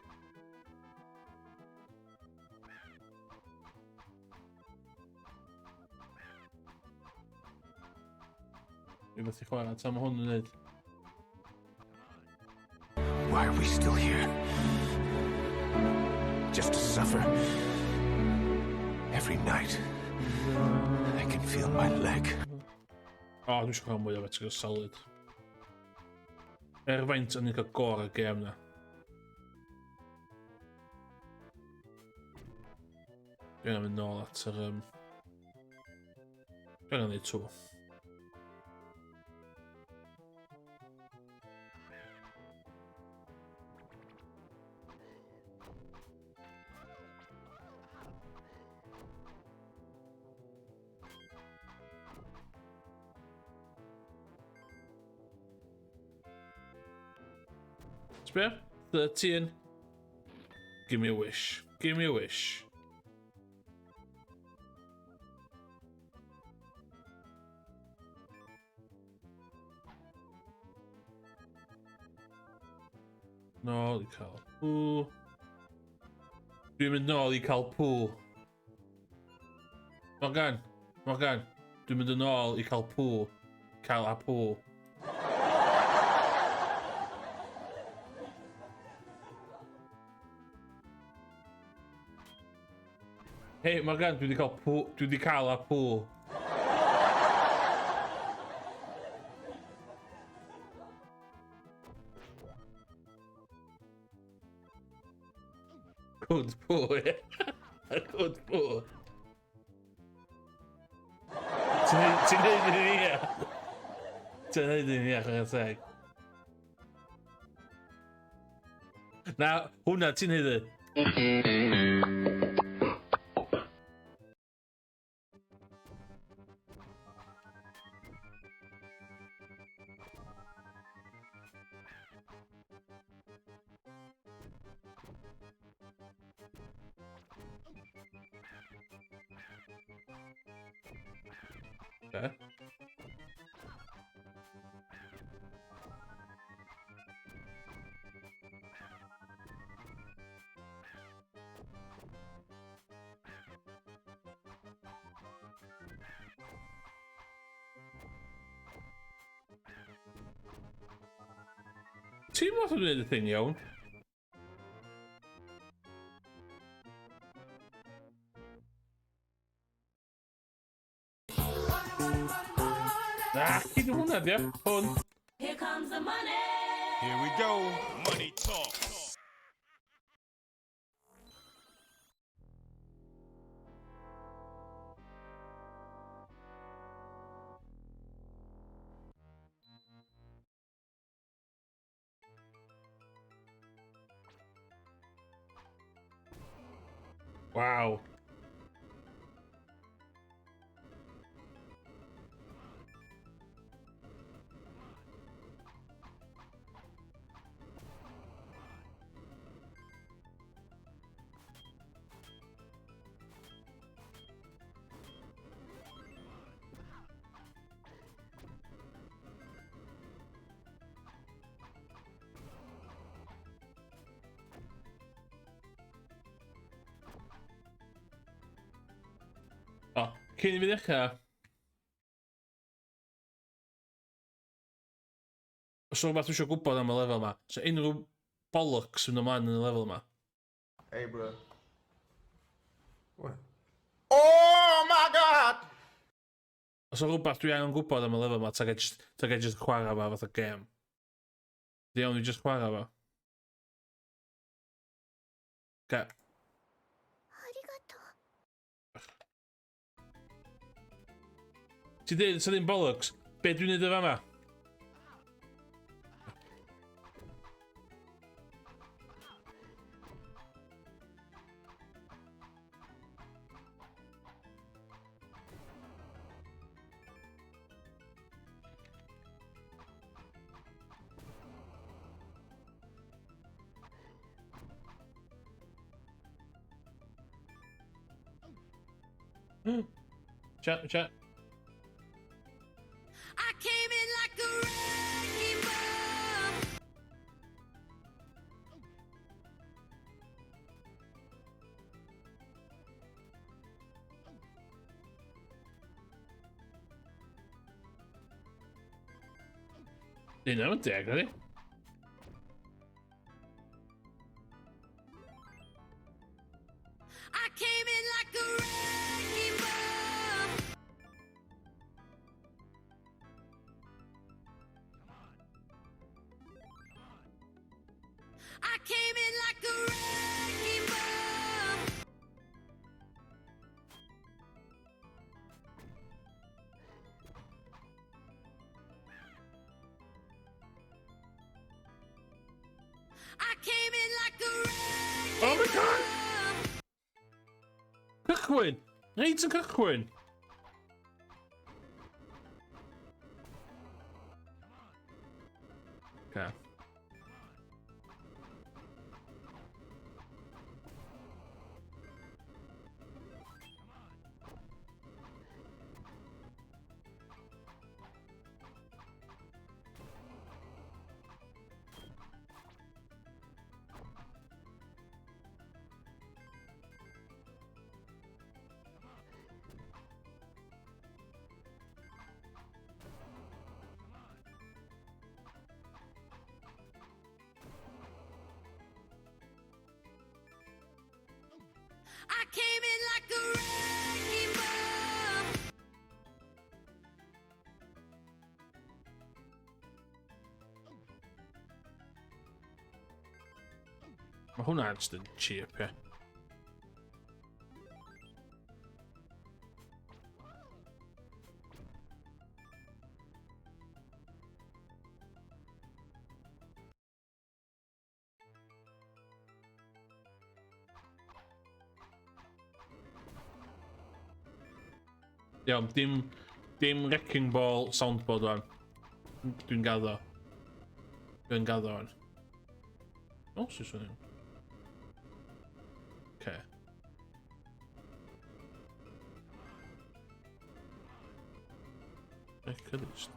Dwi'n methu chwarae, ta mae hwn yn neud. Why are we still here? Just to suffer. Every night, I can feel my leg. O, oh, dwi eisiau chwarae mwy o Metal Gear Solid. Er faint o'n i'n cael gor y gêm na. Dwi'n mynd nôl at yr... Dwi'n mynd i 2. Sbia? 13. Give me a wish. Give me a wish. Nôl i cael pŵ. Dwi'n mynd nôl i cael pŵ. Morgan, Morgan, dwi'n mynd yn ôl i cael pŵ. Cael a pŵ. Hei, Morgan, dwi wedi cael pŵ... Dwi wedi cael a pŵ. Cwd pŵ, ie. Cwd pŵ. Ti'n neud i ni, ie. Ti'n neud i ni, ie, chwarae teg. Na, hwnna ti'n neud i. Okay. Ti'n fath o wneud y thing iawn? Na, cyd hwnna, di Hwn. Here comes the money. Here we go. Money talk. Waw. O, cyn i fi ddechrau... Os rhywbeth dwi eisiau gwybod am y lefel yma, so unrhyw bollocks yn ymlaen yn y lefel yma. Hey, bro. What? Oh my God! Os o rhywbeth dwi angen gwybod am y lefel yma, ta ga just, ta ga just chwarae fo fatha gêm. Di iawn i just chwarae fo. Ga. Ti'n dweud, sa ddim bollocks. Be dwi'n neud o fama? Chat, chat. I came in like a wrecking ball. Dyn nhw'n deg, ydy? I came in like a wrecking ball. I came in like a wrecking ball. I came in like a wrecking Oh my god! Cychwyn! Reit yn cychwyn! Okay. I came in like a wrecking ball. Mae hwnna just yn cheap, ie. Iawn, dim, dim wrecking ball soundboard wan. Dwi'n gaddo. Dwi'n gaddo wan. O, sy'n swnio. Okay. Hercules.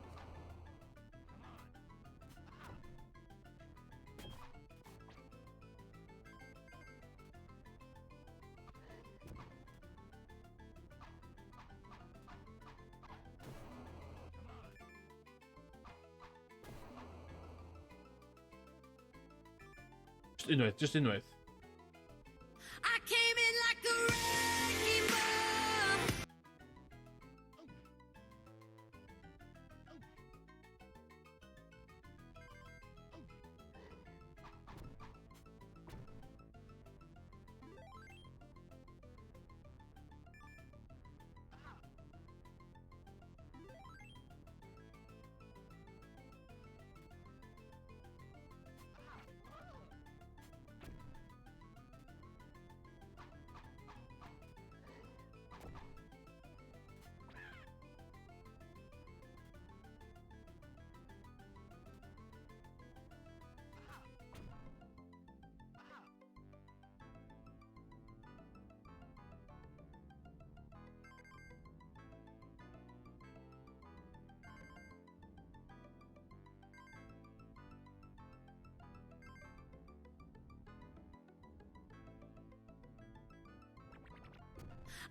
Just unwaith, just unwaith. I came in like a wrecking ball.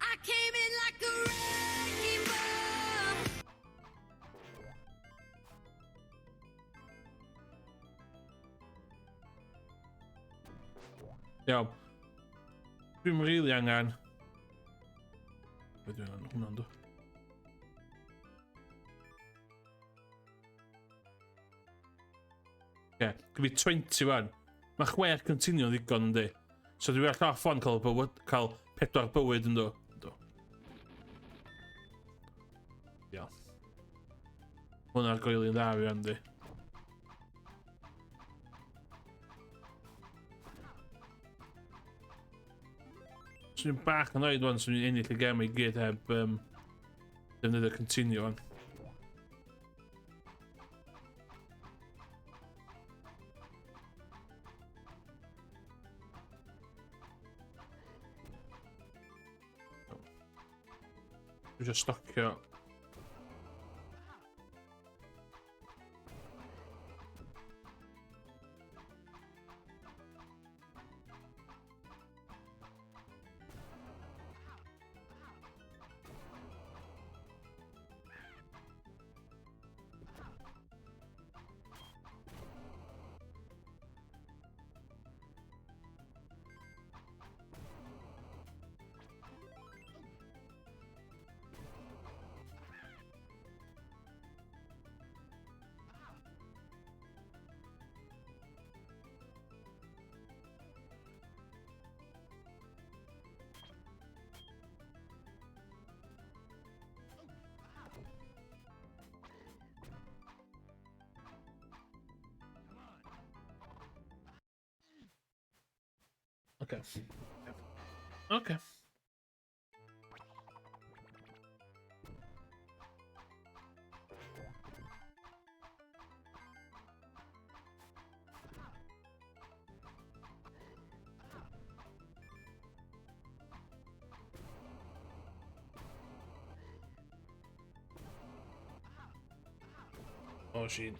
I came in like a wrecking ball. Iawn. Dwi'm rili angen. Be dwi'n angen hwnna'n do? Ie, yeah, gyda fi 21. Mae chwech continue yn ddigon yndi. So dwi well off wan cael, bywyd, cael pedwar bywyd ynddo. Ynddo. Iawn. Hwna'r goeli'n dda fi, Andy. Swn i'n bach yn oed wan, swn i'n ennill y gem i gyd heb defnyddio continue wan. Dwi eisiau stocio. Okay. Okay. Oh, shit.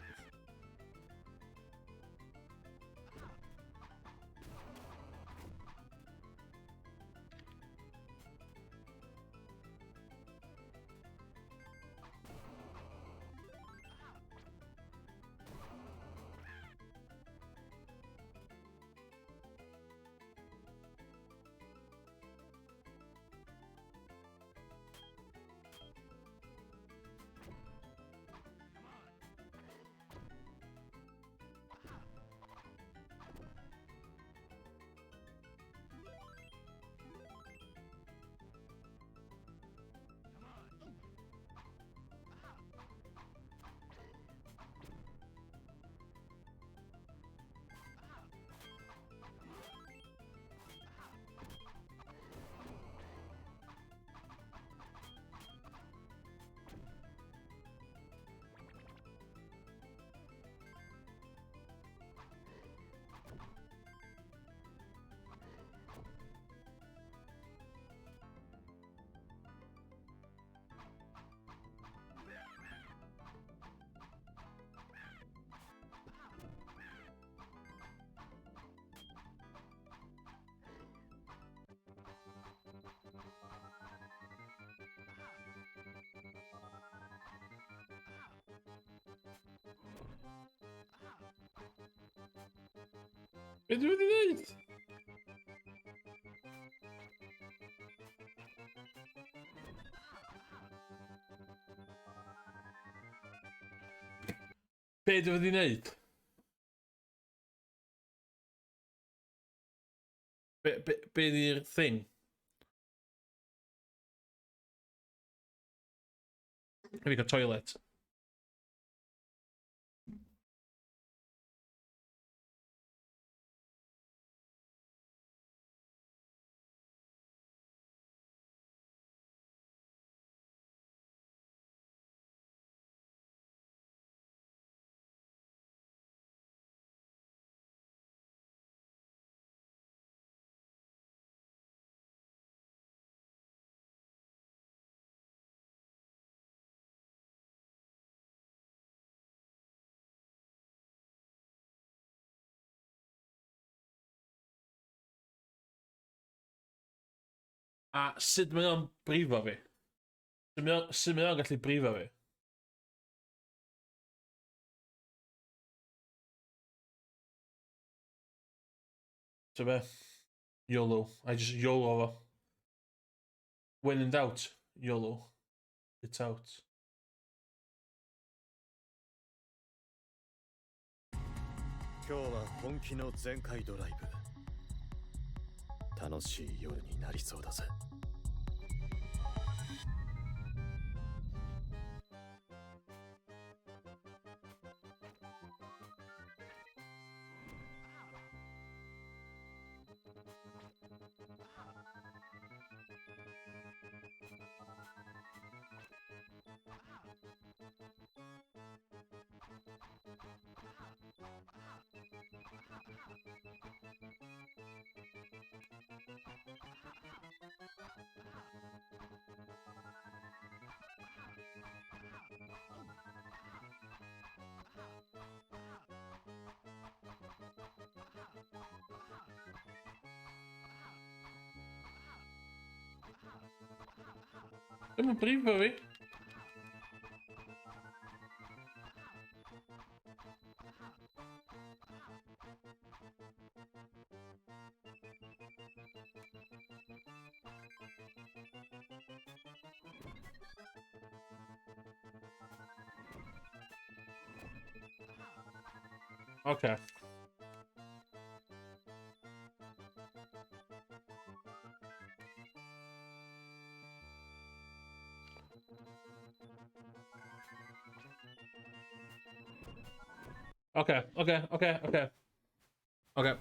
Be dwi wedi wneud? Be dwi wedi wneud? Be di'r thing? Fi gael toilet. A sut mae o'n brifo fi? Sut mae o'n gallu brifo fi? So be? YOLO. I just YOLO fo. When in doubt, YOLO. It's out. 今日は本気の全開ドライブ。楽しい夜になりそうだぜ。Ddim yn brifo fi. Okay. Okay, okay, okay, okay. Okay.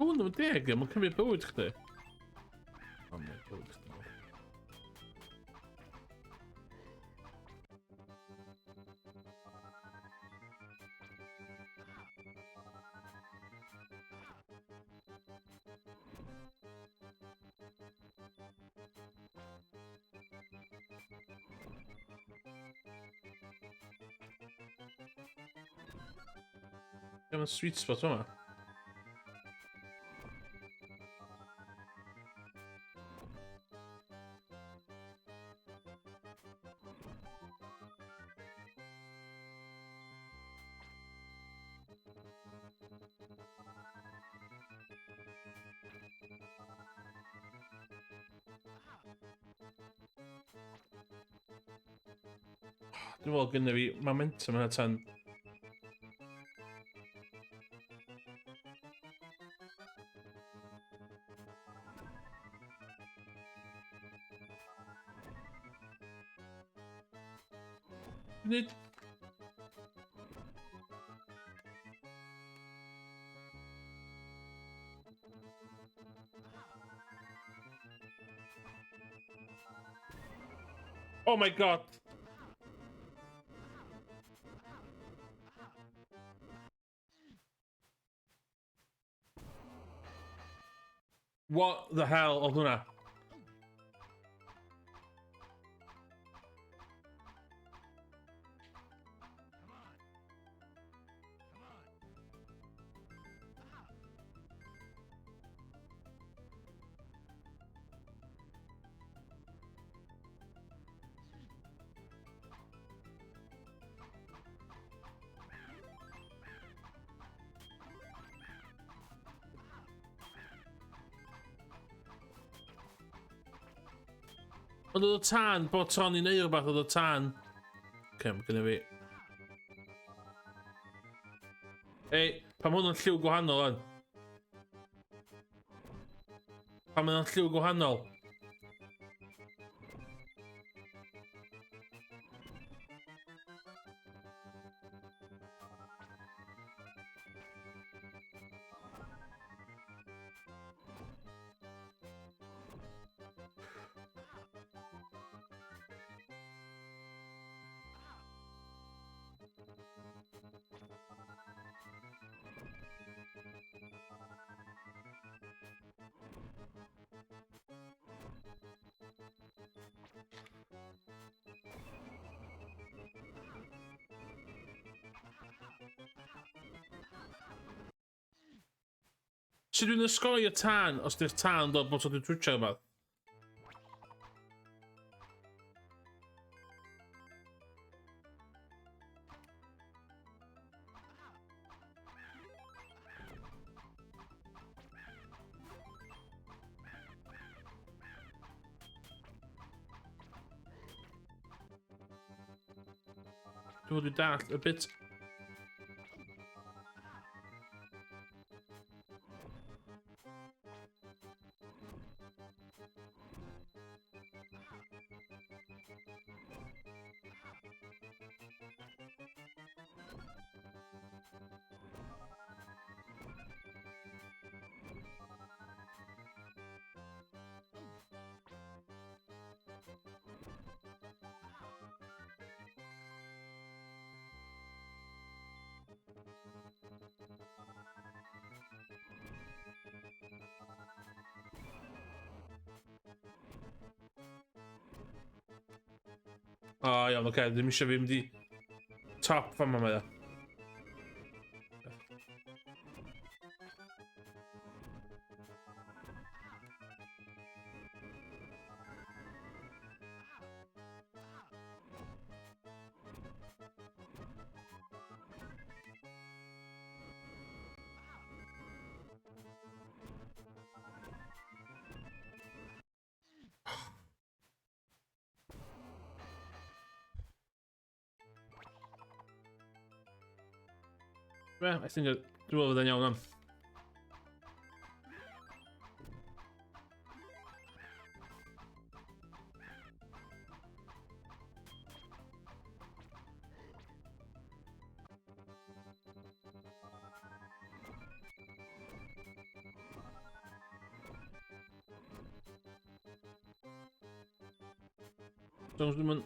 Hwn yn deg, mae'n cymryd bywyd chdi. Mae'n bywyd chdi. Mae'n sweet spot yma. Dwi'n meddwl gynna fi momentum yna tan... Nid... Oh my god! What the hell oedd hwnna? Ond oedd y tân, bod tron i neud rhywbeth oedd y tân. Oce, mae gynnu fi. Ei, pam hwn yn lliw gwahanol o'n? Pam mae'n lliw gwahanol? Sut dwi'n ysgoi y tân os di'r tân dod bod dwi'n twtio rhywbeth? Dwi'n fod i dall y bit. O, iawn, oce, okay. Ddim eisiau fi mynd i top fama mae o. Well, I think dwi'n meddwl fydda'n iawn am. So, dwi'n mynd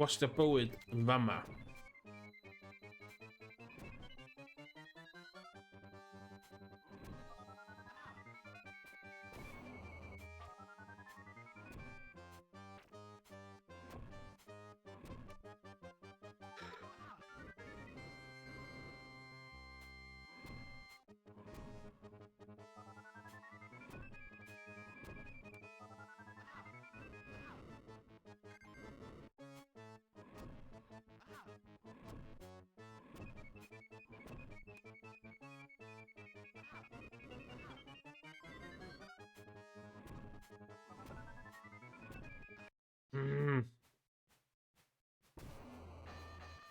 wastio bywyd yn fama.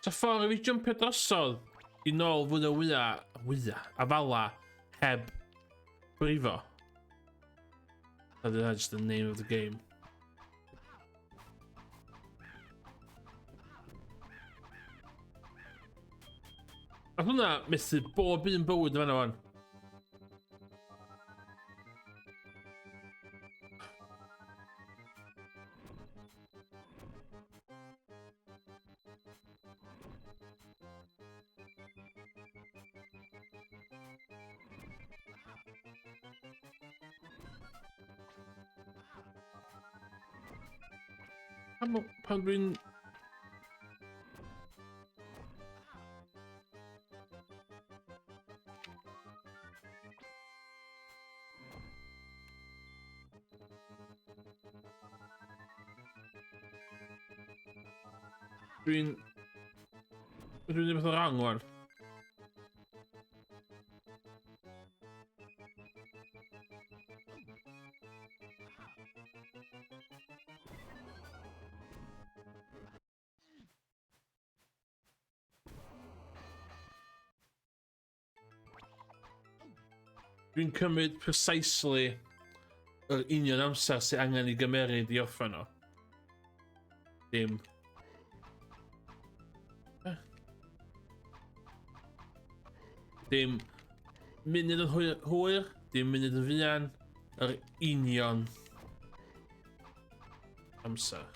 Ta ffordd i fi jumpio drosodd i nôl fwy o wya, wya, a fala, heb brifo. That just the name of the game. A hwnna methu bob un bywyd yn fanna wan. Pam, pam dwi'n... Dwi'n... Dwi'n rhywbeth o rang wan. Dwi'n cymryd precisely yr union amser sy'n angen i gymeryd i orffen o. Dim. Dim munud yn hwyr, hwyr, dim munud yn fuan, yr union amser.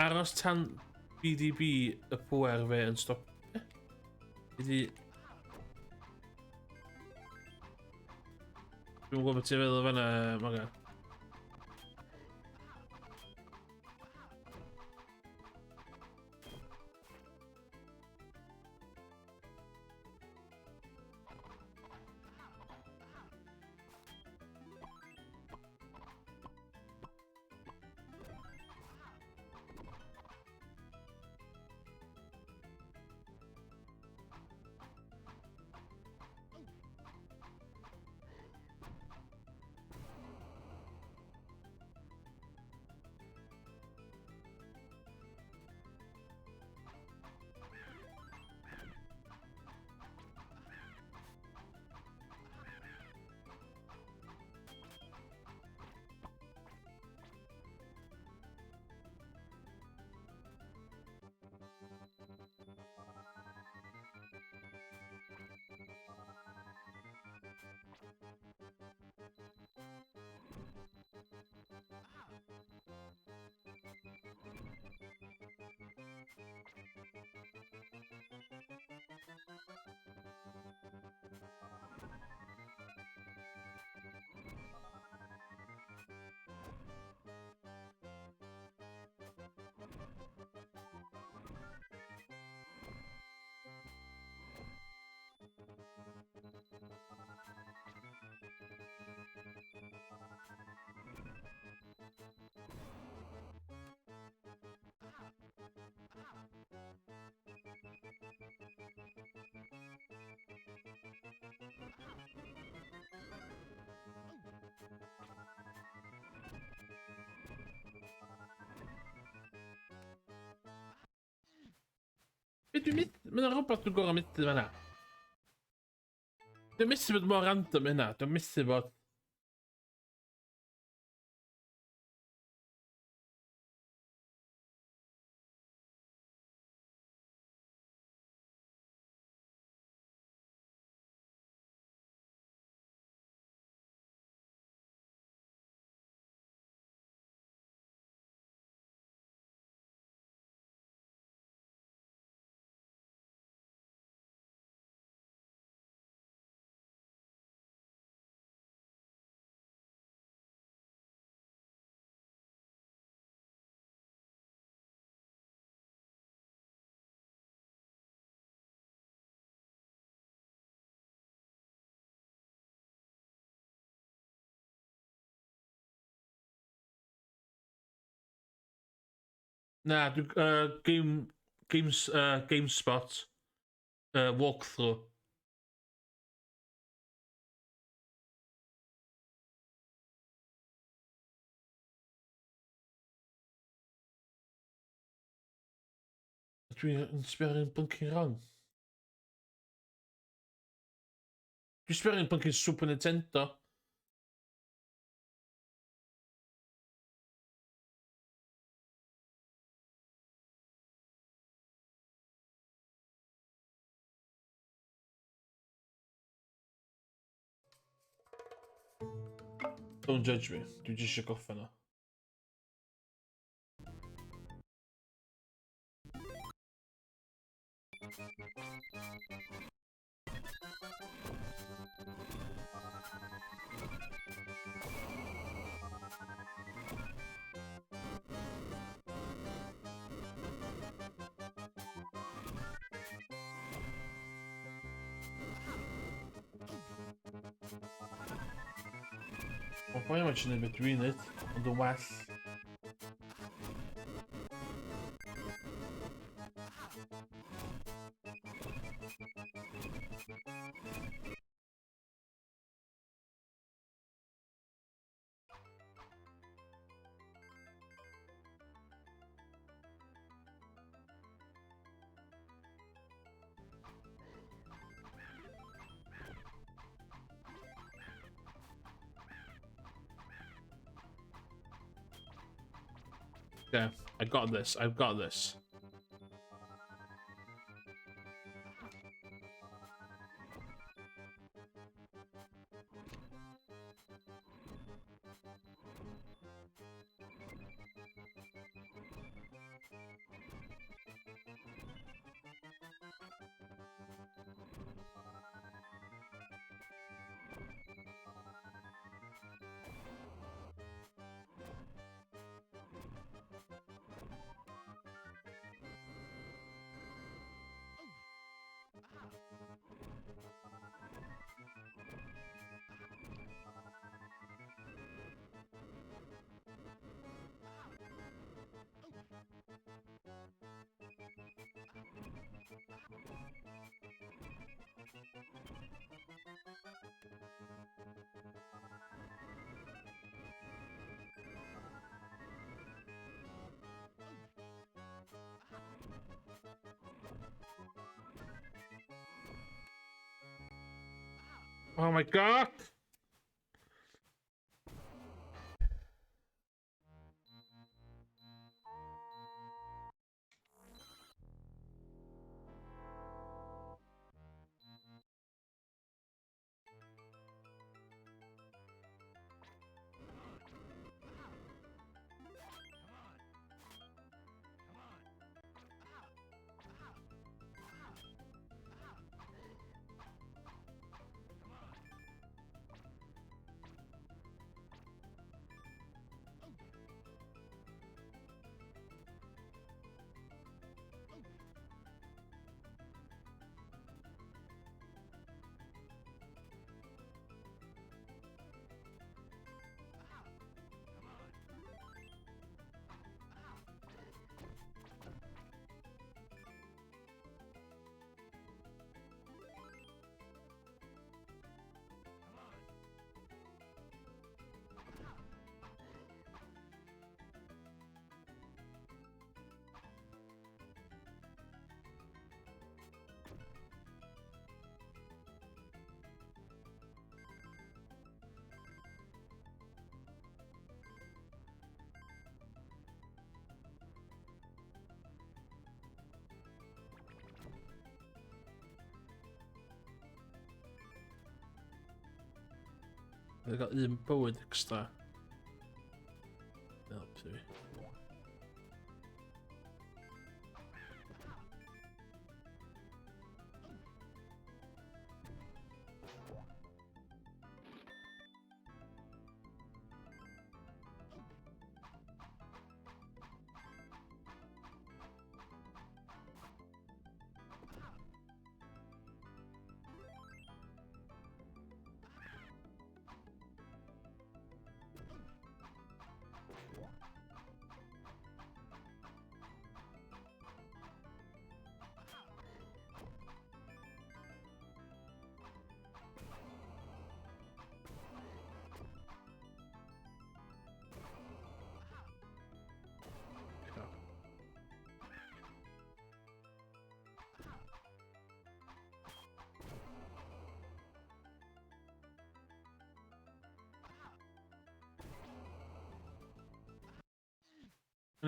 Aros tan BDB y pwer fe yn stop. Ydy... Dwi'n gwybod beth ti'n feddwl fanna, Morgan. Be dwi'n mynd... Mae'n rhywbeth dwi'n gorau mynd fanna. Dwi'n methu bod mor random hynna. Dwi'n methu bod... Na, dwi'n... Game... Games... GameSpot. Walkthrough. Dwi'n sbio ar un blinking wrong. Dwi'n sbio ar un blinking Super Nintendo. Don't judge me. Dwi jyst eisiau gorffen o. Mae boi yma eisiau gwneud beth dwi'n neud, ond yn well. Yeah, I got this. I've got this. Oh my god! Dwi'n cael un bywyd extra. Help fi.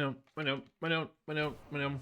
Mae'n iawn, mae'n iawn, mae'n iawn, mae'n iawn, mae'n iawn.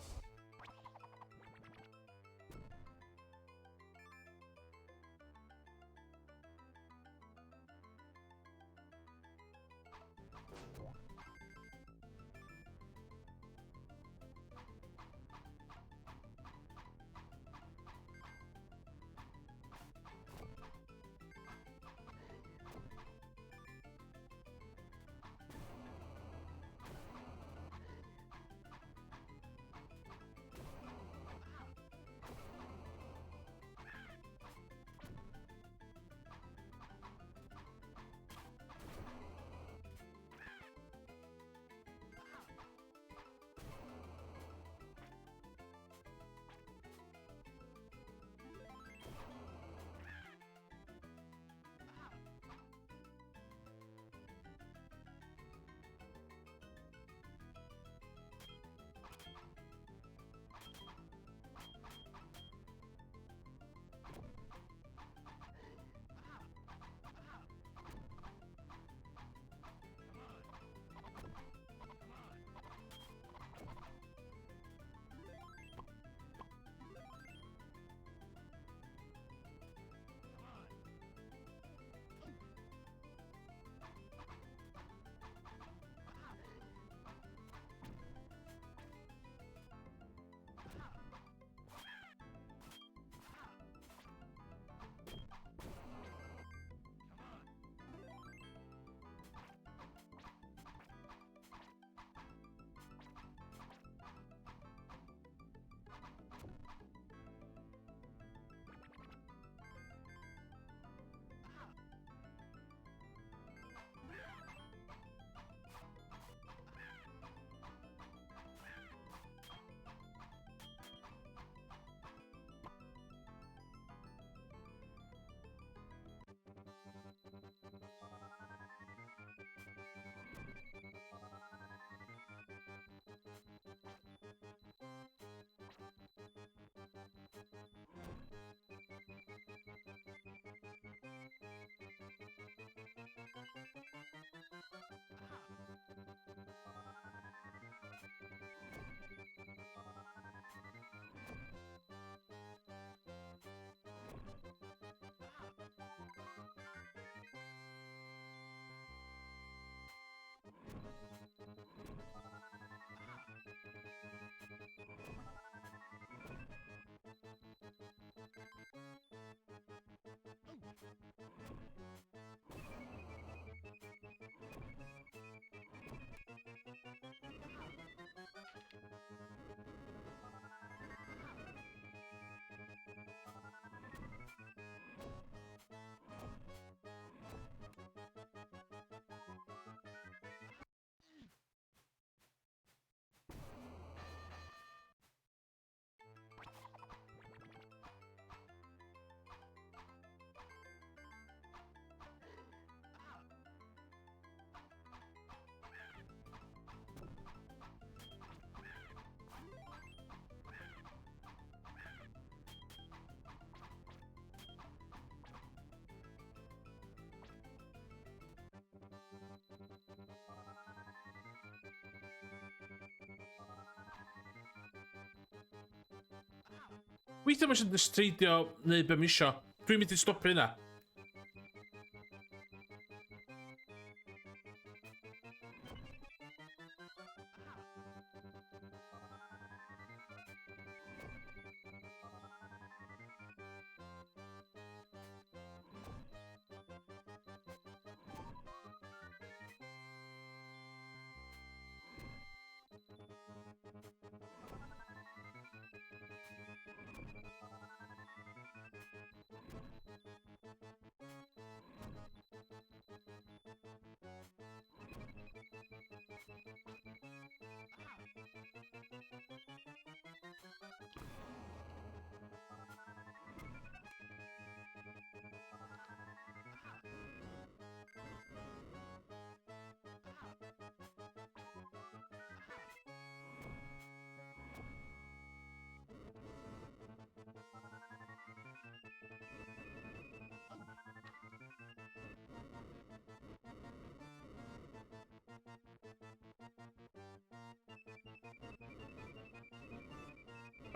Weithiau mae eisiau dystreidio neu be mae isio. Dwi'n mynd i stopio hynna.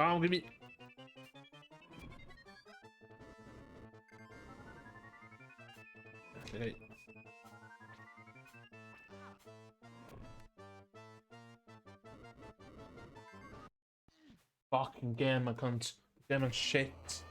Oh, give me... Okay. Fucking game, I cunt. Game and shit.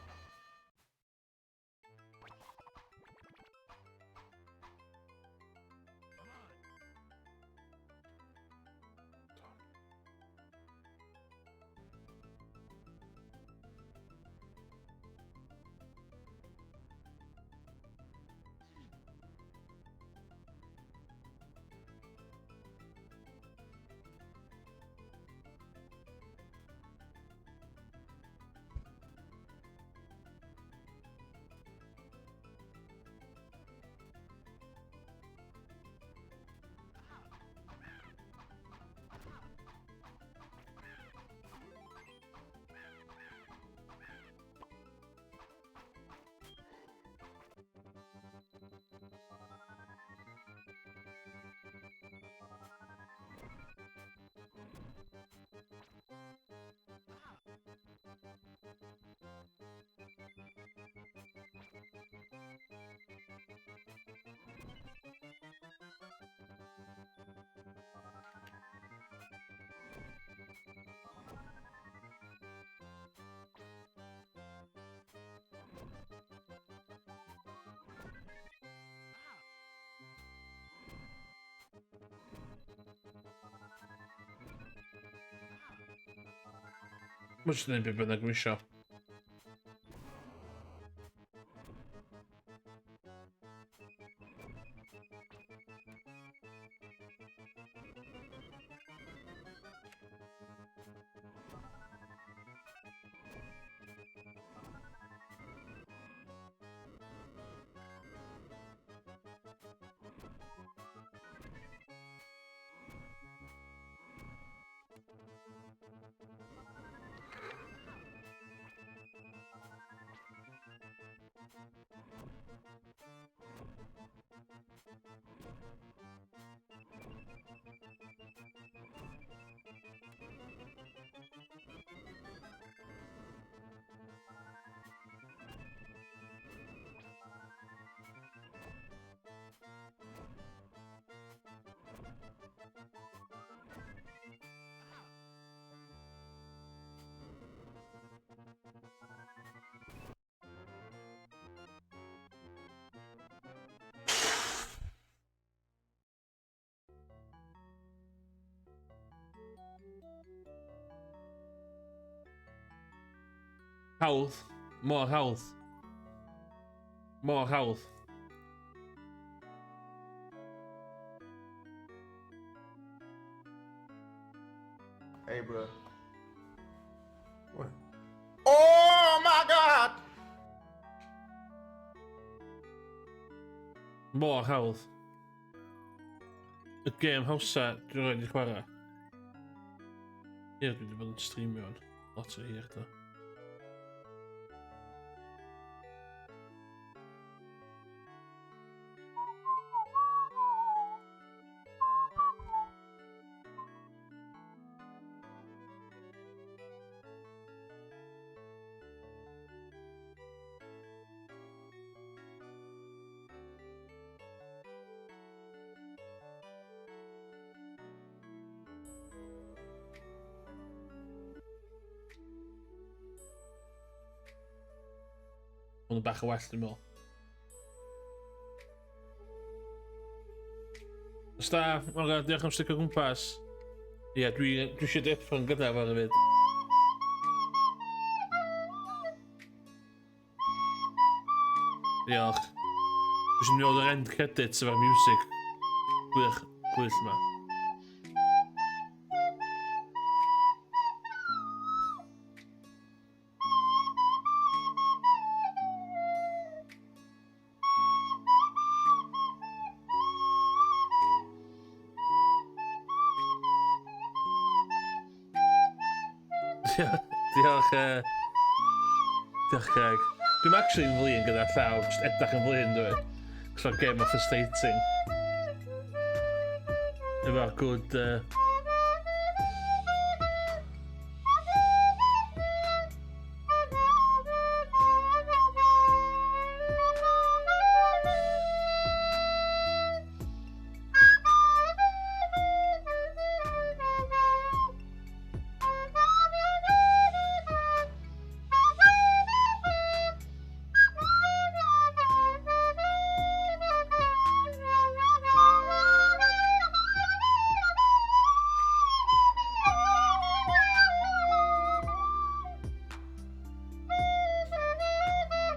Mae jyst yn neud be bynnag mae isio. Hawdd. Mor hawdd. Mor hawdd. Hey, bro. What? Oh my God! Mor hawdd. Y gêm hawsa dwi'n rhaid i chwarae. Ie, dwi wedi bod yn streamio yn lot o hir do. Hwn yn bach o well, dwi'n meddwl. Os da, Morgan, diolch am sticio gwmpas. Ie, yeah, dwi, dwi eisiau deffro'n gyda fo hefyd. Diolch. Dwi eisiau mynd o'r end credits efo'r music. Gwych, gwych yma. Diolch, uh, diolch Craig. Dwi'n actually yn flin gyda llaw, just edrych yn flin dwi. Cos mae'r game o frustrating. Efo'r good... Uh...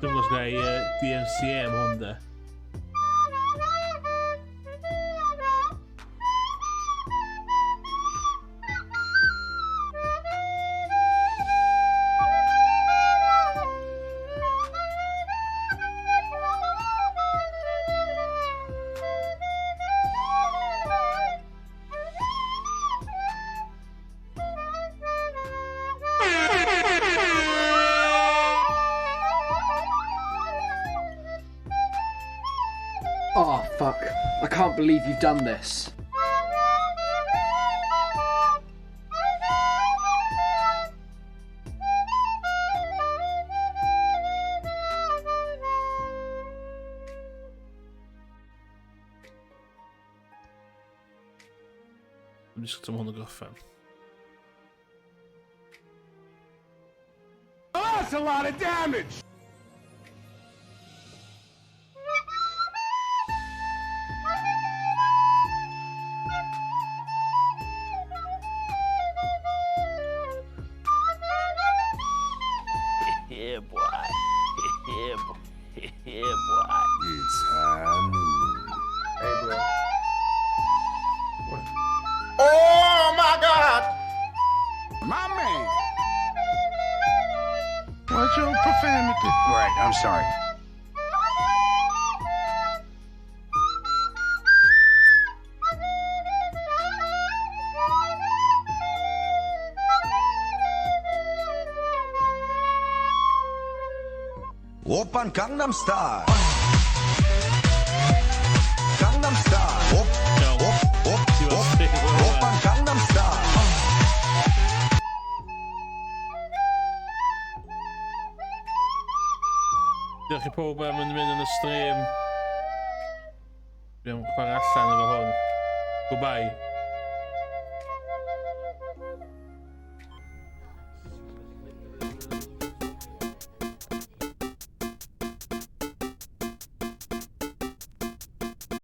Dwi'n gwybod os ga i DMCA am hwn de. Oh, fuck. I can't believe you've done this. Dwi'n disgwyl hwn yn gorffen. That's a lot of damage! Yeah, boy. Yeah, boy. Yeah, boy. It's high noon. Hey, bro. Oh my God! My man! Watch your profanity. Right, I'm sorry. Oppan Gangnam Style. Gangnam Style. Op, Iawn. op, op, Ti op. weld Oppan Gangnam Style. Diolch i pob am yn mynd yn y stream. Dwi'n chwarae allan efo hwn. Goodbye.